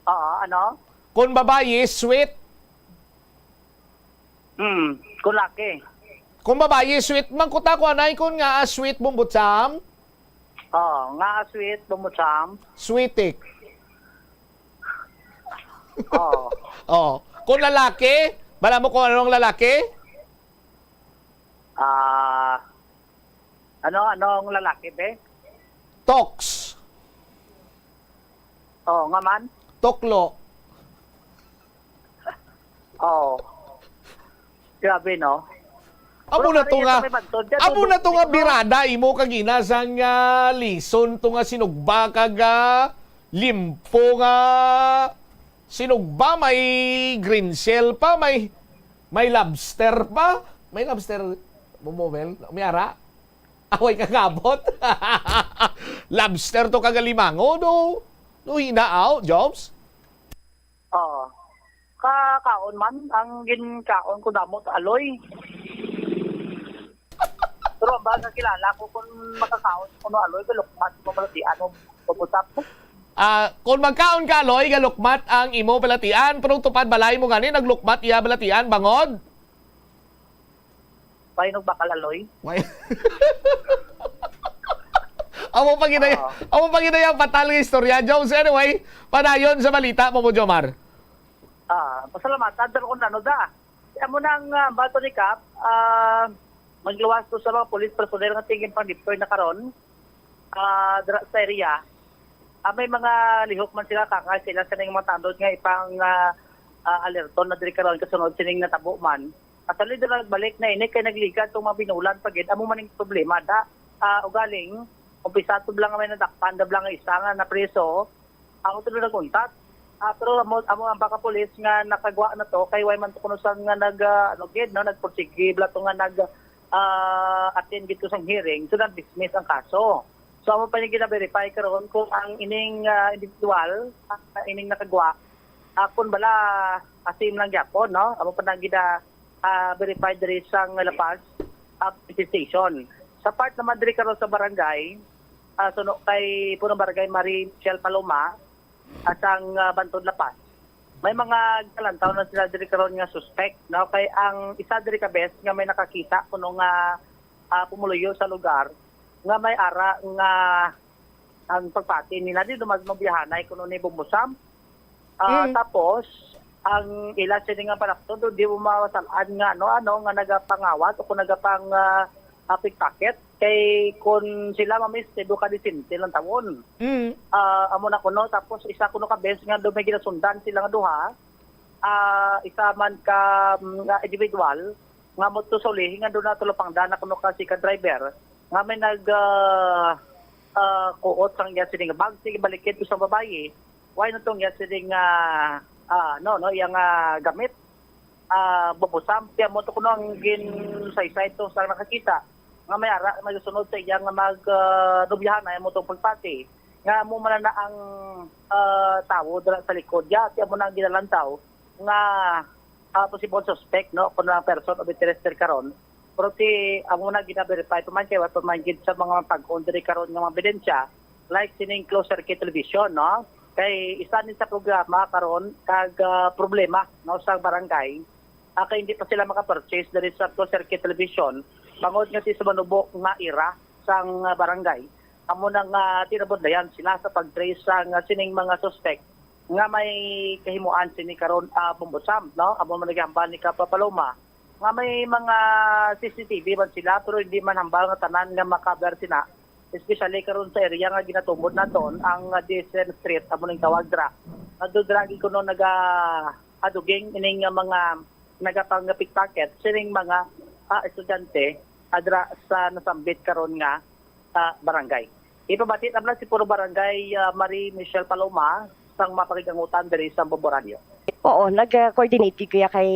Oo, ano? Kung babayi, sweet. Hmm, kung laki. Kung babayi, sweet man kuta ko, anay, kung nga, ah, sweet, Bumbutsam. Oo, nga sweet, Bumbutsam. Sweetik. Oo. Oh. Kung lalaki, bala mo kung anong lalaki? Ah, ano, anong lalaki, be? Toks. Oo, nga man. Toklo. Oo. Grabe, no? Amo Pero na to kaya nga, may bantod dyan, amo na to nga dudukot, no? Birada imo kag ina sang, ah, lison to nga sinugba kag, ah, limpo nga sinugba, may green shell pa, may, may lobster pa. May lobster, Momomel? May ara? Away ka kabot. Lobster to kag alimango, no? No, hinaw, Jobs? Oo. Kakaon man, ang ginkaon ko damo sa aloy. Pero ang baga kilala ko kung makakaon ko no aloy, galukmat ko pala di ano, pagusap ko. Ah, kung magkaon ka, Loy, galukmat ang imo balatian, pero tupad balay mo gani, naglukmat iya balatian, bangod? Painog bakal, Aloy. Why? Amo pa gid ay, Oo. Amo pa gid ay ang fatal nga istorya, Jones. Anyway, padayon sa balita mo, Jomar. Ah, pasalamat. Adal ko na, no, da. Amo na ang, ah, bato ni Kap. Ah, magluwas to sa mga police personnel nga tingin pang deploy na karon. Ah, dra-, sa area. Ah, may mga lihok man sila, kaka sila sa ning mga tanod nga ipang, ah, ah, alerton na diri karon kasunod sining natabo man. Actually, doon nagbalik na ini kay nagligad tong mga binulan pa gid. Amo man ang problema, da. Ah, ugaling, umpisa to lang may nadakpan, da lang nga isa nga napriso, ako to nag-untat. Ah, pero amo, amo ang baka pulis nga nakagwa na to, kay way man to kuno sa nga nag, ah, ano gid, no, nagpursige bala to nga nag, ah, attend gid to sang hearing, so nag-dismiss ang kaso. So, amo pa ni gina-verify karon kung ang ining, ah, individual, ah, ining nakagwa, ah, kung bala, asim lang gyapon, no? Amo pa na gina, ah, verify diri sa La Paz, ah, police station. Sa part naman diri karon sa barangay, ah, suno kay Punong Barangay Marie Michelle Paloma, ah, sang, ah, Bantod La Paz. May mga galantaw na sila diri karon nga suspect, no? Kay ang isa diri ka bes nga may nakakita kuno nga, ah, pumuluyo sa lugar nga may ara nga ang pagpati nila di dumas mabiyahanay kuno ni Bumbusam. Ah, Mm. Tapos, ang ila sini nga panaptod, di mo mawasalaan nga ano-ano nga nagapangawat o kung nagapang, ah, ah, pickpocket. Kay kung sila mamisti, do ka disente lang tawon. Mm. Ah, amo na kuno. Tapos, isa kuno ka bes nga do may ginasundan sila nga duha. Ah, isa man ka, mm, nga individual nga mo to sa ulihi nga do na tulapangdan na kuno ka si ka driver nga may nag, ah, ah, kuot sang iya sining bag, sige, balikid ko sa babayi. Why na tong iya sining, ah, ah, no, no, iyang, ah, gamit? Ah, Bobo Sam, kaya mo to kuno ang ginsaysay to sa nakakita nga may ara, may sunod sa iya nga mag, ah, nobyahan ay mo tong pagpati. Nga mo man na ang, ah, tawo dala sa likod. Ya, kaya mo na ang ginalantaw nga, ah, possible suspect, no, kung ang person of interest diri karon. Pero ti, amo na gina-verify pa man kay wa pa man gid sa mga pag-on diri karon nga mga ebidensya, like sining closed circuit television, no? Kay isa ni sa programa karon kag, ah, problema, no, sa barangay, ah, kay hindi pa sila maka-purchase diri sa closed circuit television. Bangod nga si sa manubo nga ira sang, ah, barangay, amo na nga tinabudlayan sila sa pag-trace sang, ah, sining mga suspect nga may kahimuan sini karon, ah, Bombo Sam, no? Amo man nagahambal ni Kap Paloma nga may mga C C T V man sila, pero hindi man hambal nga tanan nga makabar sina, especially karon sa area nga ginatumod naton, ang, ah, Dicen Street, amo ning tawag dira. Nagdudragi kuno naga aduging ining, ah, mga nagapang-pickpocket sining mga, ah, estudyante, ah, dira sa nasambit karon nga, ah, barangay. Ipabati naman si Puro Barangay, ah, Marie Michelle Paloma sang mapakig-angutan diri sa Bombo Radyo. Oo, nag-coordinate gid ko ya kay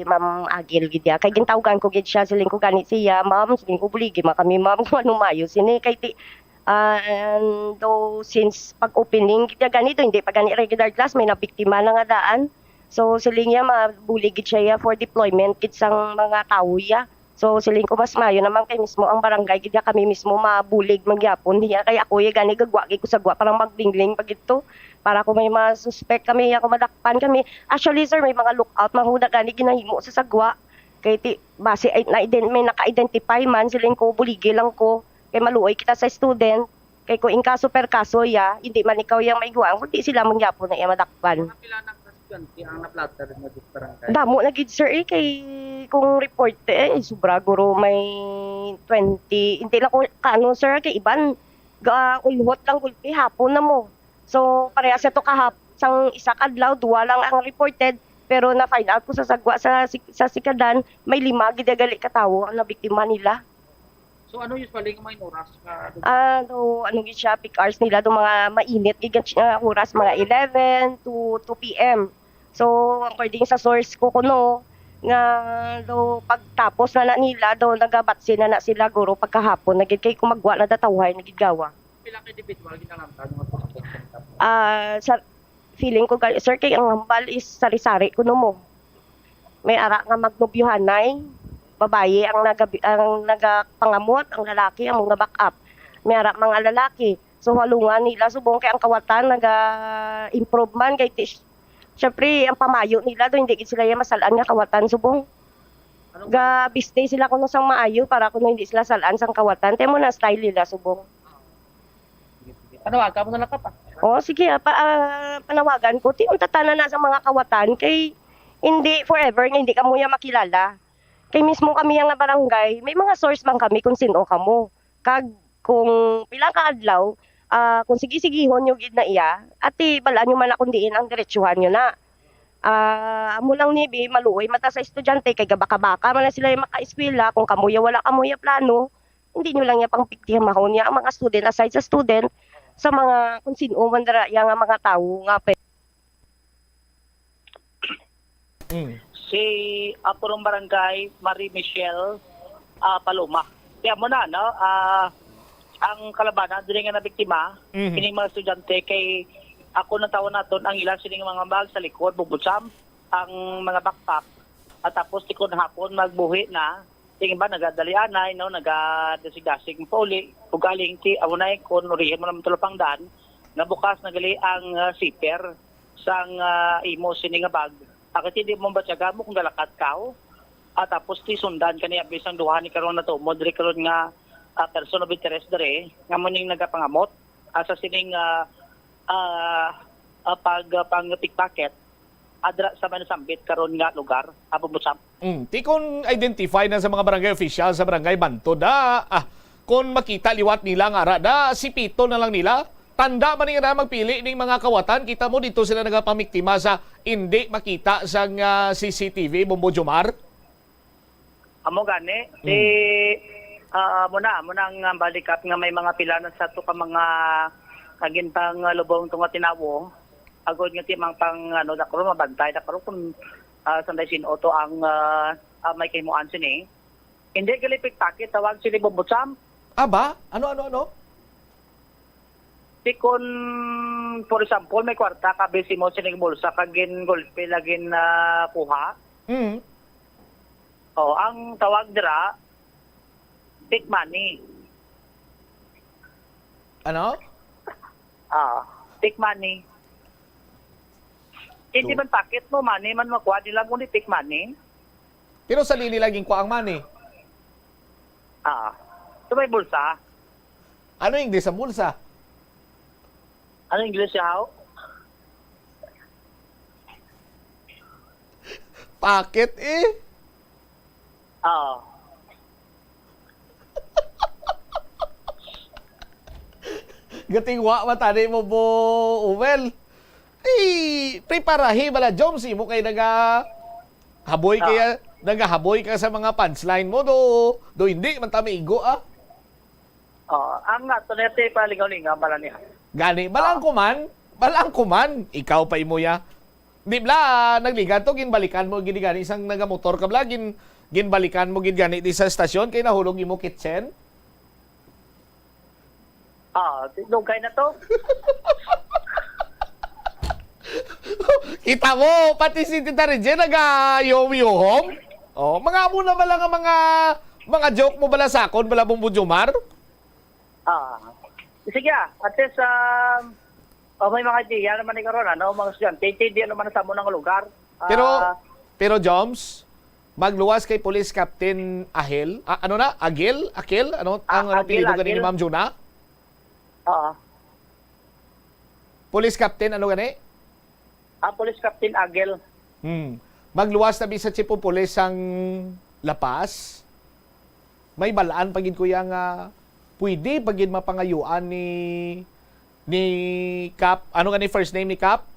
Ma'am Agil gid ya. Kay gintawgan ko gid siya, siling ko gani siya, "Ma'am," siling ko, "buligi man kami, ma'am, kung ano mayo sini." Kay ti-, ah, and though since pag-opening gid ya gani, though hindi pa gani regular class, may nabiktima na nga daan. So, siling niya, mabulig gid siya ya for deployment gid sang mga tawo ya. So, siling ko, mas maayo naman kay mismo ang barangay gid ya, kami mismo mabulig man gyapon niya. Kay ako ya gani gagwa gid ko sa gwa, parang maglingling pa gid to. Para kung may mga suspect kami, ako madakpan kami. Actually, sir, may mga lookout, mahuda gani ginahimo sa sagwa. Kay ti, base ay, na, may naka-identify man, siling ko, buligi lang ko. Kay maluoy kita sa student. Kay kung in kaso per kaso ya, hindi man ikaw yang maiguan, kundi sila man gyapon na iya madakpan. Mga pila na ka estudyante ang naplatter nga dito barangay? Damo na gid, sir, eh, kay kung report, eh, sobra guro may twenty. Hindi lang ko kaano, sir, kay iban ga ulhot lang gulpi hapon na mo. So, parehas ito kahap sang isa ka adlaw, duwa lang ang reported, pero na-find out ko sa sagwa sa sik-, sa sikadan, may lima gid gali ka tawo ang nabiktima nila. So, ano usually nga mga oras nga Ah, do, ano gid siya, peak hours nila, do mga mainit gid nga oras, mga eleven to two P M. So, according sa source ko kuno, nga do pagtapos na, na nila, do nagabatsi na, na sila guro pagkahapon na gid, kay kung magwa na datawhay na gid gawa. Pila ka individual ginalamtan nga suspect? Ah, sa feeling ko gali, sir, kay ang hambal is sari-sari kuno mo. May ara nga magnobyuhanay, babayi ang nagabi-, ang nagapangamot, ang lalaki ang mga backup. May ara mga lalaki. So, halungan nila subong kay ang kawatan naga-improve man kay ti-, syempre, ang pamayo nila do, hindi gid sila ya masal-an nga kawatan subong. Anong Ga-biste sila kuno sang maayo para kuno hindi sila sal-an sang kawatan. Kay mo na style nila subong. Sige, sige. Panawagan mo na lang ka pa. Oo, sige, ah, pa, ah, panawagan ko. Ti, unta tanan na sa mga kawatan kay hindi forever nga hindi kamo ya makilala. Kay mismo kami nga barangay, may mga source man kami kung sino kamo. Kag kung pila ka adlaw, ah, kung sige-sigihon nyo gid na iya, ati, balaan nyo man na kung diin ang diretsuhan nyo na. Ah, amo lang ni, bi, maluoy man ta sa estudyante, kay gabaka-baka man na sila yung makaeskwela, kung kamuya wala kamuya plano, hindi nyo lang niya pang piktimahon niya ang mga student, aside sa student, sa mga kung sino man dara iya nga mga tawo nga pe- Mm. Si, ah, Purong Barangay Marie Michelle, ah, Paloma. Kaya mo na, no? Ah, ang kalabanan diri nga nabiktima, Mhm. kining mga estudyante kay ako nang tawon naton ang ila sining mga bag sa likod, bubutsam, ang mga backpack. At tapos tikon hapon magbuhi na, Sing iba nagadalianay, no, nagadasig-dasig pauli. Ugaling ti amo na kon urihan mo naman tulapangdan nga bukas na gali ang, ah, zipper sang, ah, imo sini nga bag. Akit hindi mo batyagan mo kung galakat ka, oh. Ah, tapos ti sundan kani abis ang duha ni karon natumod diri karon nga, ah, person of interest diri nga mo ning nagapangamot, ah, sa sining, ah, ah, ah, pag, ah, pang pickpocket adra sa may nasambit karon nga lugar, Apo Busam. Mm. Ti kon identify na sa mga barangay official sa barangay Bantod, ah, ah, kon makita liwat nila nga ara, da, sipito na lang nila. Tanda man ni nga na magpili ning mga kawatan, kita mo dito sila nagapamiktima sa hindi makita sa, ah, C C T V, Bombo Jomar. Amo gani, si, Mm. ah, amo na, amo na ang, ah, balikap nga may mga pila na sa to ka mga, ah, gintang, ah, lubong to nga tinawo. Agod nga ti mang pang, ano, da karon, mabantay da karon kung, ah, sanday sin-o to ang, ah, ah, may kahimuan sini. Hindi gali pickpocket, tawag sini bubutsam. Aba? Ano, ano, ano? Ti kon, for example, may kwarta ka, bisi mo sining bulsa, kag gin-gulpi, lagin na kuha. Mm. Oh, ang tawag dira, take money. Ano? Ah, take money. Hindi To- man pocket mo, money man makuha nila, kundi take money. Pero sa nila ginkuha ang money? Ah, sa may bulsa. Ano English sa bulsa? Ano English siya, how? Packet eh. Oo. Gatingwa matani mo po, Uwel. Eh, preparahi bala, Joms, imo kay naga haboy Ah. kaya nagahaboy ka sa mga punchline mo do do hindi man ta maigo ah. Oo. Ang nga, ito na ito yung palingaw-lingaw pala niya. Gani, balang kuman, balang kuman, ikaw pa imo ya. Di bala, nagligan to, ginbalikan mo gid gani sang nagamotor ka bala, gin, ginbalikan mo gid gani di sa stasyon kay nahulog imo kitchen. Ah, dugay na to. Kita mo, pati si Tita Regine nagayom-yuhom. Oh, mga amo na bala nga mga mga joke mo bala sakon bala Bombo Jomar? Ah. Sige ah, at least um, oh, may mga idea naman ni karon ano, mga estudyante, hindi naman sa mo ng lugar. Ah, Pero pero Joms, magluwas kay Police Captain Ahel. Ah, ano na? Agil? Akil? Ano Ah, ang ano Agil, apelyido gani ni Agil. Ma'am Juna? Oo. Police Captain ano gani? Ah, Police Captain Agil. Hmm. Magluwas na bi sa Chief of Police sang La Paz. May balaan pa gid kuya nga pwede pa gid mapangayuan ni ni Kap, ano gani first name ni Kap?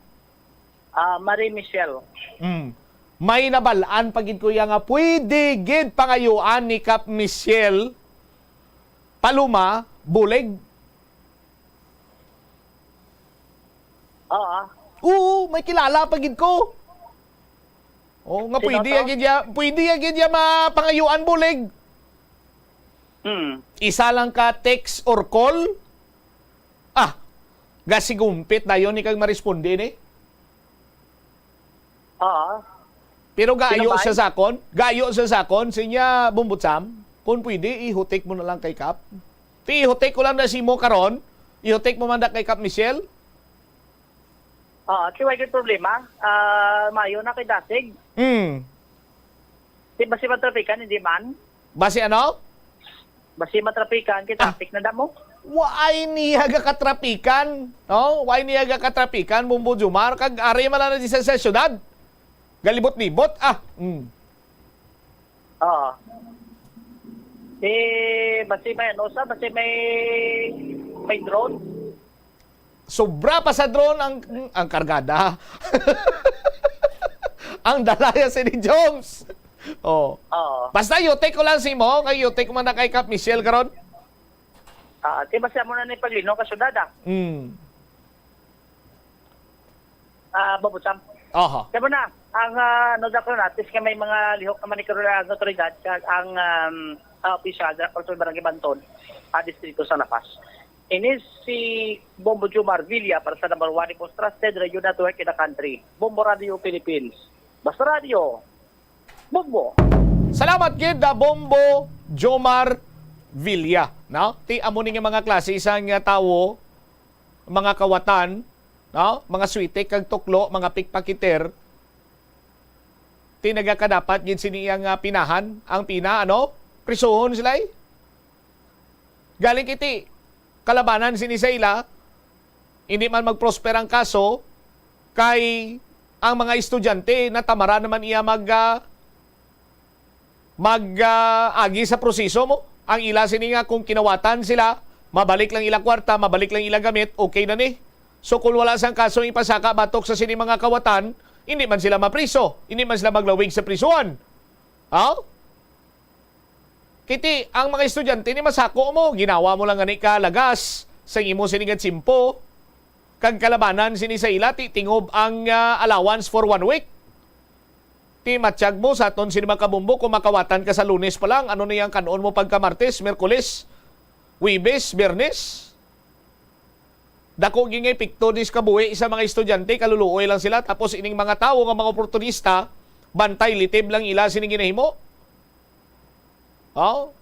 Ah, Marie Michelle. Mm. May nabalaan pa gid kuya nga pwede gid pangayuan ni Kap Michelle Paloma bulig. Oo. Oo, may kilala pa gid ko. Oh, nga Sino pwede to? ya gid ya, pwede ya gid ya mapangayuan bulig. Hmm. Isa lang ka text or call. Ah, gasigumpit dayon ni kag maresponde ni. Oo. Pero gayo Sino ba? Sa sakon, gayo sa sakon, sinya Bombo Sam, kung pwede, ihutik mo na lang kay Kap. Ti ihutik ko lang na si mo karon, ihutik mo man na kay Kap Michelle. Oo, ti way problema. Ah, mayo na kay dasig. Hmm. Di ba si matrapikan, hindi man? Basi ano? Basi matrapikan, kay Ah. traffic na damo. Waay niya ga katrapikan, no? Waay niya ga katrapikan, Bombo Jomar, kag ari man lang na di sa, sa syudad. Galibot-libot, ah. Mm. Oo. Eh, basi may ano sa, basi may, may drone. Sobra pa sa drone ang, ang kargada. Ang dalaya si ni Jones. Oh. Oo. Basta yutik ko lang si mo, kay yutik man na kay Kap Michelle karon. Ah, di ba siya muna ni paglino ka syudad, ah? Mm. Ah, Bobo Sam. Oho. Kaya mo na, ang uh, no, Doctor Natis, nga may mga lihok naman ni Karol ang otoridad, kag ang um, uh, opisyal, Doctor Barangay Banton, ah, distrito sa La Paz. Ini si Bombo Jomar Villa para sa number one most trusted radio network in the country, Bombo Radio Philippines. Basta Radio, Bombo! Salamat gid na Bombo Jomar Villa, no? Ti amo ni nga mga klase sang nga tawo, mga kawatan, no? Mga switik kag tuklo, mga pickpocketer. Ti nagakadapat gid sini ang ah, pinahan, ang pina ano? Prisuhon sila eh. Galing kiti kalabanan sini sa ila, hindi man mag-prosper ang kaso kay ang mga estudyante natamaran naman iya mag ah, mag ah, agi sa proseso mo. Ang ila sini nga kung kinawatan sila, mabalik lang ila kwarta, mabalik lang ila gamit, okay na ni. So kung wala sang kaso ipasaka batok sa sini mga kawatan, hindi man sila mapriso, hindi man sila maglawig sa prisuhan. Ha? Kiti, ang mga estudyante ni masako mo, ginawa mo lang gani ka lagas sa imo sini nga tsimpo, kag kalabanan sini sa ila, ti tingob ang ah, allowance for one week. Ti matyag mo sa aton sini mga kabombo, kung makawatan ka sa Lunes pa lang, ano na yang kanon mo pagka Martes, Miyerkules, Huwebes, Biyernes? Dako gyud nga epekto ni sa kabuhi sa mga estudyante, kaluluoy lang sila, tapos ining mga tawo nga mga oportunista, bantay litib lang ila sini ginahimo. Oh?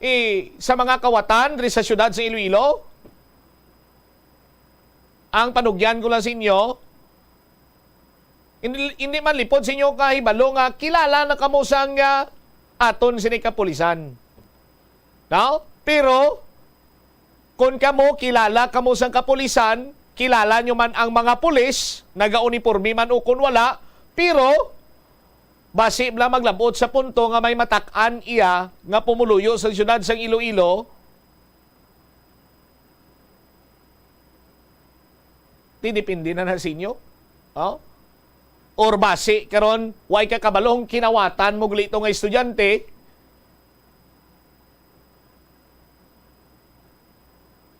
Eh, sa mga kawatan diri sa siyudad sa Iloilo, ang panugyan ko lang sa inyo, hindi, hindi man lipod sa inyo kahibalo nga kilala na kamo sang ah, aton sini kapulisan. Aw, pero kung kamo, kilala kamo sang kapulisan, kilala nyo man ang mga pulis, nagauniporme man o kon wala, pero basi bala maglabot sa punto nga may matak-an iya nga pumuluyo sa siyudad sang Iloilo, ti depende na na sa inyo. Oh? Or basi karon, way ka kabalong kinawatan mo guli to nga estudyante,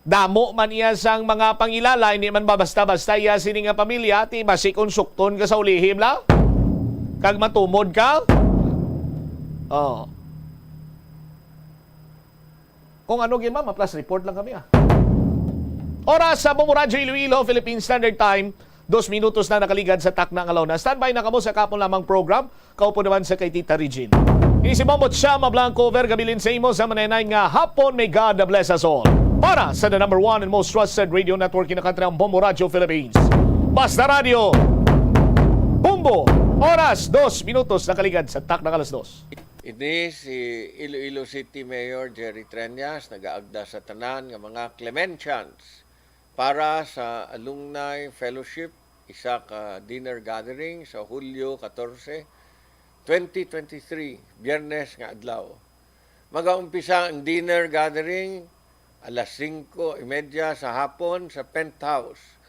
damo man iya sang mga pangilala, hindi man ba basta-basta iya sini nga pamilya, ti basi kung sukton ka sa ulihi, bala? Kag matumod ka? Oh. Kung ano gid, ma'am, plus report lang kami, ah. Oras sa Bombo Radyo Iloilo, Philippine Standard Time, dos minutos na nakaligad sa takna nga launa. Standby na kamo sa kahapon lamang program. Kaupo naman sa kay Tita Regine. Ini si Bombo Chama Blanco, over gabilin sa imo sa manenay nga hapon. May God bless us all. Para sa the number one and most trusted radio network in the country, ang Bombo Radyo Philippines. Basta Radyo, Bombo, oras, dos minutos nakaligad sa takna nga alas dos. Ini si Iloilo City Mayor Jerry Treñas nagaagda sa tanan nga mga Clementians para sa Alumni Fellowship, isa ka dinner gathering sa Hulyo katorse, twenty twenty-three, Biyernes nga adlaw. Magaumpisa ang dinner gathering alas singko y media sa hapon sa penthouse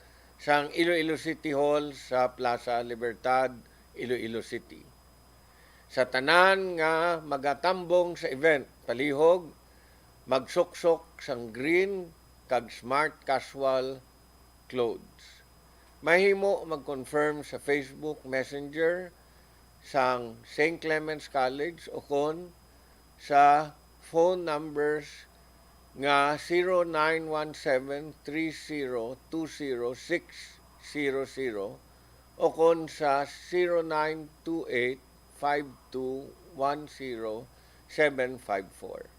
sang Iloilo City Hall sa Plaza Libertad, Iloilo City. Sa tanan nga magatambong sa event, palihog magsuksok sang green kag smart casual clothes. Mahimo mag-confirm sa Facebook Messenger sang Saint Clements College o kon sa phone numbers nga zero nine one seven three zero two zero six zero zero o kon sa zero nine two eight five two one zero seven five four.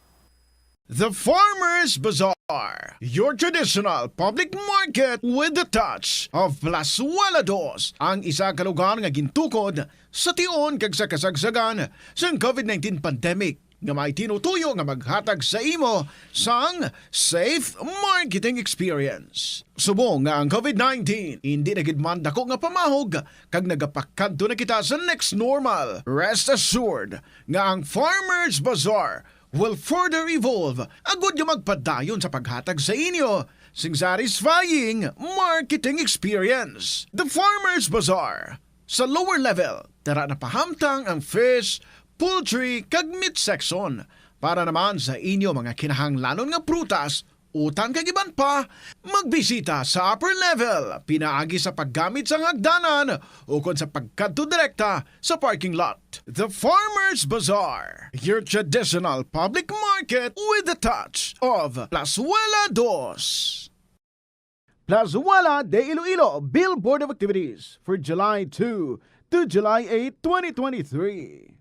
The Farmers Bazaar, your traditional public market with the touch of Plazuela Dos, ang isa ka lugar nga gintukod sa tion kag sa kasagsagan sang covid nineteen pandemic, nga may tinutuyo nga maghatag sa imo sang safe marketing experience. Subong nga ang covid nineteen indi na gid man dako nga pamahog kag nagapakadto na kita sa next normal, rest assured nga ang Farmers Bazaar will further evolve agud nga magpadayon sa paghatag sa inyo sing satisfying marketing experience. The Farmers Bazaar. Sa lower level, tara na pahamtang ang fish, poultry, kag meat section. Para naman sa inyo mga kinahanglanon nga prutas, utan kag iban pa, magbisita sa upper level pinaagi sa paggamit sang hagdanan ukon sa pagkadto direkta sa parking lot. The Farmers Bazaar, your traditional public market with the touch of Plazuela Dos. Plazuela de Iloilo Billboard of Activities for July two to July eight, twenty twenty-three.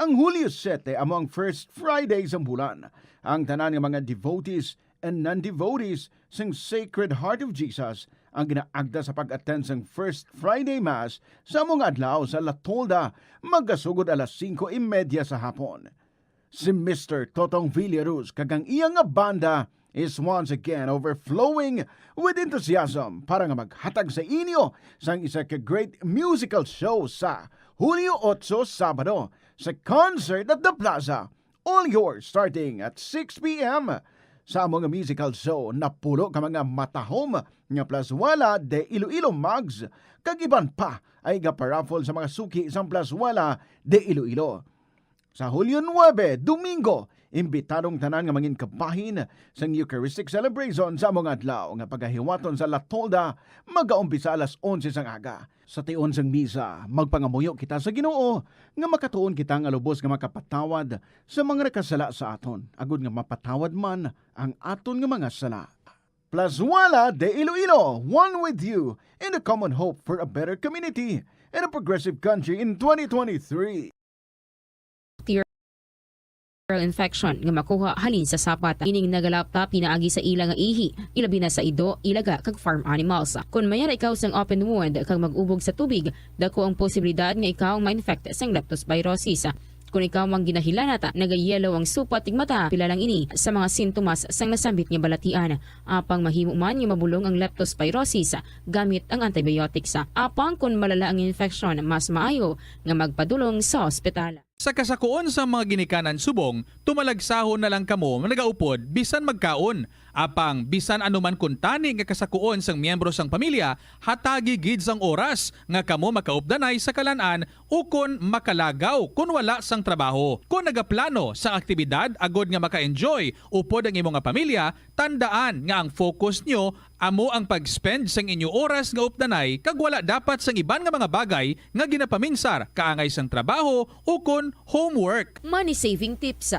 Ang Hulyo siyete amo ang first Friday sang bulan. Ang tanan nga mga devotees and non-devotees sang Sacred Heart of Jesus ang ginaagda sa pag-attend sang First Friday Mass sa amo nga adlaw sa La Tolda, magasugod alas singko y media sa hapon. Si Mister Totong Villaruz kag ang iya nga banda is once again overflowing with enthusiasm para nga maghatag sa inyo sang isa ka great musical show sa Hulyo otso, Sabado, sa Concert at the Plaza. All yours starting at six p.m. Sa amo nga musical show, napulo ka mga matahom nga Plazuela de Iloilo mugs kag iban pa ay gaparaffle sa mga suki sang Plazuela de Iloilo. Sa Hulyo nuebe, Domingo, imbitado ang tanan nga mangin kabahin sang Eucharistic Celebration sa amo nga adlaw nga pagahiwaton sa La Tolda, magaumpisa alas onse sang aga. Sa tion sang misa, magpangamuyo kita sa Ginoo nga makatuon kita nga lubos nga makapatawad sa mga nakasala sa aton, agud nga mapatawad man ang aton nga mga sala. Plazuela de Iloilo, one with you in the common hope for a better community and a progressive country in twenty twenty-three. Bacterial infection nga makuha halin sa sapat. Ining nagalapta pinaagi sa ila nga ihi, ilabi na sa ido, ilaga, kag farm animals. Kon may ara ikaw sang open wound kag mag-ubog sa tubig, dako ang posibilidad nga ikaw ma-infect sang leptospirosis. Kon ikaw ang ginahilanat, nagayelo ang supat tig mata, pila lang ini sa mga sintomas sang nasambit nga balatian. Apang mahimo man nga mabulong ang leptospirosis gamit ang antibiotics. Apang kon malala ang infeksyon, mas maayo nga magpadulong sa ospital. Sa kasakuon sang mga ginikanan subong, tumalagsahon na lang kamo nagaupod bisan magkaon. Apang bisan ano man kuntani nga kasakuon sang miyembro sang pamilya, hatagi gid sang oras nga kamo makaupdanay sa kalan-an ukon makalagaw kon wala sang trabaho. Kon nagaplano sang aktibidad agod nga maka-enjoy upod ang imo nga pamilya, tandaan nga ang focus nyo amo ang pag-spend sang inyo oras nga updanay kag wala dapat sang iban nga mga bagay nga ginapaminsar kaangay sang trabaho ukon homework. Money saving tips.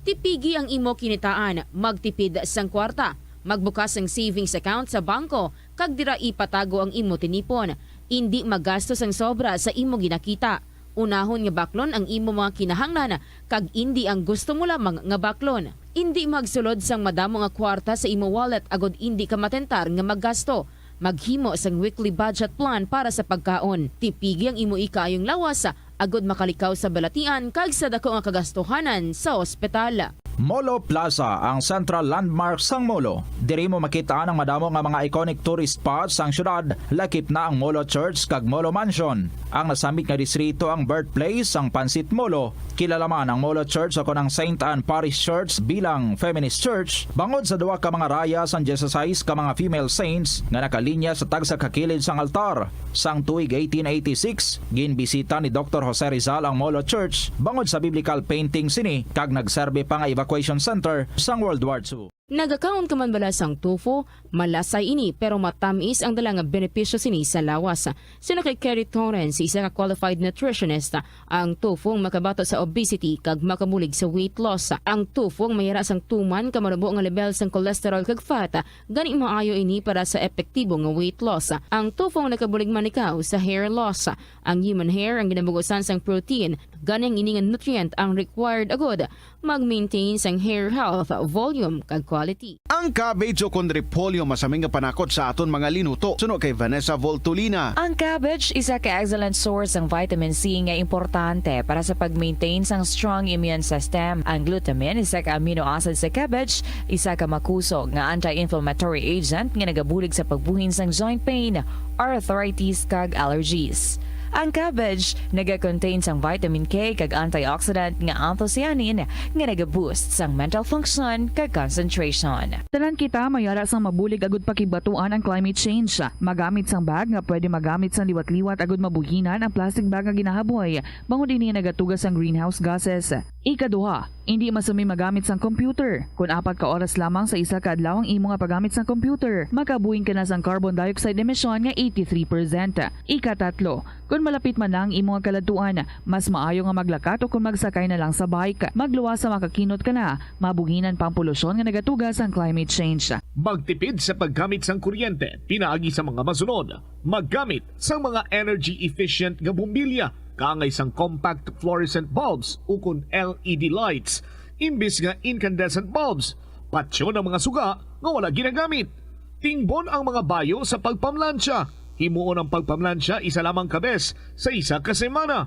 Tipigi ang imo kinitaan, magtipid sang kwarta, magbukas sang savings account sa bangko, kag dira ipatago ang imo tinipon. Indi magasto sang sobra sa imo ginakita. Unahon nga baklon ang imo mga kinahanglan kag indi ang gusto mo lamang nga baklon. Indi magsulod sang madamo nga kwarta sa imo wallet agod indi ka matentar nga maggasto. Maghimo sang weekly budget plan para sa pagkaon. Tipigi ang imo ikaayong lawas agod makalikaw sa balatian kag sa daku nga kagastuhanan sa ospital. Molo Plaza, ang central landmark sang Molo. Diri mo makit-an ang madamo nga mga iconic tourist spots sang syudad, lakip na ang Molo Church kag Molo Mansion. Ang nasambit nga distrito ang birthplace sang Pancit Molo. Kilala man ang Molo Church o kon ang Saint Anne Parish Church bilang feminist church bangod sa duha ka mga raya sang dieciséis ka mga female saints nga nakalinya sa tagsa ka kilid sang altar. Sang tuig eighteen eighty-six, ginbisita ni Doktor Jose Rizal ang Molo Church bangod sa biblical painting sini kag nagserbi pa nga evacuation center sang World War two. Nagakaon ka man bala sang tofu? Malasay ini, pero matamis ang dala nga benepisyo sini sa lawas. Suno kay Kerry Torrens, isa ka qualified nutritionist, ang tofu ang makabato sa obesity kag makabulig sa weight loss. Ang tofu ang mayara sang tuman ka manubo nga level sang cholesterol kag fat, gani maayo ini para sa epektibo nga weight loss. Ang tofu ang nakabulig man ikaw sa hair loss. Ang human hair ang ginabugusan sang protein, gani ang ini nga nutrient ang required agud mag-maintain sang hair health, volume, kag quality. Ang cabbage o kon repolyo masami nga panakot sa aton mga linuto, suno kay Vanessa Voltolina. Ang cabbage isa ka excellent source sang vitamin C nga importante para sa pag-maintain sang strong immune system. Ang glutamine, isa ka amino acid sa cabbage, isa ka makusog nga anti-inflammatory agent nga nagabulig sa pagbuhin sang joint pain, arthritis, kag allergies. Ang cabbage naga-contain sang vitamin K kag antioxidant nga anthocyanin nga naga-boost sang mental function kag concentration. Tanan kita mayara sang mabulig agud pakigbatuan ang climate change. Magamit sang bag nga pwede magamit sang liwat-liwat agud mabuhinan ang plastic bag nga ginahaboy, bangod ini nagatuga sang greenhouse gases. Ikaduha, indi masumi magamit sang computer. Kon apat ka oras lamang sa isa ka adlaw ang imo nga paggamit sang computer, makabuhin ka na sang carbon dioxide emission nga eighty-three percent. Ikatatlo, kon malapit man na ang imo nga kaladtuan, mas maayo nga maglakat o kon magsakay na lang sa bike. Magluwas sa makakinot ka na, mabuhinan pa ang polusyon nga nagatuga sang climate change. Magtipid sa paggamit sang kuryente pinaagi sa mga masunod. Maggamit sang mga energy efficient nga bombilya kaangay sang compact fluorescent bulbs ukon L E D lights imbis nga incandescent bulbs. Patyon ang mga suga nga wala ginagamit. Tingbon ang mga bayo sa pagpamlansya. Himuon ang pagpamlansya isa lamang ka bes sa isa ka semana.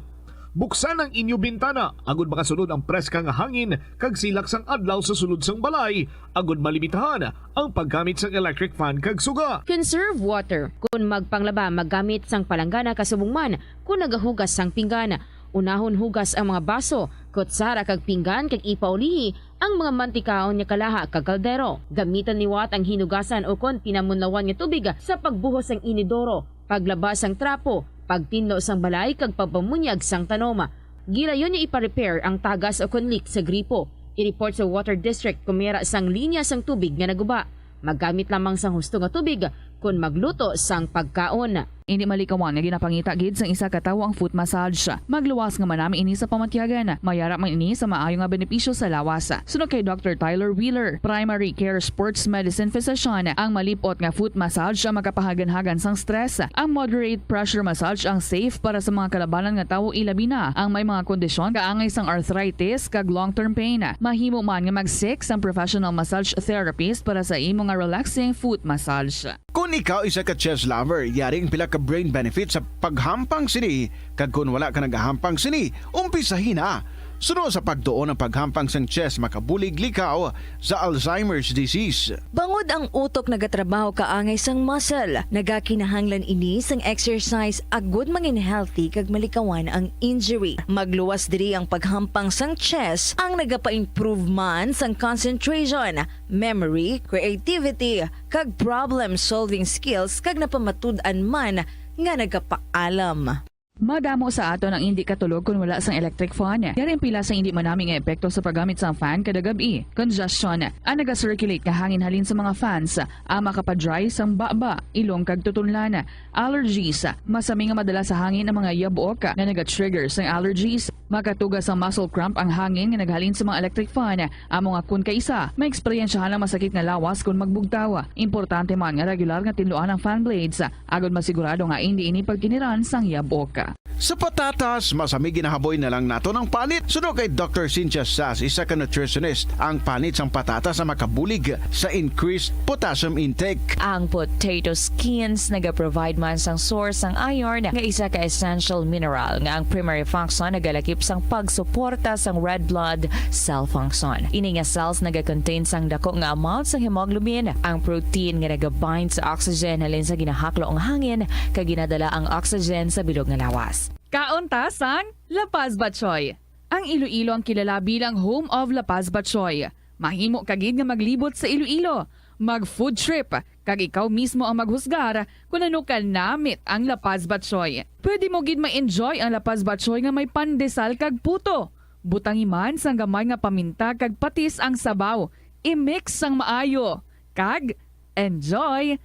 Buksan ang inyo bintana agud makasulod ang preska nga hangin kag silak sang adlaw sa sulod sang balay, agud malimitahan ang paggamit sang electric fan kag suga. Conserve water. Kon magpanglaba, maggamit sang palanggana kasubong man kon nagahugas sang pinggan. Unahon hugas ang mga baso, kutsara kag pinggan kag ipaulihi ang mga mantikaon nga kalaha kag kaldero. Gamiton liwat ang hinugasan ukon pinamunlawan nga tubig sa pagbuhos sang inidoro, paglaba sang trapo, pagtinlo sang balay kag pagpamunyag sang tanom. Gilayon nga ipa-repair ang tagas ukon leak sa gripo. I-report sa Water District kon may ara sang linya sang tubig nga naguba. Maggamit lamang sang husto nga tubig kon magluto sang pagkaon. Indi malikawan nga ginapangita gid sang isa ka tawo ang foot massage. Magluwas nga manami ini sa pamatyagan. Mayara man ini sa maayo nga benepisyo sa lawas. Suno kay Doctor Tyler Wheeler, primary care sports medicine physician, ang malip-ot nga foot massage ang makapahaganhagan sang stress. Ang moderate pressure massage ang safe para sa mga kalabanan nga tawo, ilabi na ang may mga kondisyon kaangay sang arthritis kag long-term pain. Mahimo man nga mag-seek sang professional massage therapist para sa imo nga relaxing foot massage. Kon ikaw isa ka chess lover, yari ang pila ka brain benefits sa paghampang sini, kag kon wala ka nagahampang sini, umpisahi na. Suno sa pagtuon, ang paghampang sang chest makabulig likaw sa Alzheimer's disease. Bangod ang utok nagatrabaho kaangay sang muscle, nagakinahanglan ini sang exercise agud mangin healthy kag malikawan ang injury. Magluwas diri ang paghampang sang chest, ang nagapa-improve man sang concentration, memory, creativity, kag problem-solving skills, kag napamatud-an man nga nagapaalam. Madamo sa aton ang indi katulog kon wala sang electric fan. Yari ang pila sang indi manami nga epekto sa paggamit sang fan kada gab-i. Congestion, ang naga-circulate nga hangin halin sa mga fans, ang makapa-dry sang baba, ilong kag tutunlan. Allergies, masami nga madala sa hangin ang mga yabuok nga naga-trigger sang allergies. Makatuga sang muscle cramp ang hangin nga naghalin sa mga electric fan. Amo nga kon kaisa, maeksperiensyahan ang masakit nga lawas kon magbugtaw. Importante man nga regular nga tinluan ang fan blades, agod masigurado nga indi ini pagkiniran sang yabok. Sa patatas, masami ginahaboy na lang naton ang panit. Suno kay Doctor Cynthia Sass, isa ka nutritionist, ang panit sang patatas ang makabulig sa increased potassium intake. Ang potato skins nagaprovide man sang source sang iron, nga isa ka essential mineral, nga ang primary function nagalakip sang pagsuporta sang red blood cell function. Ini nga cells nagakontain sang dako nga amount sang hemoglobin, ang protein nga nagabind sa oxygen halin sa ginahaklo nga hangin kag ginadala ang oxygen sa bilog nga lawas. Kaon ta sang La Paz Batchoy. Ang Iloilo ang kilala bilang home of La Paz Batchoy. Mahimo ka gid nga maglibot sa Iloilo, mag-food trip, kag ikaw mismo ang maghusgar kon ano ka namit ang La Paz Batchoy. Pwede mo gid ma-enjoy ang La Paz Batchoy nga may pandesal kag puto. Butangi man sang gamay nga paminta kag patis ang sabaw. I-mix sang maayo. Kag enjoy!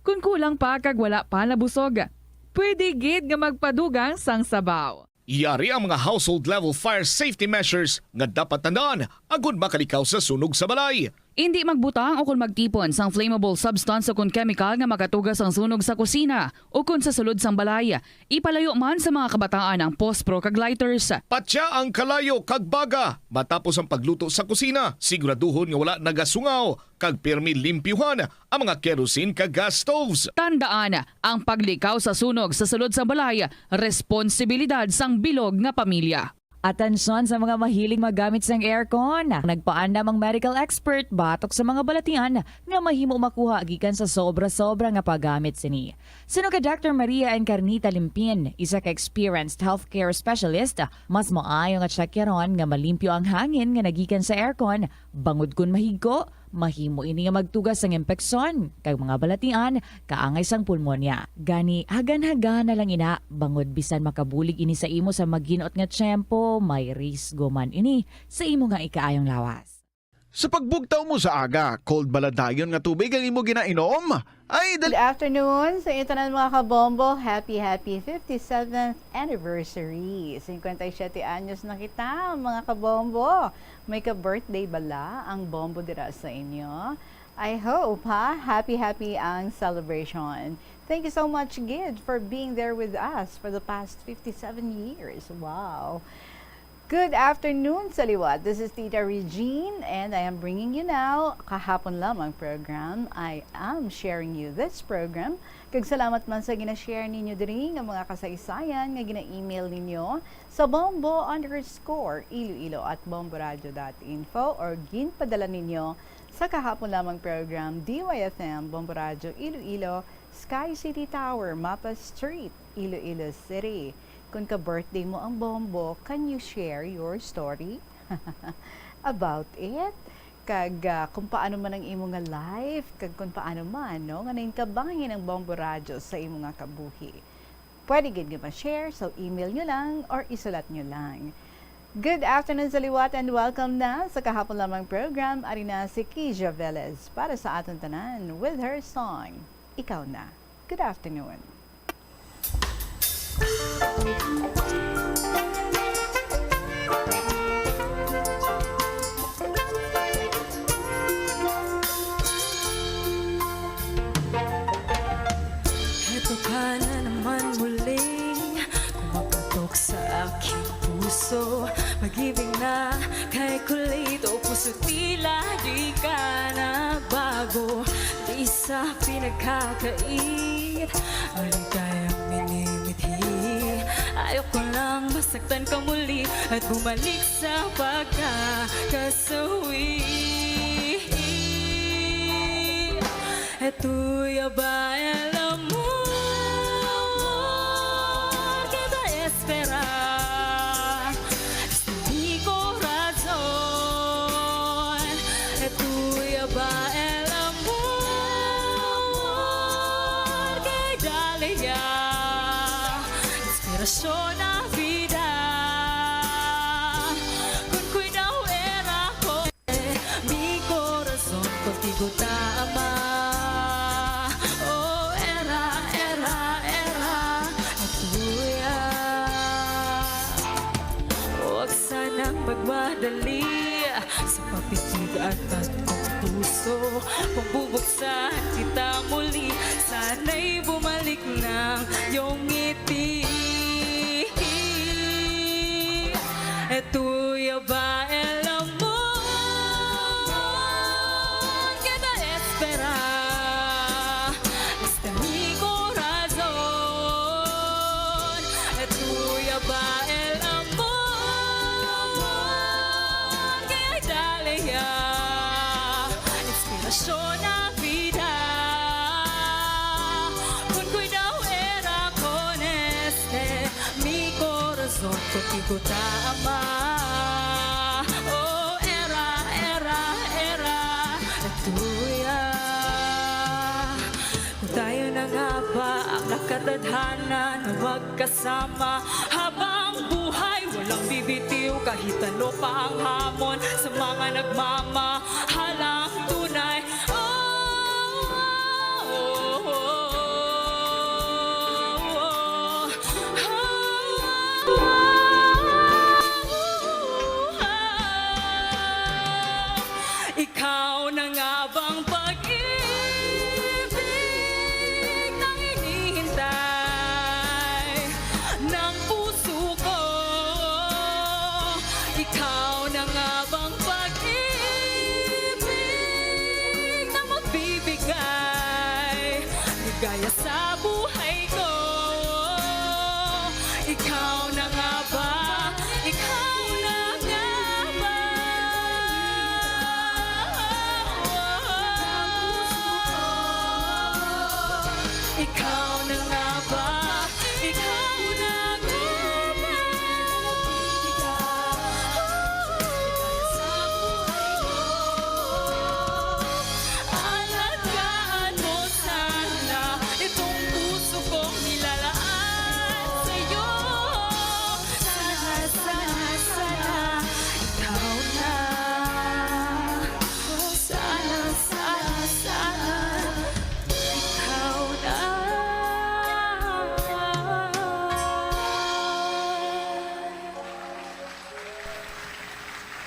Kon kulang pa kag wala pa nabusog, pwede gid nga magpadugang sang sabaw. Yari ang mga household-level fire safety measures nga dapat tandaan agud makalikaw sa sunog sa balay. Indi magbutang o kon magtipon sang flammable substance o kon chemical nga makatuga sang sunog sa kusina o kon sa sulod sang balay. Ipalayo man sa mga kabataan ang pospro kag lighters. Patya ang kalayo kag baga matapos ang pagluto sa kusina. Siguraduhon nga wala nagasungaw kag pirmi limpyuhan ang mga kerosene kag gas stoves. Tandaan, ang paglikaw sa sunog sa sulod sang balay, responsibilidad sang bilog nga pamilya. Atensyon sa mga mahilig maggamit sang aircon. Nagpaandam ang medical expert batok sa mga balatian nga mahimo makuha gikan sa sobra-sobra nga paggamit sini. Suno kay Doctor Maria Encarnita Limpin, isa ka experienced healthcare specialist, mas maayo nga tsakyaron nga malimpyo ang hangin nga nagikan sa aircon, bangod kon mahigko, mahimo ini nga magtuga sang impeksyon kag mga balatian kaangay sang pulmonya. Gani, hagan-hagan na lang ina, bangod bisan makabulig ini sa imo sa maginot nga tiyempo, may risgo man ini sa imo nga ikaayong lawas. Sa pagbugtaw mo sa aga, cold bala dayon nga tubig ang imo ginainom? Ay, dali. Good afternoon sa inyo tanan, mga kabombo. Happy, happy fifty-seventh anniversary. Cincuenta y siete anyos na kita, mga kabombo. May ka-birthday bala ang bombo dira sa inyo? I hope, ha? Happy, happy ang celebration. Thank you so much, Gid, for being there with us for the past fifty-seven years. Wow. Good afternoon sa liwat. This is Tita Regine, and I am bringing you now Kahapon Lamang program. I am sharing you this program. Kag salamat man sa gina-share ninyo diri nga mga kasaysayan nga gina-email ninyo sa bombo underscore iloilo at bomboradio dot info or ginpadala ninyo sa Kahapon Lamang program, D Y F M, Bombo Radio Iloilo, Sky City Tower, Mapa Street, Iloilo City. Kung ka-birthday mo ang bombo, can you share your story about it? Kag, ah, kung paano man ang imo nga life, kag kung paano man, no, nga nainkabahin ang Bombo Radyo sa imo nga kabuhi. Pwede gid nga ma-share, so email nyo lang or isulat nyo lang. Good afternoon sa liwat and welcome na sa Kahapon Lamang program. Ari na si Kija Velez para sa aton tanan with her song, Ikaw Na. Good afternoon. Heto ka na naman muli, kumaputok sa aking puso. Pag-ibig na kay kulit o puso, tila di ka nagbago. Di sa pinagkakait, maligayang minimithi. Ayoko lang Saktan ka muli at bumalik sa pagkakasawi. Eto ya ba el amor que te espera? Este mi corazón. Eto ya ba el amor que dale ya inspiración a vida? Con cuidado era con mi corazón contigo ta ama. Oh, era, era, era, eto ya. Huwag sanang magmadali sa papitig at tatlong puso. Kung bubuksan kita muli, sana'y bumalik ng iyong ngiti. Eto ya ba el amor que te espera? Este mi corazón. Eto ya ba el amor que dale ya inspiración a vida? Con cuidado era con este mi corazón contigo ta ama. Oh, era, era, era, eto ya. Kung tayo na nga ba ang nakatadhana na magkasama habang buhay, walang bibitiw kahit ano pa ang hamon sa mga nagmamahalang tunay. Oh, oh, oh, oh, oh. Ikaw na nga bang pag-ibig na hinihintay ng puso ko? Ikaw na nga bang pag-ibig na magbibigay ligaya sa buhay ko? Ikaw na nga ba? Ikaw na nga ba? Ikaw na nga ba? Ikaw na nga ba? Alagaan mo sana itong puso kong nilalaan sa'yo. Sana, sana, sana, ikaw na. Sana, sana, sana, ikaw na.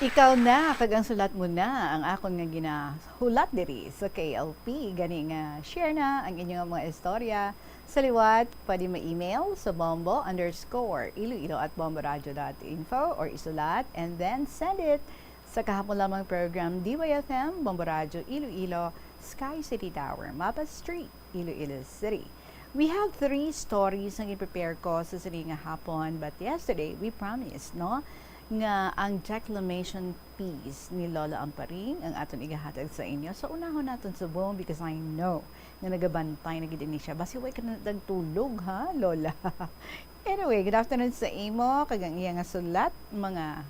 Ikaw na, kag ang sulat mo na ang akon nga ginahulat diri sa K L P. Gani nga, share na ang inyo nga mga istorya. Sa liwat, pwede ma-email sa bombo underscore iloilo at bomboradio dot info or isulat and then send it sa kahapon lamang program, D Y F M, Bombo Radyo Iloilo, Sky City Tower, Mapa Street, Iloilo City. We have three stories nga i-prepare ko sa sini nga hapon, but yesterday, we promised, no, nga ang declamation piece ni Lola Amparing ang aton igahatag sa inyo. So, unahon naton subong because I know nga nagabantay na gid ini siya. Basi way ka na nagtulog, ha, Lola? Anyway, good afternoon sa imo, kag ang iya nga sulat, mga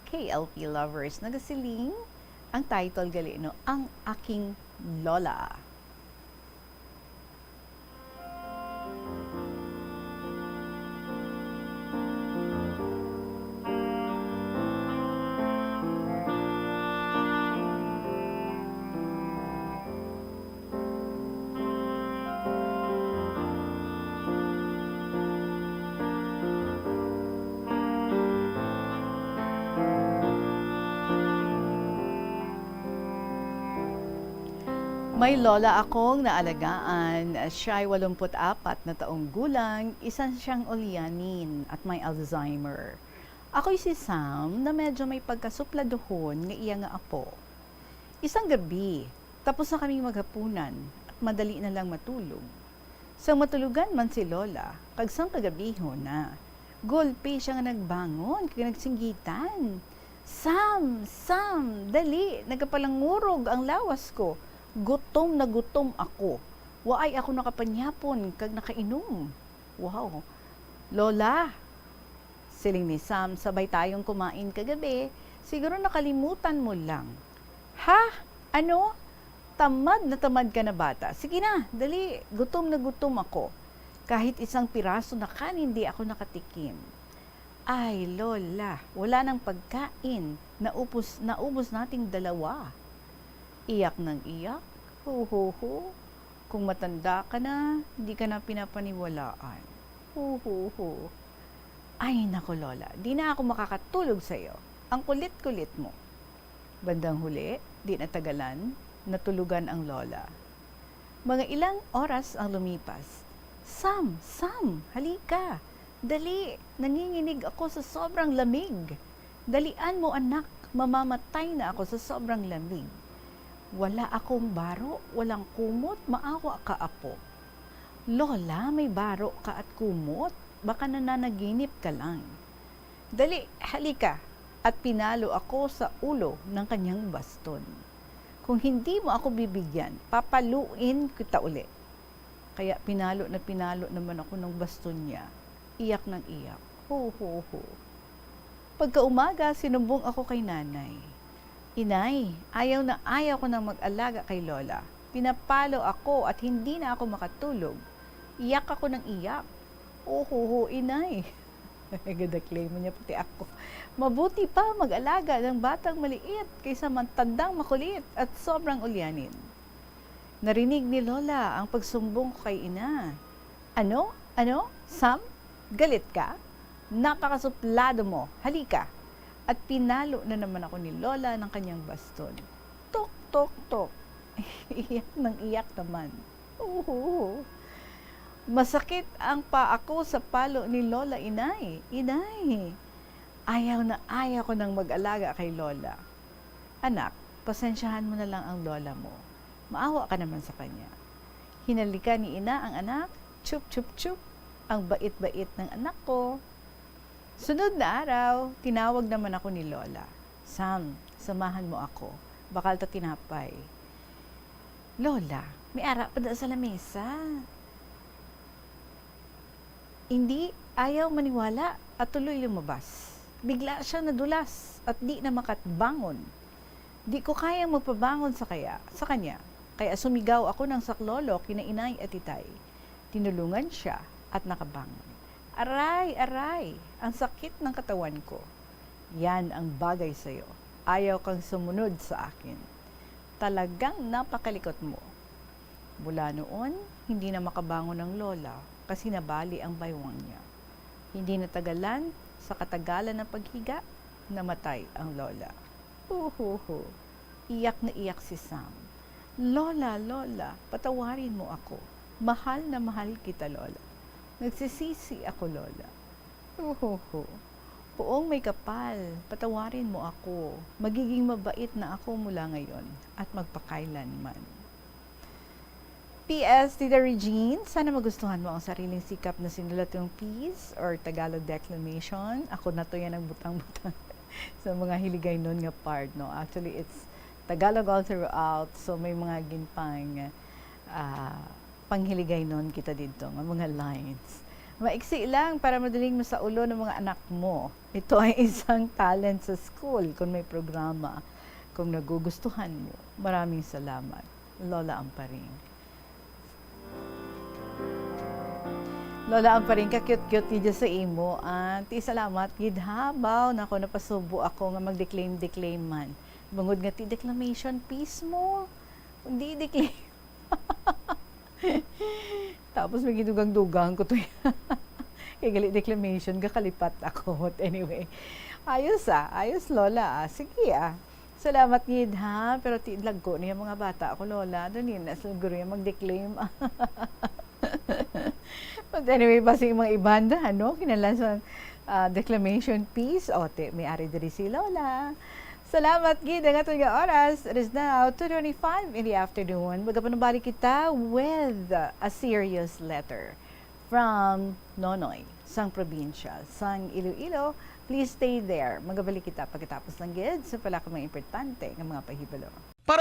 K L P lovers, nagasiling ang title gali, no, Ang Aking Lola. May lola akong naalagaan. Siya'y walumput apat na taong gulang, isa siyang ulyanin at may Alzheimer. Ako'y si Sam na medyo may pagkasupladuhon nga iya nga apo. Isang gabi, tapos na kaming maghapunan at madali na lang matulog. Sang matulugan man si Lola, kag sang kagabihon na, Gulpi siya nga nagbangon kag nagsinggitan, "Sam! Sam! Dali! Nagapalangurog ang lawas ko. Gutom na gutom ako. Waay ako nakapanyapon kag nakainom." Wow! "Lola," siling ni Sam, "sabay tayong kumain kagabi. Siguro nakalimutan mo lang." "Ha? Ano? Tamad na tamad ka na, bata. Sige na, dali, gutom na gutom ako. Kahit isang piraso na kanin di ako nakatikim." "Ay, Lola, wala nang pagkain. Naubos, naubos nating dalawa." Iyak ng iyak. "Ho, ho, ho. Kung matanda ka na, di ka na pinapaniwalaan. Ho, ho, ho. Ay, naku, Lola, di na ako makakatulog sa'yo. Ang kulit-kulit mo." Bandang huli, di natagalan, natulugan ang lola. Mga ilang oras ang lumipas. "Sam, Sam, halika. Dali, nanginginig ako sa sobrang lamig. Dalian mo, anak, mamamatay na ako sa sobrang lamig. Wala akong baro, walang kumot, maawa ka, apo." "Lola, may baro ka at kumot. Baka nananaginip ka lang." "Dali, halika." At pinalo ako sa ulo ng kanyang baston. "Kung hindi mo ako bibigyan, papaluin kita uli." Kaya pinalo na pinalo naman ako ng baston niya. Iyak ng iyak. Ho, ho, ho. Pagkaumaga, sinumbong ako kay nanay. "Inay, ayaw na ayaw ko nang mag-alaga kay Lola. Pinapalo ako at hindi na ako makatulog. Iyak ako ng iyak." "Ohoho, inay." Gadaklay mo niya pati ako. "Mabuti pa mag-alaga ng batang maliit kaysa matandang makulit at sobrang ulyanin." Narinig ni Lola ang pagsumbong ko kay ina. "Ano? Ano? Sam? Galit ka? Napakasuplado mo. Halika." At pinalo na naman ako ni Lola ng kanyang baston. Tok, tok, tok. Iyak ng iyak naman. Uhu. Masakit ang paa ko sa palo ni Lola, inay. Inay. Ayaw na ayaw ko nang mag-alaga kay Lola. Anak, pasensyahan mo na lang ang lola mo. Maawa ka naman sa kanya. Hinalikan ni ina ang anak, chup, chup, chup. Ang bait-bait ng anak ko. Sunod na araw, tinawag naman ako ni Lola. "Sam, samahan mo ako. Bakal ta tinapay." "Lola, may ara pa da sa lamesa." Hindi, ayaw maniwala at tuloy lumabas. Bigla siya nadulas at di na makabangon. Di ko kayang magpabangon sa kaya, sa kanya, kaya sumigaw ako ng saklolo kina inay at itay. Tinulungan siya at nakabangon. Aray, aray, ang sakit ng katawan ko. Yan ang bagay sa'yo. Ayaw kang sumunod sa akin. Talagang napakalikot mo. Mula noon, hindi na makabangon ang lola kasi nabali ang baywang niya. Hindi natagalan, sa katagalan ng paghiga, namatay ang lola. Uhuhu. Iyak na iyak si Sam. "Lola, Lola, patawarin mo ako. Mahal na mahal kita, Lola. Nagsisisi ako, Lola. Uhuhu. Poong may kapal, patawarin mo ako. Magiging mabait na ako mula ngayon at magpakailanman." P S, Tita Regine, sana magustuhan mo ang sariling sikap na sinulat yung piece or Tagalog declamation. Ako na to yan ang butang-butang sa mga Hiligaynon nga part, no? Actually, it's Tagalog all throughout, so may mga ginpang, ah, panghiligaynon kita dito, nga mga lines. Maiksi lang para madaling masaulo ng mga anak mo. Ito ay isang talent sa school kung may programa, kung nagugustuhan mo. Maraming salamat, Lola Amparing. Lola Amparing, ka-cute-cute gid sa imo. Ah, ti salamat gid ha. Baw, nako, napasubo ako nga mag-declaim-declaim man. Bangod nga ti declamation piece mo. Hindi declaim. Tapos may gidugang-dugang ko to. Kay gali declamation, gakalipat ako. But anyway, ayos ah. Ayos, Lola ah. Sige ah. Salamat gid ha. Pero ti lagko niya mga bata ako, Lola. Doon yun na siguro yung mag-declaim. But anyway, basi yung mga ibanda, ano? Kinalan sa ah, declamation piece. O, ti, may ari diri si Lola. Salamat gid ang aton nga oras. It is now two twenty-five in the afternoon. Magapanubalik kita with a serious letter from Nonoy sang probinsya sang Iloilo. Please stay there. Magabalik kita pagkatapos lang gid sa pala ka mga importante nga mga pahibalo.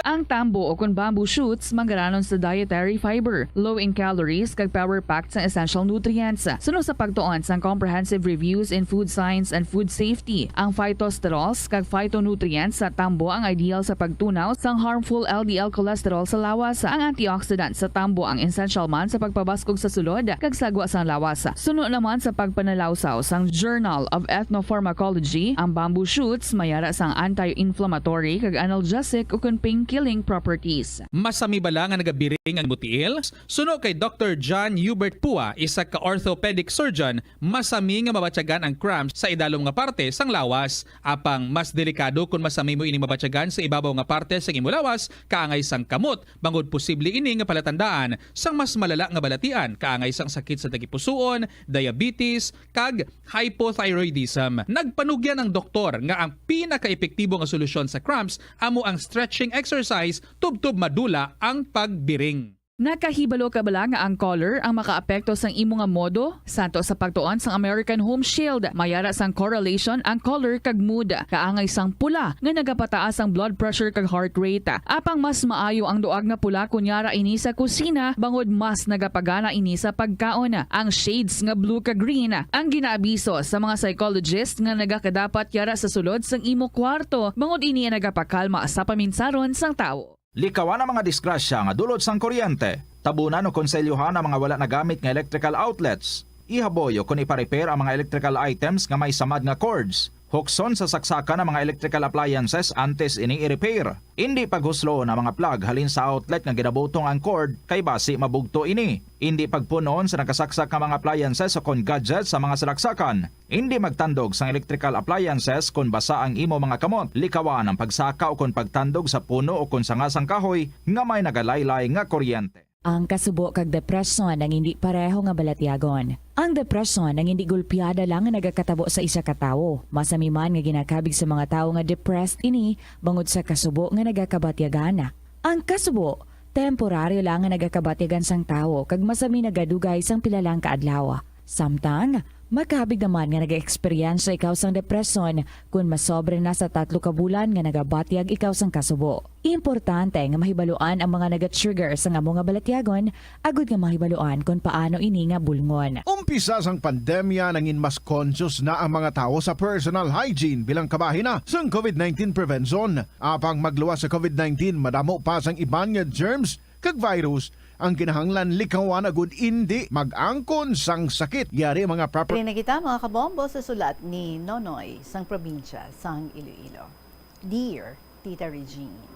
Ang tambo o kon bamboo shoots manggaranon sa dietary fiber, low in calories, kag power-packed sang essential nutrients. Suno sa pagtuon sang Comprehensive Reviews in Food Science and Food Safety, ang phytosterols kag phytonutrients sa tambo ang ideal sa pagtunaw sang harmful L D L cholesterol sa lawas. Ang antioxidant sa tambo ang essential man sa pagpabaskog sa sulod kag sagwa sang lawas. Suno naman sa pagpanalawsaw sang Journal of Ethnopharmacology, ang bamboo shoots may ara sang anti-inflammatory kag analgesic ukon pain-killing properties. Masami bala nga nagabiring ang imo tiil? Suno kay Doktor John Hubert Pua, isa ka orthopedic surgeon, masami nga mabatyagan ang cramps sa idalom nga parte sang lawas. Apang mas delikado kon masami mo ini mabatyagan sa ibabaw nga parte sang imo lawas, kaangay sang kamot, bangod posible ini nga palatandaan sang mas malala nga balatian, kaangay sang sakit sa tagipusuon, diabetes, kag hypothyroidism. Nagpanugyan ang doktor nga ang pinakaepektibo nga solusyon sa cramps amo ang stretching exercise tubtob madula ang pagbiring. Nakahibalo ka bala nga ang color ang makaapekto sang imo nga modo? Santo sa pagtuon sang American Home Shield, may ara sang correlation ang color kag mood. Kaangay sang pula nga nagapataas ang blood pressure kag heart rate. Apang mas maayo ang duag nga pula kon yara ini sa kusina, bangod mas nagapagana ini sa pagkaon. Ang shades nga blue kag green ang ginaabiso sa mga psychologist nga nagakadapat yara sa sulod sang imo kwarto, bangod ini ang nagapakalma sa paminsaron sang tawo. Likawan ang mga disgrasya nga dulot sang kuryente. Tabunan o konselyuhan ang mga wala nagamit nga electrical outlets. Ihaboy o kon ipa-repair ang mga electrical items nga may samad nga cords. Hukson sa saksakan ang mga electrical appliances antes ini i-repair. Indi paghusloon ang mga plug halin sa outlet nga ginabutong ang cord, kay basi mabugto ini. Indi pagpun-on sa nakasaksak nga mga appliances o kon gadgets sa mga salaksakan. Indi magtandog sang electrical appliances kon basa ang imo mga kamot. Likawan ang pagsaka o kon pagtandog sa puno o kon sanga sang kahoy nga may nagalaylay nga kuryente. Ang kasubo kag depresyon ang indi pareho nga balatyagon. Ang depresyon ang indi gulpiada lang nga nagakatabo sa isa ka tawo. Masami man nga ginakabig sa mga tawo nga depressed ini bangod sa kasubo nga nagakabatyagan. Ang kasubo, temporaryo lang nga nagakabatyagan sang tawo kag masami nagadugay sang pila lang ka adlaw. Samtang, makabig naman nga nag-eksperyensya ikaw sang depresyon kon masobra na sa tatlo ka bulan nga nagabatyag ikaw sang kasubo. Importante nga mahibaluan ang mga naga-trigger sang amo nga balatyagon agud nga mahibaluan kon paano ini nga bulngon. Umpisa sang pandemya, nangin mas conscious na ang mga tawo sa personal hygiene bilang kabahin na sang COVID nineteen prevention. Apang magluwas sa COVID nineteen, madamo pa sang iban nga germs kag virus ang kinahanglan likawan agud indi mag-angkon sang sakit. Yari mga proper. Diri na kita, mga kabombo, sa sulat ni Nonoy sang probinsya sang Iloilo. Dear Tita Regine.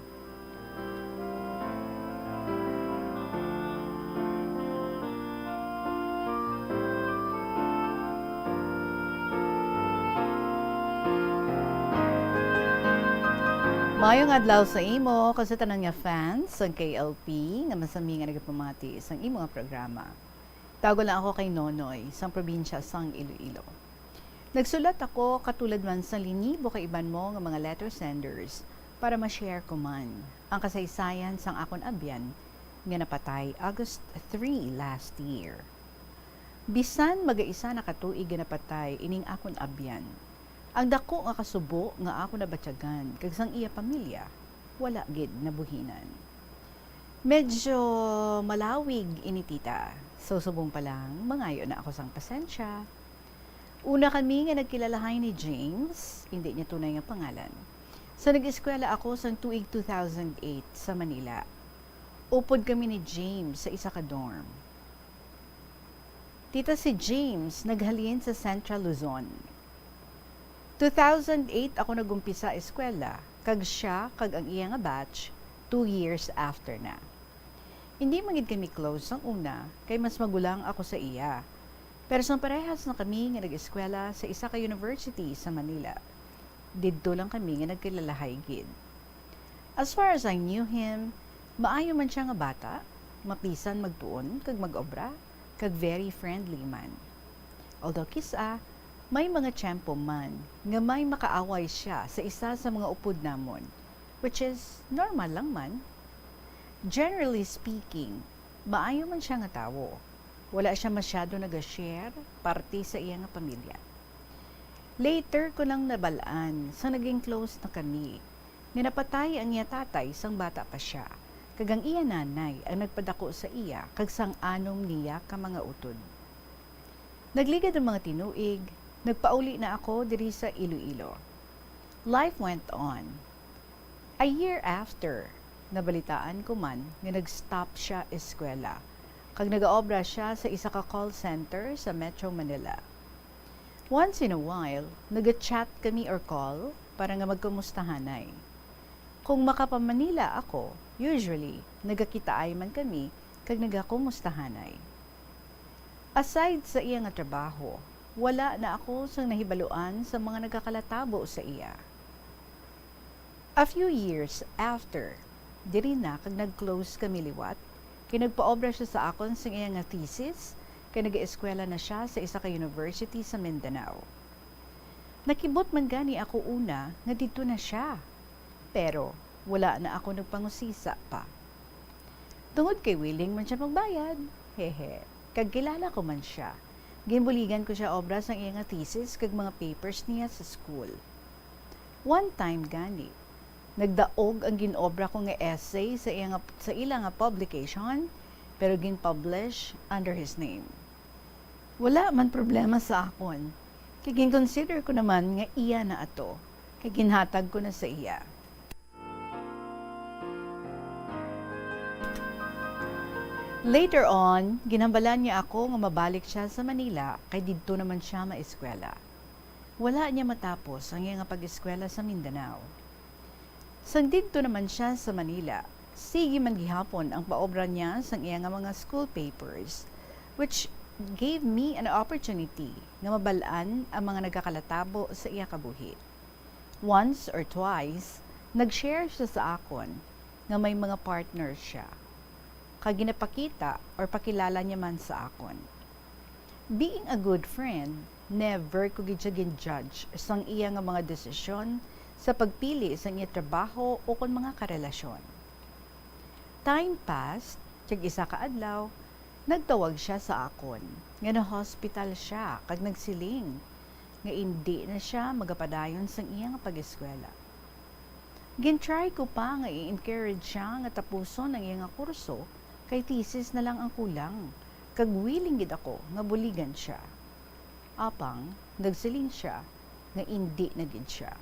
Maayong adlaw sa imo kag sa tanan nga fans sang K L P nga masami nga nagapamati sang imo nga programa. Tawgon lang ako kay Nonoy, sang probinsya sang Iloilo. Nagsulat ako, katulad man sang linibo ka iban mo nga mga letter senders, para ma-share ko man ang kasaysayan sang akon abyan nga napatay August three last year. Bisan magaisa na ka tuig nga napatay ining akon abyan, ang daku nga kasubo nga akon nabatyagan kag sang iya pamilya wala gid nabuhinan. Medyo malawig ini, tita. So, subong pa lang, mangayo na ako sang pasensya. Una kami nga nagkilalahay ni James, indi niya tunay nga pangalan, sa nag-eskwela ako sang tuig two thousand eight sa Manila. Upod kami ni James sa isa ka dorm. Tita, si James naghalin sa Central Luzon. Two thousand eight ako nag-umpisa eskwela, kag sia kag ang iya nga batch two years after na. Indi man gid kami close sang una, kay mas magulang ako sa iya. Pero sang parehas na kami nga nag-eskwela sa isa ka university sa Manila, didto lang kami nga nagkilalahay gid. As far as I knew him, maayo man sia nga bata, mapisan magtuon kag mag-obra, kag very friendly man. Although kis-a, may mga tiyempo man nga may makaaway sia sa isa sa mga upod namon, which is normal lang man. Generally speaking, maayo man sia nga tawo. Wala siya masyado naga-share parte sa iya nga pamilya. Later ko lang nabal-an, sa naging close na kami, nga napatay ang iya tatay sang bata pa siya, kag ang iya nanay ang nagpadako sa iya kag sang anom niya ka mga utod. Nagligad ang mga tinuig, nagpauli na ako diri sa Iloilo. Life went on. A year after, nabalitaan ko man nga nag-stop siya eskwela, kag nagaobra siya sa isa ka call center sa Metro Manila. Once in a while, naga-chat kami or call para nga magkumustahanay. Kung makapamanila ako, usually, nagakitaay man kami kag nagakumustahanay. Aside sa iya nga trabaho, wala na ako sang nahibaluan sa mga nagakalatabo sa iya. A few years after, diri na kag nag-close kami liwat, kay nagpaobra siya sa akon sing iya nga thesis, kay nag-eskwela na siya sa isa ka university sa Mindanao. Nakibot man gani ako una nga didto na siya, pero wala na ako nagpangusisa pa. Tungod kay willing man siya magbayad, hehe, kag kilala ko man siya, ginbuligan ko siya obra sang iya nga thesis kag mga papers niya sa school. One time gani, nagdaog ang ginobra ko nga essay sa iya nga, sa ila nga publication, pero gin-publish under his name. Wala man problema sa akon, kay gin-consider ko naman nga iya na ato, kay ginhatag ko na sa iya. Later on, ginhambalan niya ako nga mabalik siya sa Manila kay didto naman siya maeskwela. Wala niya matapos ang iya nga pag-eskwela sa Mindanao. Sang didto naman siya sa Manila, sige man gihapon ang paobra niya sang iya nga mga school papers, which gave me an opportunity nga mabal-an ang mga nagakalatabo sa iya kabuhi. Once or twice, nag-share siya sa akon nga may mga partner siya, kag ginapakita or pakilala niya man sa akon. Being a good friend, never ko gid siya gin-judge sang iya nga mga desisyon sa pagpili sang iya trabaho ukon mga karelasyon. Time passed, kag isa ka adlaw, nagtawag siya sa akon nga na-hospital siya kag nagsiling nga indi na siya magapadayon sang iya nga pag-eskwela. Gin-try ko pa nga i-encourage siya nga tapuson ang iya nga kurso, kay thesis na lang ang kulang, kag willing gid ako nga buligan siya. Apang nagsiling siya nga indi na gid siya.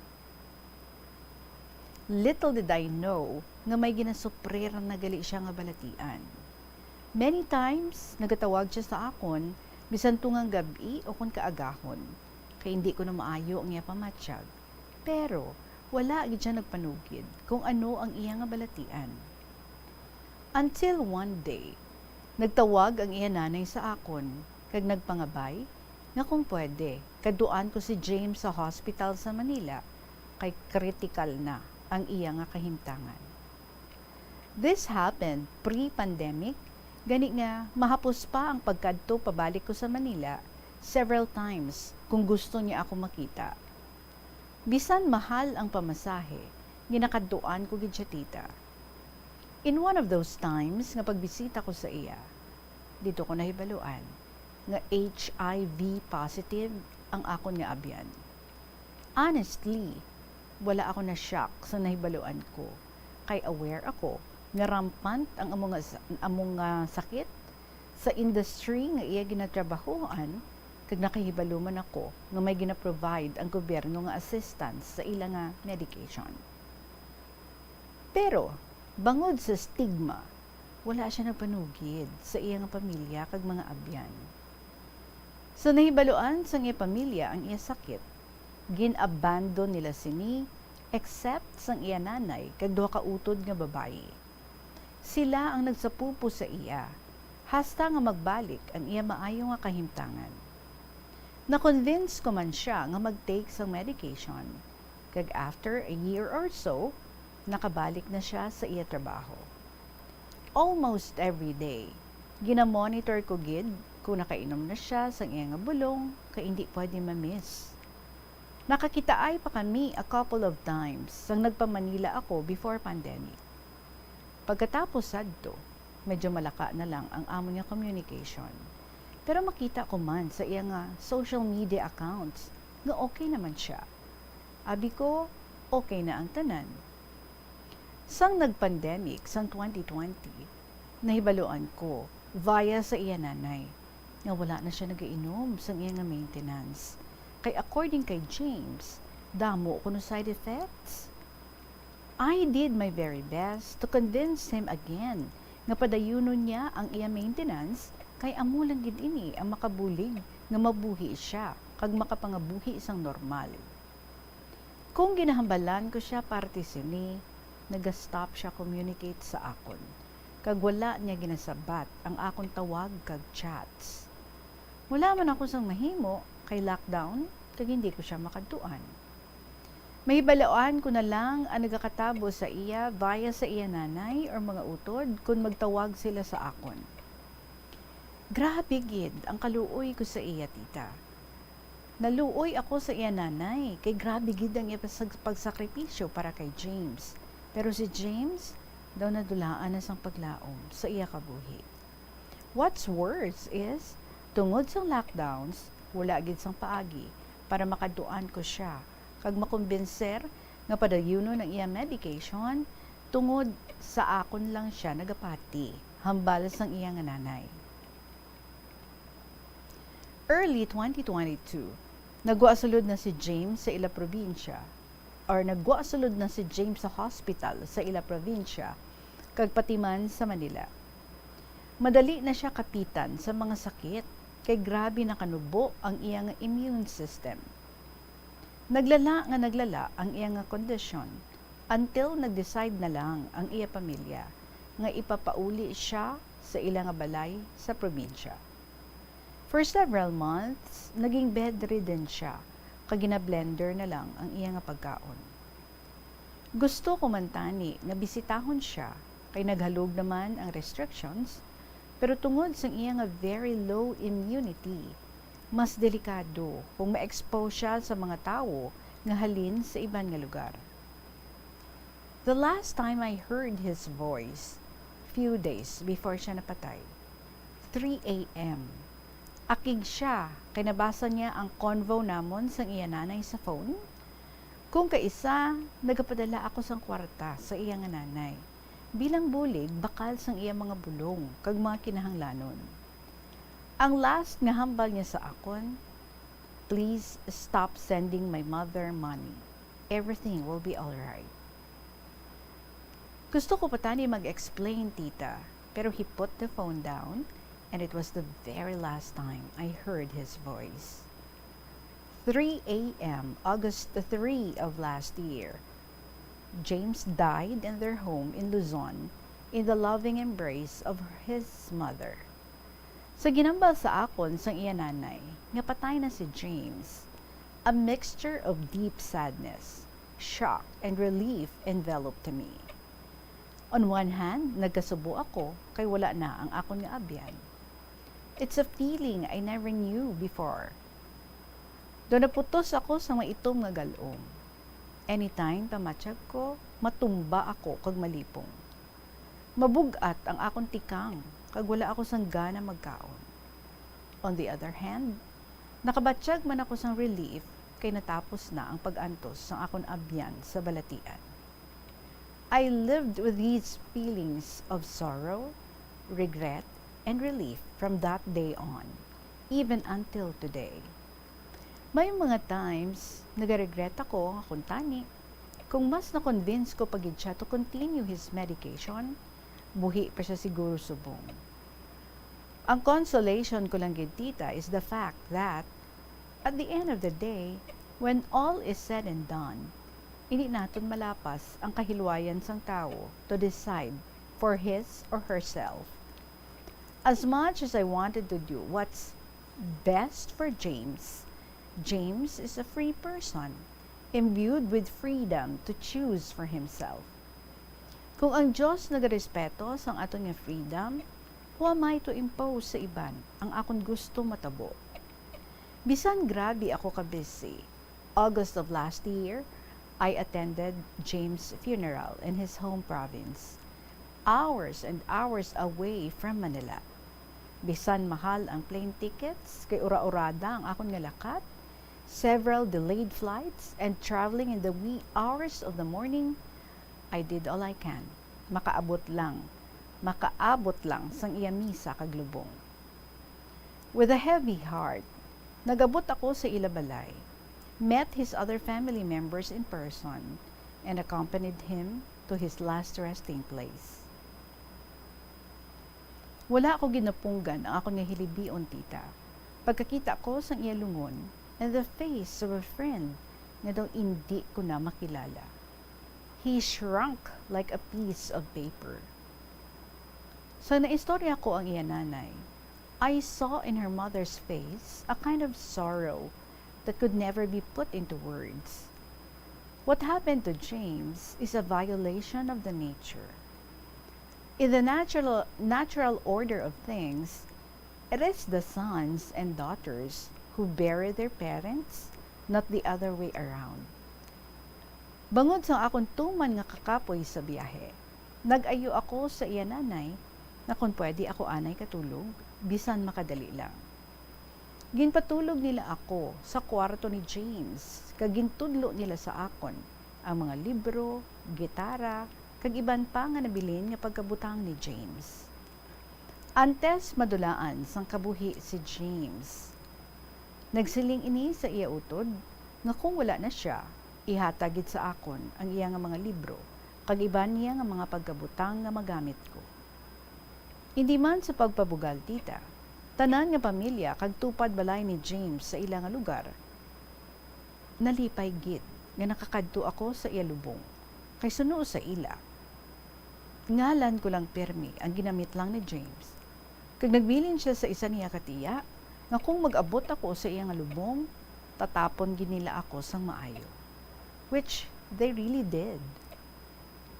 Little did I know nga may ginasuprir na gali siya nga balatian. Many times, nagatawag siya sa akon, bisan tungang gab-i ukon kaagahon, kay indi ko na maayo ang iya pamatyag. Pero wala gid siya nagpanugid kung ano ang iya nga balatian. Until one day, nagtawag ang iya nanay sa akon kag nagpangabay nga kung pwede, kadtuan ko si James sa hospital sa Manila kay kritikal na ang iya nga kahimtangan. This happened pre-pandemic, gani nga mahapos pa ang pagkadto pabalik ko sa Manila several times kung gusto niya ako makita. Bisan mahal ang pamasahe, ginakadtuan ko gid siya, tita. In one of those times nga pagbisita ko sa iya, didto ko nahibaluan nga H I V positive ang akon nga abyan. Honestly, wala ako na-shock sa nahibaluan ko, kay aware ako nga rampant ang amo nga sa-, amo nga sakit sa industry nga iya ginatrabahoan, kag nakahibalo man ako nga may gina-provide ang gobyerno nga assistance sa ila nga medication. Pero, bangod sa stigma, wala siya nagpanugid sa iya nga pamilya kag mga abyan. Sa nahibaluan sang iya pamilya ang iya sakit, gin-abandon nila sini, except sang iya nanay kag duha ka utod nga babayi. Sila ang nagsapupo sa iya, hasta nga magbalik ang iya maayo nga kahimtangan. Na-convince ko man siya nga mag-take sang medication, kag after a year or so, nakabalik na siya sa iya trabaho. Almost every day, gina-monitor ko gid kung nakainom na siya sang iya nga bulong, kay indi pwede ma-miss. Nakakitaay pa kami a couple of times sang nagpa-Manila ako before pandemic. Pagkatapos sadto, medyo malaka na lang ang amon nga communication. Pero makita ko man sa iya nga social media accounts nga okay naman siya. Abi ko, okay na ang tanan. Sang nag-pandemic sang twenty twenty, nahibaluan ko via sa iya nanay nga wala na siya nagainom sang iya nga maintenance. Kay according kay James, damo kuno side effects. I did my very best to convince him again nga padayunon niya ang iya maintenance, kay amo lang gid ini ang makabulig nga mabuhi siya kag makapangabuhi sang normal. Kung ginahambalan ko siya parte sini, naga-stop siya communicate sa akon, kag wala niya ginasabat ang akon tawag kag chats. Wala man ako sang mahimo kay lockdown kag hindi ko siya makadtuan. Mahibaluan ko na lang ang nagakatabo sa iya via sa iya nanay or mga utod kon magtawag sila sa akon. Grabe gid ang kaluoy ko sa iya, tita. Naluoy ako sa iya nanay, kay grabe gid ang iya pasag-, pagsakripisyo para kay James. Pero si James daw nadulaan na sang paglaom sa iya kabuhi. What's worse is, tungod sang lockdowns, wala gid sang paagi para makadtuan ko sia kag makumbinser nga padayunon ang iya medication tungod sa akon lang sia nagapati, hambal sang iya nga nanay. Early twenty twenty-two, nagwa sulod na si James sa ila probinsya, or nagwa sulod na si James sa hospital sa ila probinsya, kag pati man sa Manila. Madali na sia kapitan sa mga sakit, kay grabe nakanubo ang iya nga immune system. Naglala nga naglala ang iya nga kondisyon, until nag-decide na lang ang iya pamilya nga ipapauli sia sa ila nga balay sa probinsya. For several months, naging bedridden sia, kag gina-blender na lang ang iya nga pagkaon. Gusto ko man tani nga bisitahon sia, kay naghalog naman ang restrictions, pero tungod sang iya nga very low immunity, mas delikado kung ma-expose sia sa mga tawo nga halin sa iban nga lugar. The last time I heard his voice, few days before sia napatay, three A M. Akig sia kay nabasa niya ang convo namon sang iya nanay sa phone. Kung kaisa, nagapadala ako sang kwarta sa iya nga nanay bilang bulig bakal sang iya mga bulong kag mga kinahanglanon. Ang last nga hambal niya sa akon, "Please stop sending my mother money. Everything will be all right." Gusto ko pa tani mag-explain, tita, pero he put the phone down, and it was the very last time I heard his voice. Three A M, August three of last year, James died in their home in Luzon in the loving embrace of his mother. Sa ginambal sa akon sang iya nanay nga patay na si James, a mixture of deep sadness, shock, and relief enveloped me. On one hand, nagkasubo ako kay wala na ang akon nga abyan. It's a feeling I never knew before. Daw naputos ako sa maitom nga gal-om. Anytime pamatyag ko, matumba ako kag malipong. Mabug-at ang akon tikang, kag wala ako sang gana magkaon. On the other hand, nakabatyag man ako sang relief kay natapos na ang pag-antos sang akon abyan sa balatian. I lived with these feelings of sorrow, regret, and relief from that day on, even until today. May mga times, nagaregret ako nga kuntani, kung mas na-convince ko pa gid sia to continue his medication, buhi pa sia siguro subong. Ang consolation ko lang gid, tita, is the fact that, at the end of the day, when all is said and done, hindi naton malapas ang kahilwayan sang tawo to decide for his or herself. As much as I wanted to do what's best for James, James is a free person, imbued with freedom to choose for himself. Kung ang Dios nagarespeto sang aton nga freedom, who am I to impose sa iban ang akon gusto matabo? Bisan grabe ako ka busy, August of last year, I attended James' funeral in his home province, hours and hours away from Manila. Bisan mahal ang plane tickets, kay ura-urada ang akon nga lakat, several delayed flights, and traveling in the wee hours of the morning, I did all I can. Makaabot lang. Makaabot lang sang iya misa kag lubong. With a heavy heart, nagabot ako sa ila balay, met his other family members in person, and accompanied him to his last resting place. Wala ako ginapunggan ang akon nga hilibion, tita, pagkakita ko sang iya lungon and the face of a friend nga daw indi ko na makilala. He shrunk like a piece of paper. Sa naistorya ko ang iya nanay, I saw in her mother's face a kind of sorrow that could never be put into words. What happened to James is a violation of the nature. In the natural, natural order of things, it is the sons and daughters who bury their parents, not the other way around. Bangod sang akon tuman nga kakapoy sa biyahe, nag-ayo ako sa iya nanay nga kon pwede ako anay katulog, bisan makadali lang. Ginpatulog nila ako sa kwarto ni James, kag gintudlo nila sa akon ang mga libro, gitara, kag iban pa nga nabilin nga pagkabutang ni James. Antes madulaan sang kabuhi si James, nagsiling ini sa iya utod nga kung wala na sia, ihatag gid sa akon ang iya nga mga libro kag iban niya nga mga pagkabutang nga magamit ko. Indi man sa pagpabugal, tita, tanan nga pamilya kag tupad balay ni James sa ila nga lugar nalipay gid nga nakakadto ako sa iya lubong, kay suno sa ila, ngalan ko lang pirmi ang ginamit lang ni James. Kag nagbilin sia sa isa niya ka tiya nga kung mag-abot ako sa iya nga lubong, tatapon gid nila ako sang maayo, which they really did.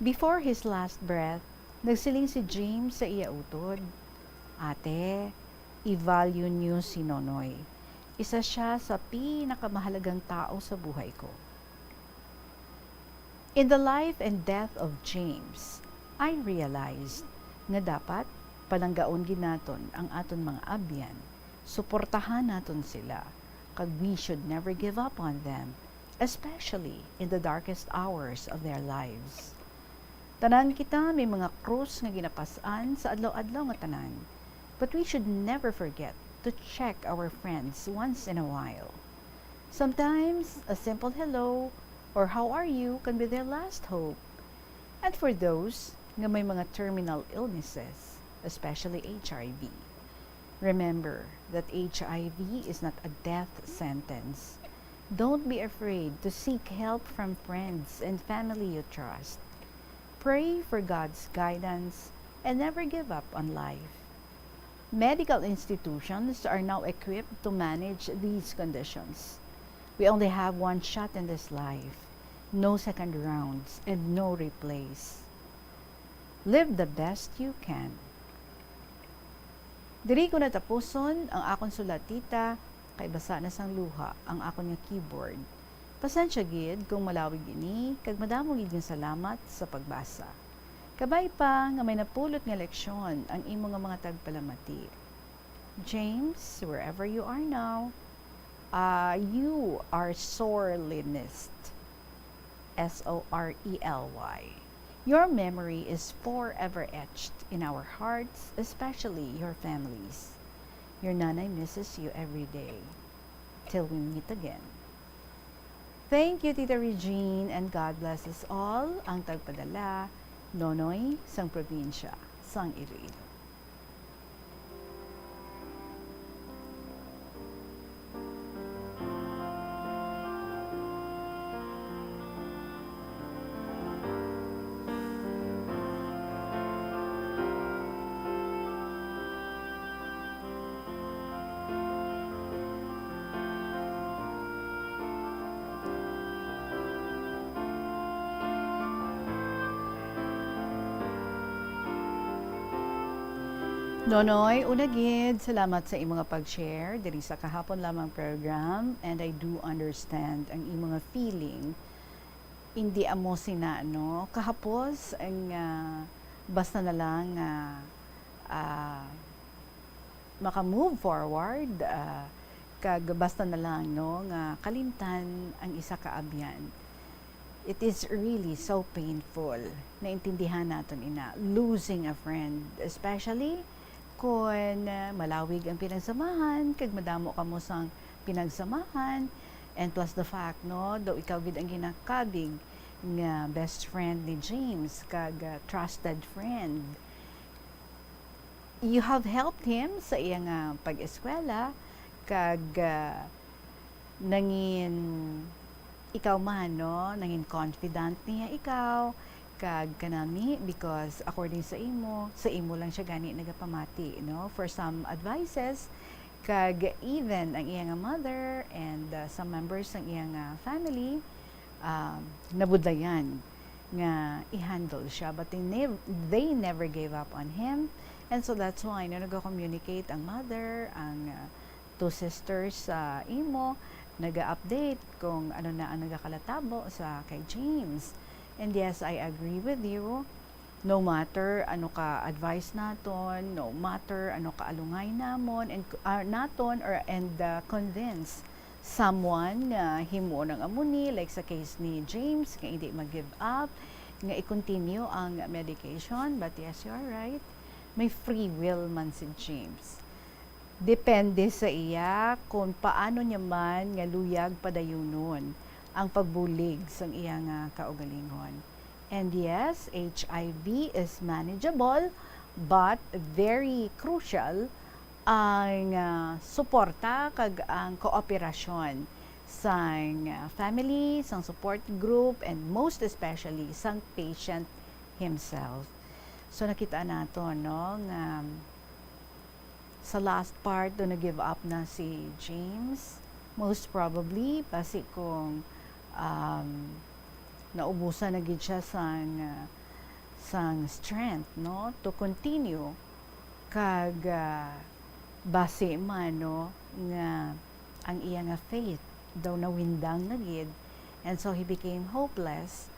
Before his last breath, nagsiling si James sa iya utod, "Ate, i-value niyo si Nonoy. Isa sia sa pinakamahalagang tawo sa buhay ko." In the life and death of James, I realized nga dapat palanggaon gid naton ang aton mga abyan, suportahan naton sila, kag we should never give up on them, especially in the darkest hours of their lives. Tanan kita may mga krus nga ginapas-an sa adlaw-adlaw nga tanan, but we should never forget to check our friends once in a while. Sometimes, a simple hello or how are you can be their last hope. And for those nga may mga terminal illnesses, especially H I V, remember that H I V is not a death sentence. Don't be afraid to seek help from friends and family you trust. Pray for God's guidance and never give up on life. Medical institutions are now equipped to manage these conditions. We only have one shot in this life, no second rounds, and no replays. Live the best you can. Diri ko natapuson ang akon sulat, tita, kay basa na sang luha ang akon nga keyboard. Pasensya gid kung malawig ini, kag madamo gid nga salamat sa pagbasa. Kabay pa nga may napulot nga leksyon ang imo nga mga tagpalamati. James, wherever you are now, ah, you are sorely missed. S O R E L Y. Your memory is forever etched in our hearts, especially your families. Your nanay misses you every day. Till we meet again. Thank you, Tita Regine, and God bless us all. Ang tagpadala, Nonoy, sang probinsya, sang Iloilo. Nonoy, una gid, salamat sa imo nga pag-share diri sa kahapon lamang program, and I do understand ang imo nga feeling. Indi amo sina, no? Kahapos ang, ah, basta na lang nga, ah, maka-move forward, ah, kag basta na lang, no, nga kalimtan ang isa ka abyan. It is really so painful. Naintindihan naton ina, losing a friend, especially kon, ah, malawig ang pinagsamahan, kag madamo kamo sang pinagsamahan, and plus the fact, no, daw ikaw gid ang ginakabig nga best friend ni James, kag, ah, trusted friend. You have helped him sa iya nga pag-eskwela, kag, ah, nangin ikaw man, no? Nangin confidant niya ikaw, kag kanami, because according sa imo, sa imo lang siya gani nagapamati, no? For some advices, kag even ang iya nga mother and, ah, some members sang iya nga family, ah, nabudlayan nga i-handle siya, but they nev-, they never gave up on him. And so that's why, no, nag-communicate ang mother, ang, ah, two sisters sa imo, naga-update kung ano na ang nagakalatabo sa kay James. And yes, I agree with you. No matter ano ka advice naton, no matter ano ka alungay namon and, ah, naton or, and, ah, convince someone nga himo nang amo ni, like sa case ni James, nga hindi mag-give up, nga i-continue ang medication. But yes, you are right. May free will man si James. Depende sa iya kung paano niya man nga luyag padayunon ang pagbulig sang iya nga kaugalingon. And yes, H I V is manageable, but very crucial ang, ah, suporta kag ang kooperasyon sang, ah, family, sang support group, and most especially sang patient himself. So, nakita nato, no, nga sa last part, do na-give up na si James. Most probably, basi kung, um, naubusan na gid siya sang, uh, sang strength, no, to continue. Kag, uh, basi man, no, nga ang iya nga faith daw nawindang na gid, and so he became hopeless.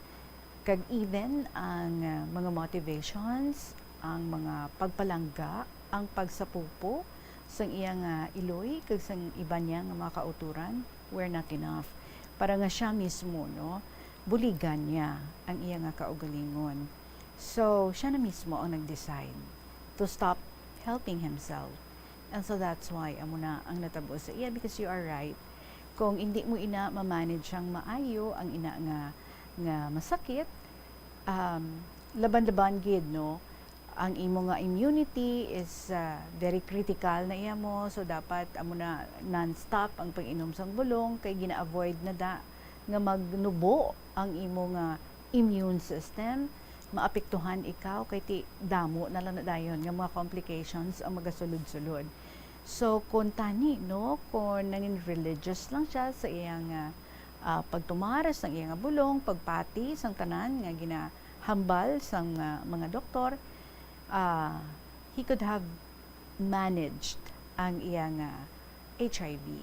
Kag even ang, uh, mga motivations, ang mga pagpalangga, ang pagsapupo sang iya nga iloy kag sang iban niya nga mga kautoran were not enough para nga siya mismo, no, buligan niya ang iya nga kaugalingon. So, siya na mismo ang nag-decide to stop helping himself. And so that's why amo na ang natabo sa iya, because you are right. Kung hindi mo ina ma-manage sang maayo ang ina nga, nga masakit, um, laban-laban gid, no? Ang imo nga immunity is, ah, very critical na iya mo, so dapat amo na non-stop ang pag-inom sang bulong kay gina-avoid na da nga magnubo ang imo nga immune system, maapektuhan ikaw kay ti damo na lang na dayon nga mga complications ang magasulod-sulod. So, kung tani, no, kung nangin religious lang siya sa iyang, ah, ah, pagtumar sang iya nga bulong, pagpati sang tanan nga ginahambal sang, ah, mga doktor, ah, he could have managed ang iya nga H I V.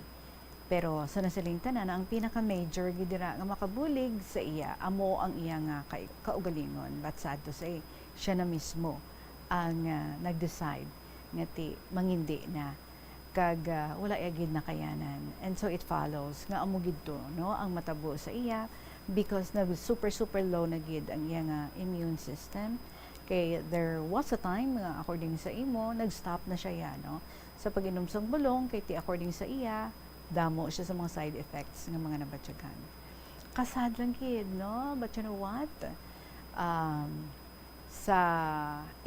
Pero sa nasiling tanan, ang pinaka-major gid dira nga makabulig sa iya amo ang iya nga kai-, kaugalingon. But sad to say, siya na mismo ang, ah, nag-decide nga ti mangindi na, kag, ah, wala iya gid nakayanan. And so it follows nga amo gid to, no, ang matabo sa iya, because nag super, super low na gid ang iya nga immune system. Kay there was a time nga, according sa imo, nag-stop na siya ya, no, sa pag-inom sang bulong, kay ti according sa iya, damo siya sa mga side effects nga mga nabatyagan. Kasad lang gid, no? But you know what? Um, sa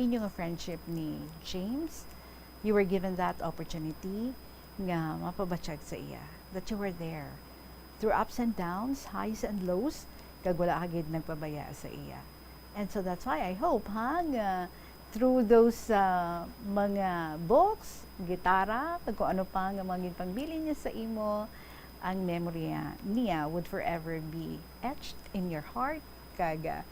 inyo nga friendship ni James, you were given that opportunity nga mapabatyag sa iya, that you were there through ups and downs, highs and lows, kag wala ka gid nagpabaya sa iya. And so that's why I hope, ha, nga through those, uh, mga books, gitara, kag kung ano pa nga mga ginpangbilin niya sa imo, ang memory niya would forever be etched in your heart, kag, uh,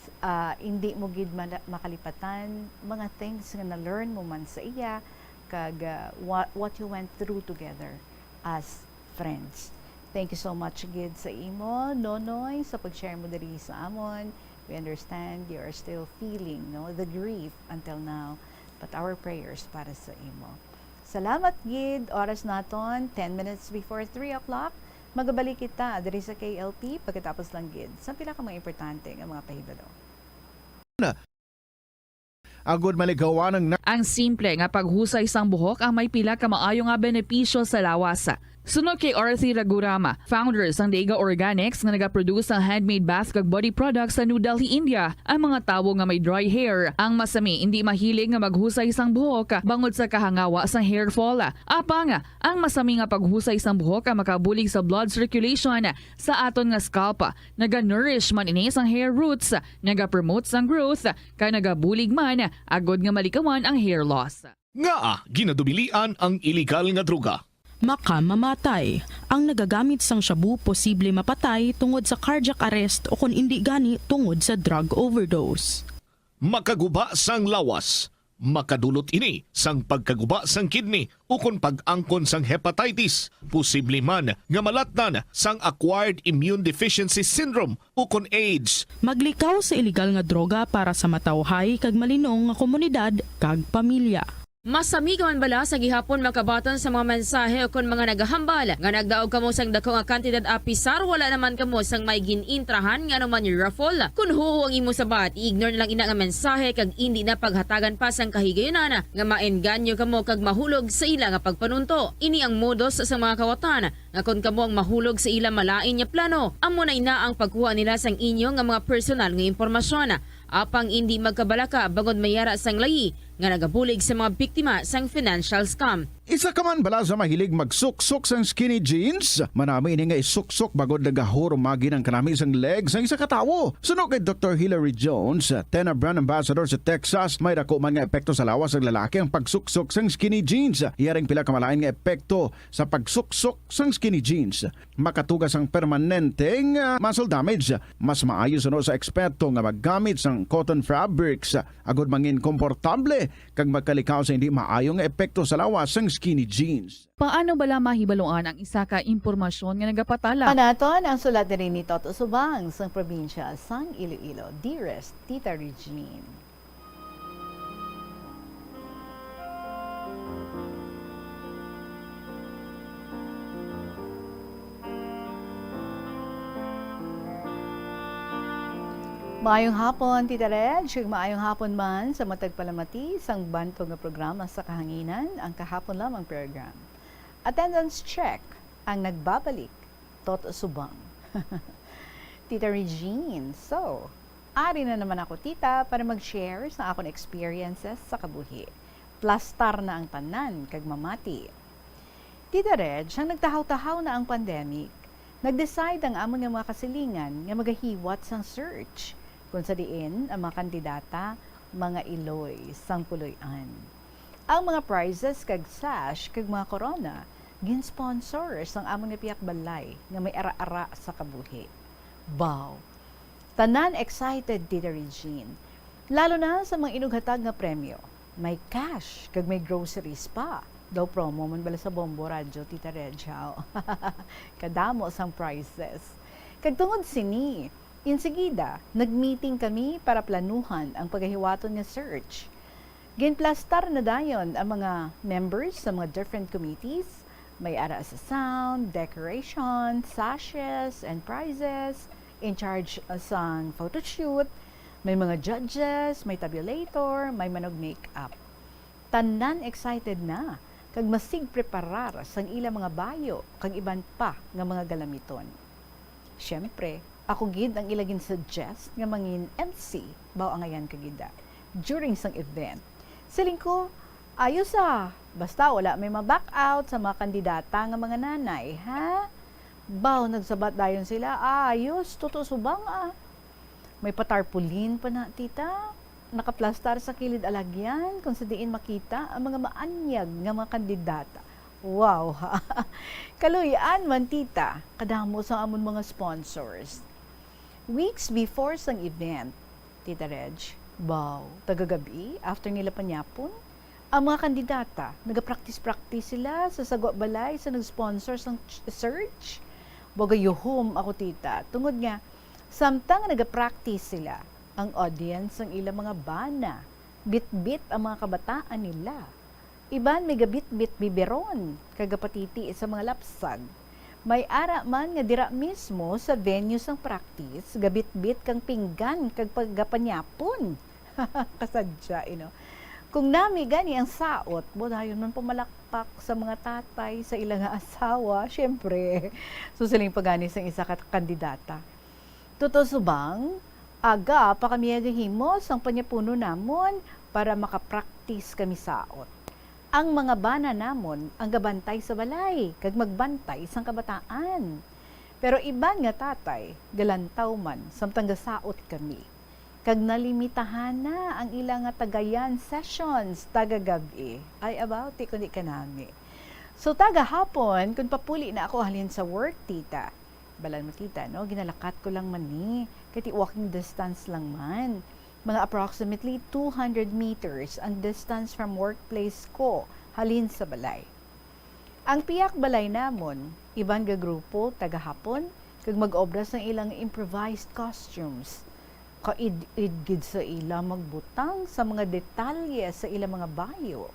s-, uh, hindi mo gid mala-, makalipatan mga things nga na-learn mo man sa iya, kag, uh, wha-, what you went through together as friends. Thank you so much gid sa imo, Nonoy, sa pag-share mo diri sa amon. We understand you are still feeling, no, the grief until now, but our prayers para sa imo. Salamat gid. Oras naton, ten minutes before three o'clock. Magabalik kita diri sa K L P pagkatapos lang gid sa pila ka mga importante nga mga pahibalo. Agod malikawan ang na- Ang simple nga paghusay sang buhok ang may pila ka maayo nga benepisyo sa lawas. Suno kay Arthur Ragurama, founder sang Dega Organics nga nagaproduce sang handmade bath kag body products sa New Delhi, India, ang mga tawo nga may dry hair ang masami indi mahilig nga maghusay sang buhok bangod sa kahangawa sang hair fall. Apang ang masami nga paghusay sang buhok ang makabulig sa blood circulation sa aton nga scalp. Naga-nourish man ini sang hair roots, nagapromote sang growth, kag nagabulig man agod nga malikawan ang hair loss. Ngaa ginadubilian ang iligal nga droga? Makamamatay. Ang nagagamit sang shabu posible mapatay tungod sa cardiac arrest o kon indi gani tungod sa drug overdose. Makaguba sang lawas. Makadulot ini sang pagkaguba sang kidney ukon pag-angkon sang hepatitis, posible man nga malatnan sang acquired immune deficiency syndrome ukon AIDS. Maglikaw sa iligal nga droga para sa matawhay kag malinong nga komunidad kag pamilya. Masami ka man bala sa gihapon makabaton sa mga mensahe ukon mga nagahambal nga nagdaog kamo sang dako nga kantidad apisar wala naman kamo sang may gin-intrahan nga anuman raffle? Kon huo ang imo sabat, i-ignore na lang ina nga mensahe kag indi na paghatagan pa sang kahigayunan nga maengganyo kamo kag mahulog sa ila nga pagpanunto. Ini ang modus sa mga kawatan nga kon kamo ang mahulog sa ila malain nga plano, amo na ina ang pagkuha nila sang inyo nga mga personal nga impormasyon. Apang indi magkabalaka bangod may ara sang layi nga nagabulig sa mga biktima sang financial scam. Isa ka man bala sa mahilig magsuksok sang skinny jeans? Manami ini nga isuksok bangod nagahurumagi ang kanami sang leg sang isa ka tawo. Suno kay Doktor Hilary Jones, Tena Brand Ambassador sa Texas, may dako man nga epekto sa lawas sang lalaki ang pagsuksok sang skinny jeans. Iya ring pila ka malain nga epekto sa pagsuksok sang skinny jeans. Makatuga sang permanenteng, ah, muscle damage. Mas maayo suno sa eksperto nga maggamit sang cotton fabrics agod mangin komportable kag magkalikaw sa hindi maayo nga epekto sa lawas sang skinny jeans. Paano bala mahibaluan ang isa ka impormasyon nga nagapatala? Panaton ang sulat diri ni Toto Subang sang probinsya sang Iloilo. Dearest Tita Regine. Maayong hapon, Tita Reg, ug maayong hapon man sa matag palamati sang bantog nga programa sa kahanginan, ang Kahapon Lamang Program. Attendance check ang nagbabalik, Toto Subang. Tita Regine, so, ari na naman ako, tita, para mag-share sa akon experiences sa kabuhi. Plastar na ang tanan kag mamati. Tita Reg, sang nagtahaw-tahaw na ang pandemic, nag-decide ang amon nga mga kasilingan nga magahiwat sang search, kung sa diin ang mga kandidata mga iloy sang puloy-an. Ang mga prizes kag sash kag mga korona gin-sponsor sang amon nga pihak balay nga may ara-ara sa kabuhi. Baw! Tanan excited, Tita Regine. Lalo na sa mga inughatag nga premyo. May cash kag may groceries pa. Daw promo man bala sa Bombo Radyo, Tita Reg, haw? Kadamo sang prizes. Kag tungod sini, insigida, nag-meeting kami para planuhan ang pagahiwaton nga search. Ginplastar na dayon ang mga members sa mga different committees. May ara sa sound, decoration, sashes, and prizes, in charge sang photoshoot, may mga judges, may tabulator, may manog makeup. Tanan excited na, kag masig preparar sang ila mga bayo kag iban pa nga mga galamiton. Siyempre, ako gid ang ila gin-suggest nga mangin M C, baw angayan ka gid da, during sang event. Siling ko, ayos ah, basta wala may ma-back out sa mga kandidata nga mga nanay, ha? Baw, nagsabat dayon sila, ayos, Toto Subang ah. May pa-tarpaulin pa na, tita. Nakaplastar sa kilid alagyan kung sa diin makita ang mga maanyag nga mga kandidata. Wow, ha? Kaluy-an man, tita, kadamo sa amon mga sponsors. Weeks before sang event, Tita Reg, baw, tagagabi, after nila panyapon, ang mga kandidata, nagapractice-practice sila sa sagwa balay sa nag-sponsor sang ch-, search. Baw, gayuhom ako, tita, tungod nga, samtang nagapractice sila, ang audience ang ilang mga bana, bitbit ang mga kabataan nila. Iban may gabitbit biberon kag gapatiti sa mga lapsag. May ara man nga dira mismo sa venue sang practice, gabitbit kang pinggan kag pagapanyapon. Kasadya, you know. Kung nami gani ang saot, mo dayon man pumalakpak sa mga tatay sa ila nga asawa, syempre. Susiling pa gani sang isa ka kandidata. Totoo subang, aga pa kami nagahimo sang panyapunon namon para makapraktis kami saot. Ang mga bana namon ang gabantay sa balay kag magbantay sang kabataan. Pero iban nga tatay, galantaw man samtang gasaot kami. Kag nalimitahan na ang ila nga tagayan sessions taga gab-i. Ay, about ti kundi kanami. So, taga hapon, kung papuli na ako halin sa work, tita. Balan mo, tita, no? Ginalakat ko lang man ni. Kay ti walking distance lang man. Mga approximately two hundred meters ang distance from workplace ko halin sa balay. Ang piyak balay namon, iban nga grupo, taga hapon, kag mag-obra sang ilang improvised costumes. Kaid-id gid sa ila magbutang sa mga detalye sa ilang mga bayo.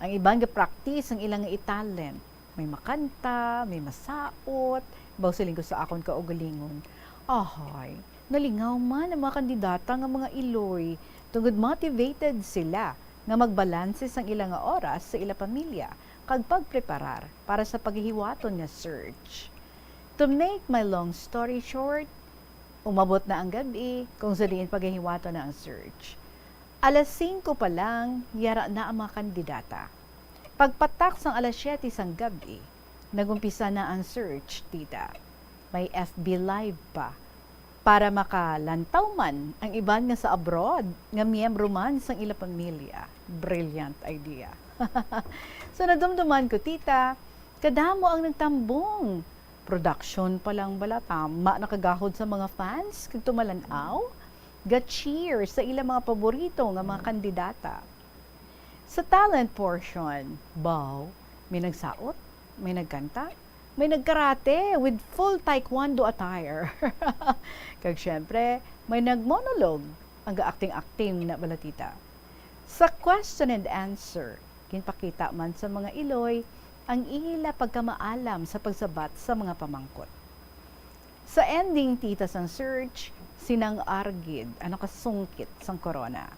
Ang iban ga practice ang ilang i-talent. May makanta, may masaot, baw siling ko sa akon kaugalingon. Ahay, nalingaw man ang mga kandidata nga mga iloy, tungod motivated sila nga magbalanse sang ila nga oras sa ila pamilya kag pagpreparar para sa paghihiwaton nga search. To make my long story short, umabot na ang gab-i kung sa diin paghihiwaton na ang search. Alas singko pa lang, yara na ang mga kandidata. Pagpatak sang alas siyete sang gab-i, nag-umpisa na ang search, tita. May F B Live pa para makalantaw man ang iban nga sa abroad nga miyembro man sang ila pamilya. Brilliant idea. So, nadumduman ko, tita, kadamo ang nagtambong. Production pa lang bala, tama na kagahod sa mga fans kag tumalan-aw, ga-cheer sa ila mga paborito nga mga kandidata. Sa talent portion, baw, may nagsaot, may nagkanta, may nagkarate with full taekwondo attire. Kag syempre, may nagmonologue, ang ga-acting-acting na bala, tita. Sa question and answer, ginpakita man sa mga iloy ang ila pagkamaalam sa pagsabat sa mga pamangkot. Sa ending, tita, sang search, sinang-ar gid ang nakasungkit sang korona.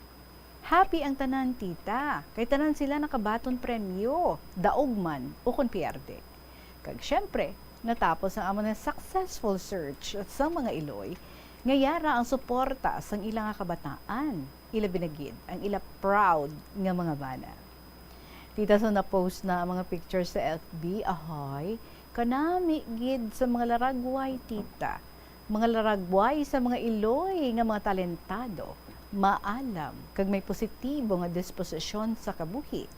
Happy ang tanan, tita, kay tanan sila nakabaton premyo, daog man ukon pierde. Kag syempre, natapos ang amo nga successful search sa mga iloy nga yara ang suporta sang ila nga kabataan, ilabi na gid ang ila proud nga mga bana. Tita, sa na-post na ang mga pictures sa F B, ahay, kanami gid sa mga laragway, tita. Mga laragway sa mga iloy nga mga talentado, maalam, kag may positibo nga disposisyon sa kabuhi,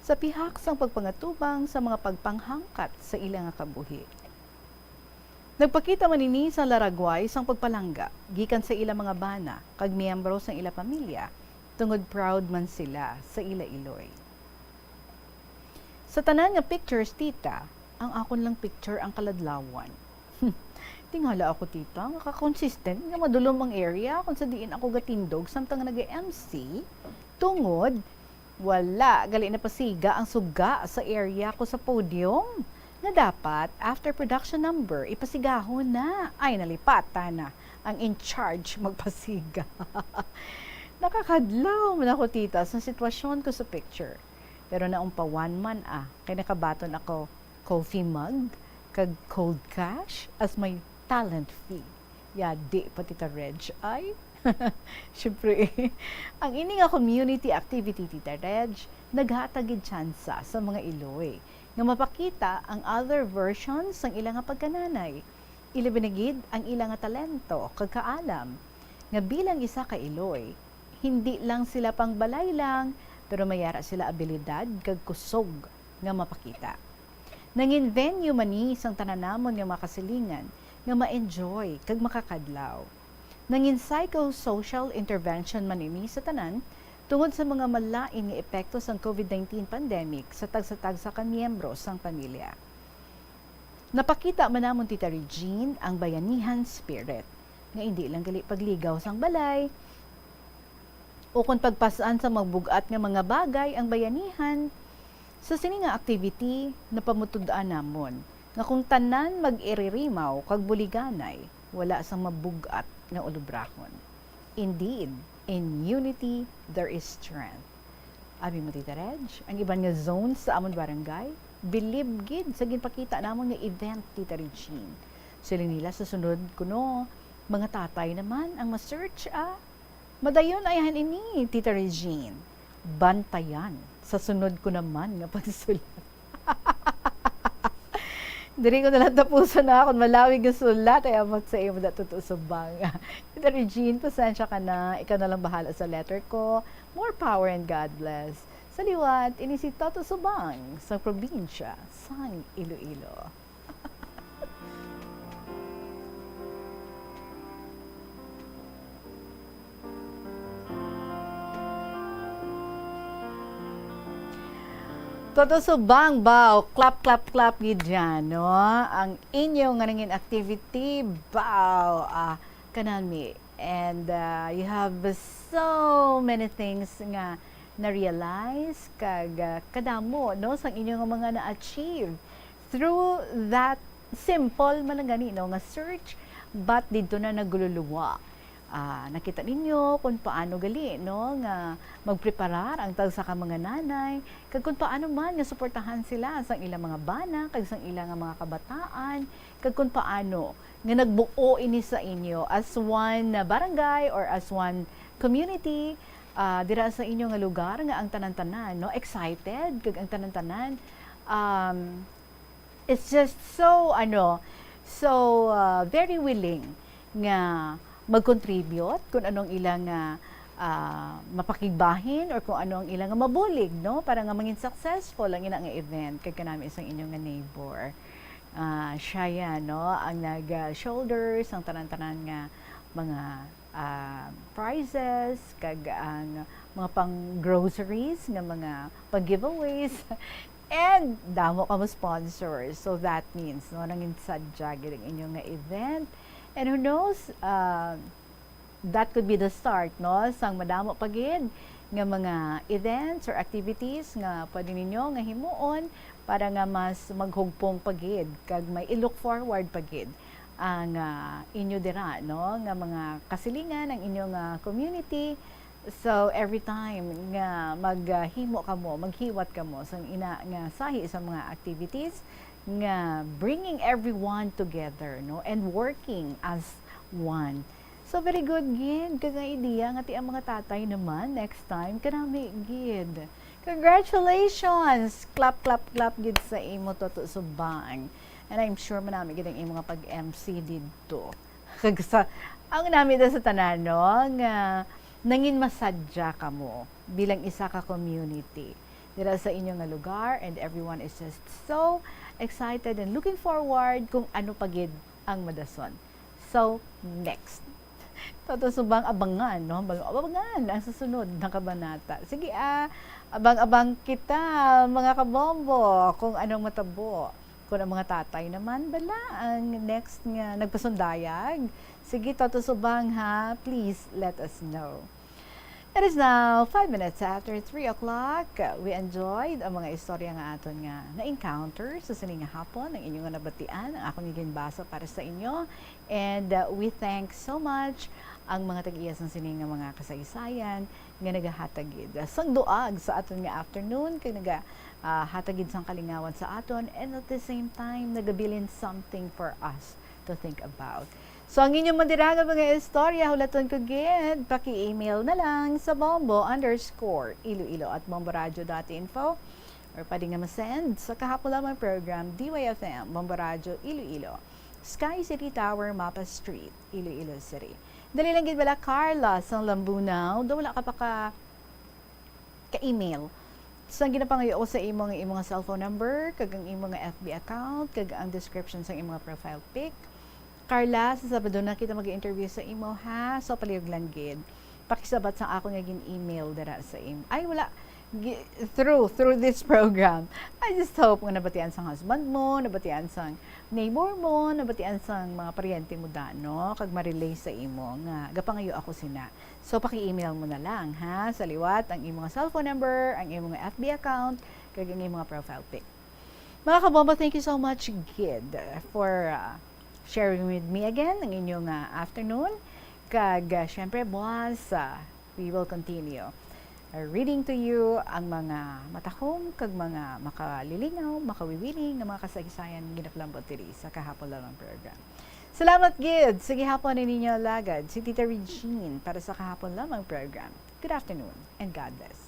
sa pihak sang pagpangatubang sa mga pagpanghangkat sa ila nga kabuhi. Nagpakita man ini sang laragway sang pagpalangga gikan sa ila mga bana kag miyembro sang ila pamilya, tungod proud man sila sa ila iloy. Sa tanan nga pictures, tita, ang akon lang picture ang kaladlawan. Tingala ako, tita, nga ka-consistent nga madulom ang area kung sa diin ako gatindog samtang nag-M C, tungod wala gali napasiga ang suga sa area ko sa podium, nga dapat, after production number, ipasigahon na. Ay, nalipatan na ang in charge magpasiga. Nakakadlaw man ako, tita, sa sitwasyon ko sa picture. Pero naumpawan man, ah, kay nakabaton ako coffee mug kag cold cash as my talent fee. Yadi pa, Tita Reg, ay. Siyempre, ang ini nga community activity, Tita Reg, naghatag gid tsansa sa mga iloy nga mapakita ang other versions sang ila nga pagkananay, ilabi na gid ang ila nga talento kag kaalam, nga bilang isa ka iloy, hindi lang sila pangbalay lang, pero may ara sila abilidad kag kusog nga mapakita. Nangin venue man ni sang tanan namon nga mga kasilingan nga ma-enjoy kag makakadlaw. Nangin psychosocial intervention man ini sa tanan tungod sa mga malain nga epekto sang COVID nineteen pandemic sa tagsa-tagsa ka miyembro sang pamilya. Napakita man namon, Tita Regine, ang bayanihan spirit, nga indi lang gali pagligaw sang balay, ukon pagpas-an sa magbug-at nga mga bagay ang bayanihan, Sa sini nga activity, napamutud-an namon nga kung tanan mag-iririmaw kag buliganay, wala sang mabug-at nga ulobrahon. Indeed, in unity there is strength. Abi mo, Tita Reg, ang iban nga zones sa amon barangay, bilib gid sa ginpakita namon nga event, Tita Regine. Sila nila sa sunod kuno, mga tatay naman ang ma-search, ah. Madayon ayahan ini, Tita Regine. Bantayan sa sunod ko naman nga pagsulat. Diri ko na lang tapuson na akon malawig nga sulat ay abot sa imo, Dato Subang. Tita Regine, pasensya ka na. Ikaw na lang bahala sa letter ko. More power and God bless. Sa liwat, ini si Toto Subang sa probinsya sang Iloilo. Toto Subang, baw, clap, clap, clap gid dyan, no? Ang inyo nga nangin activity, baw, ah, kanami. And, ah, you have so many things nga na-realize kag, ah, kadamo, no, sang inyo nga mga na-achieve through that simple man lang gani, no, nga search, but didto na nagluluwa. Ah, nakita ninyo kung paano gali, no, nga magpreparar ang tagsa ka mga nanay, kag kung paano man nga suportahan sila sang ilang mga bana kag sang ilang nga mga kabataan, kag kung paano nga nagbuo ini sa inyo as one, ah, barangay or as one community, ah, dira sa inyo nga lugar, nga ang tanan-tanan, no, excited, kag ang tanan-tanan, um, it's just so, ano, so, ah, very willing nga mag-contribute kung anong ilang, ah, ah, mapakigbahin or kung ano ang ilang mabulig, no, para nga mangin successful ang ina nga event. Kag kanami sang inyo nga neighbor, ah, siya yan, no, ang nag, ah, shoulder sang tanan-tanan nga mga, ah, prizes, kag ang mga pang groceries nga mga pang giveaways. And damo kamo sponsors. So that means, no, nangin sadya gid ang inyo nga event. And who knows, ah, that could be the start, no, sang madamo pa gid nga mga events or activities nga pwede ninyo nga himuon para nga mas maghugpong pa gid kag may i-look forward pa gid ang, ah, inyo dira, no, nga mga kasilingan, ang inyo nga community. So, every time nga maghimo kamo, maghiwat kamo sang ina nga sahi sa mga activities nga bringing everyone together, no, and working as one. So, very good gid kag nga idea nga ti ang mga tatay naman next time kanami gid. Congratulations! Clap, clap, clap gid sa imo, Toto Subang. And I'm sure manami gid ang imo nga pag-M C didto. Kag sa, ang nami da sa tanan, no, nga nangin masadya kamo bilang isa ka community dira sa inyo nga lugar, and everyone is just so excited and looking forward kung ano pa gid ang madason. So, next. Toto Subang, abangan, no? Abang-, abangan ang susunod na kabanata. Sige, ah, abang-abang kita, mga kabombo, kung anong matabo. Kung ang mga tatay naman, bala, ang next nga nagpasundayag. Sige, Toto Subang, ha? Please let us know. It is now five minutes after three o'clock. We enjoyed ang mga istorya nga aton nga na-encounter sa sini nga hapon, ang inyo nga nabatian, ang akon nga ginbasa para sa inyo. And, uh, we thank so much ang mga tag-iya sang sini nga mga kasaysayan nga nagahatag gid sang duag sa aton nga afternoon, kag naga, ah, hatag gid sang kalingawan sa aton, and at the same time, nagabilin something for us to think about. So, ang inyo man dira nga mga istorya, hulaton ko gid, paki-email na lang sa bombo underscore iloilo at bomboradio dot info, or pwede nga ma-send sa kahapon lamang program, D Y F M, Bombo Radio Iloilo, Sky City Tower, Mapa Street, Iloilo City. Dali lang gid bala, Carla sang Lambunao, daw wala ka pa ka ka-email. So, ang ginapangayo ko sa imo nga imo nga cellphone number, kag ang imo nga F B account, kag ang description sa imo nga profile pic. Carla, sa Sabado na kita mag-interview sa imo, ha? So, palihog lang gid. Pakisabat sa akon nga gin-email dira sa im-, ay, wala. Gi-, through, through this program. I just hope nga nabatian sang husband mo, nabatian sang neighbor mo, nabatian sang mga paryente mo da, no? Kag ma-relay sa imo nga gapangayo ako sina. So, paki-email mo na lang, ha? Sa liwat, ang imo nga cellphone number, ang imo nga F B account, kag ang iyang mga profile pic. Mga kabombo, thank you so much gid for, uh, sharing with me again ang inyong, uh, afternoon. Kag, uh, syempre, buwas, uh, we will continue, uh, reading to you ang mga matahom kag mga makalilingaw, makawiwili nga mga kasaysayan nga ginapalambot diri sa Kahapon Lamang Program. Salamat gid. Sa gihapon ni ninyo alagad, si Tita Regine para sa Kahapon Lamang Program. Good afternoon and God bless.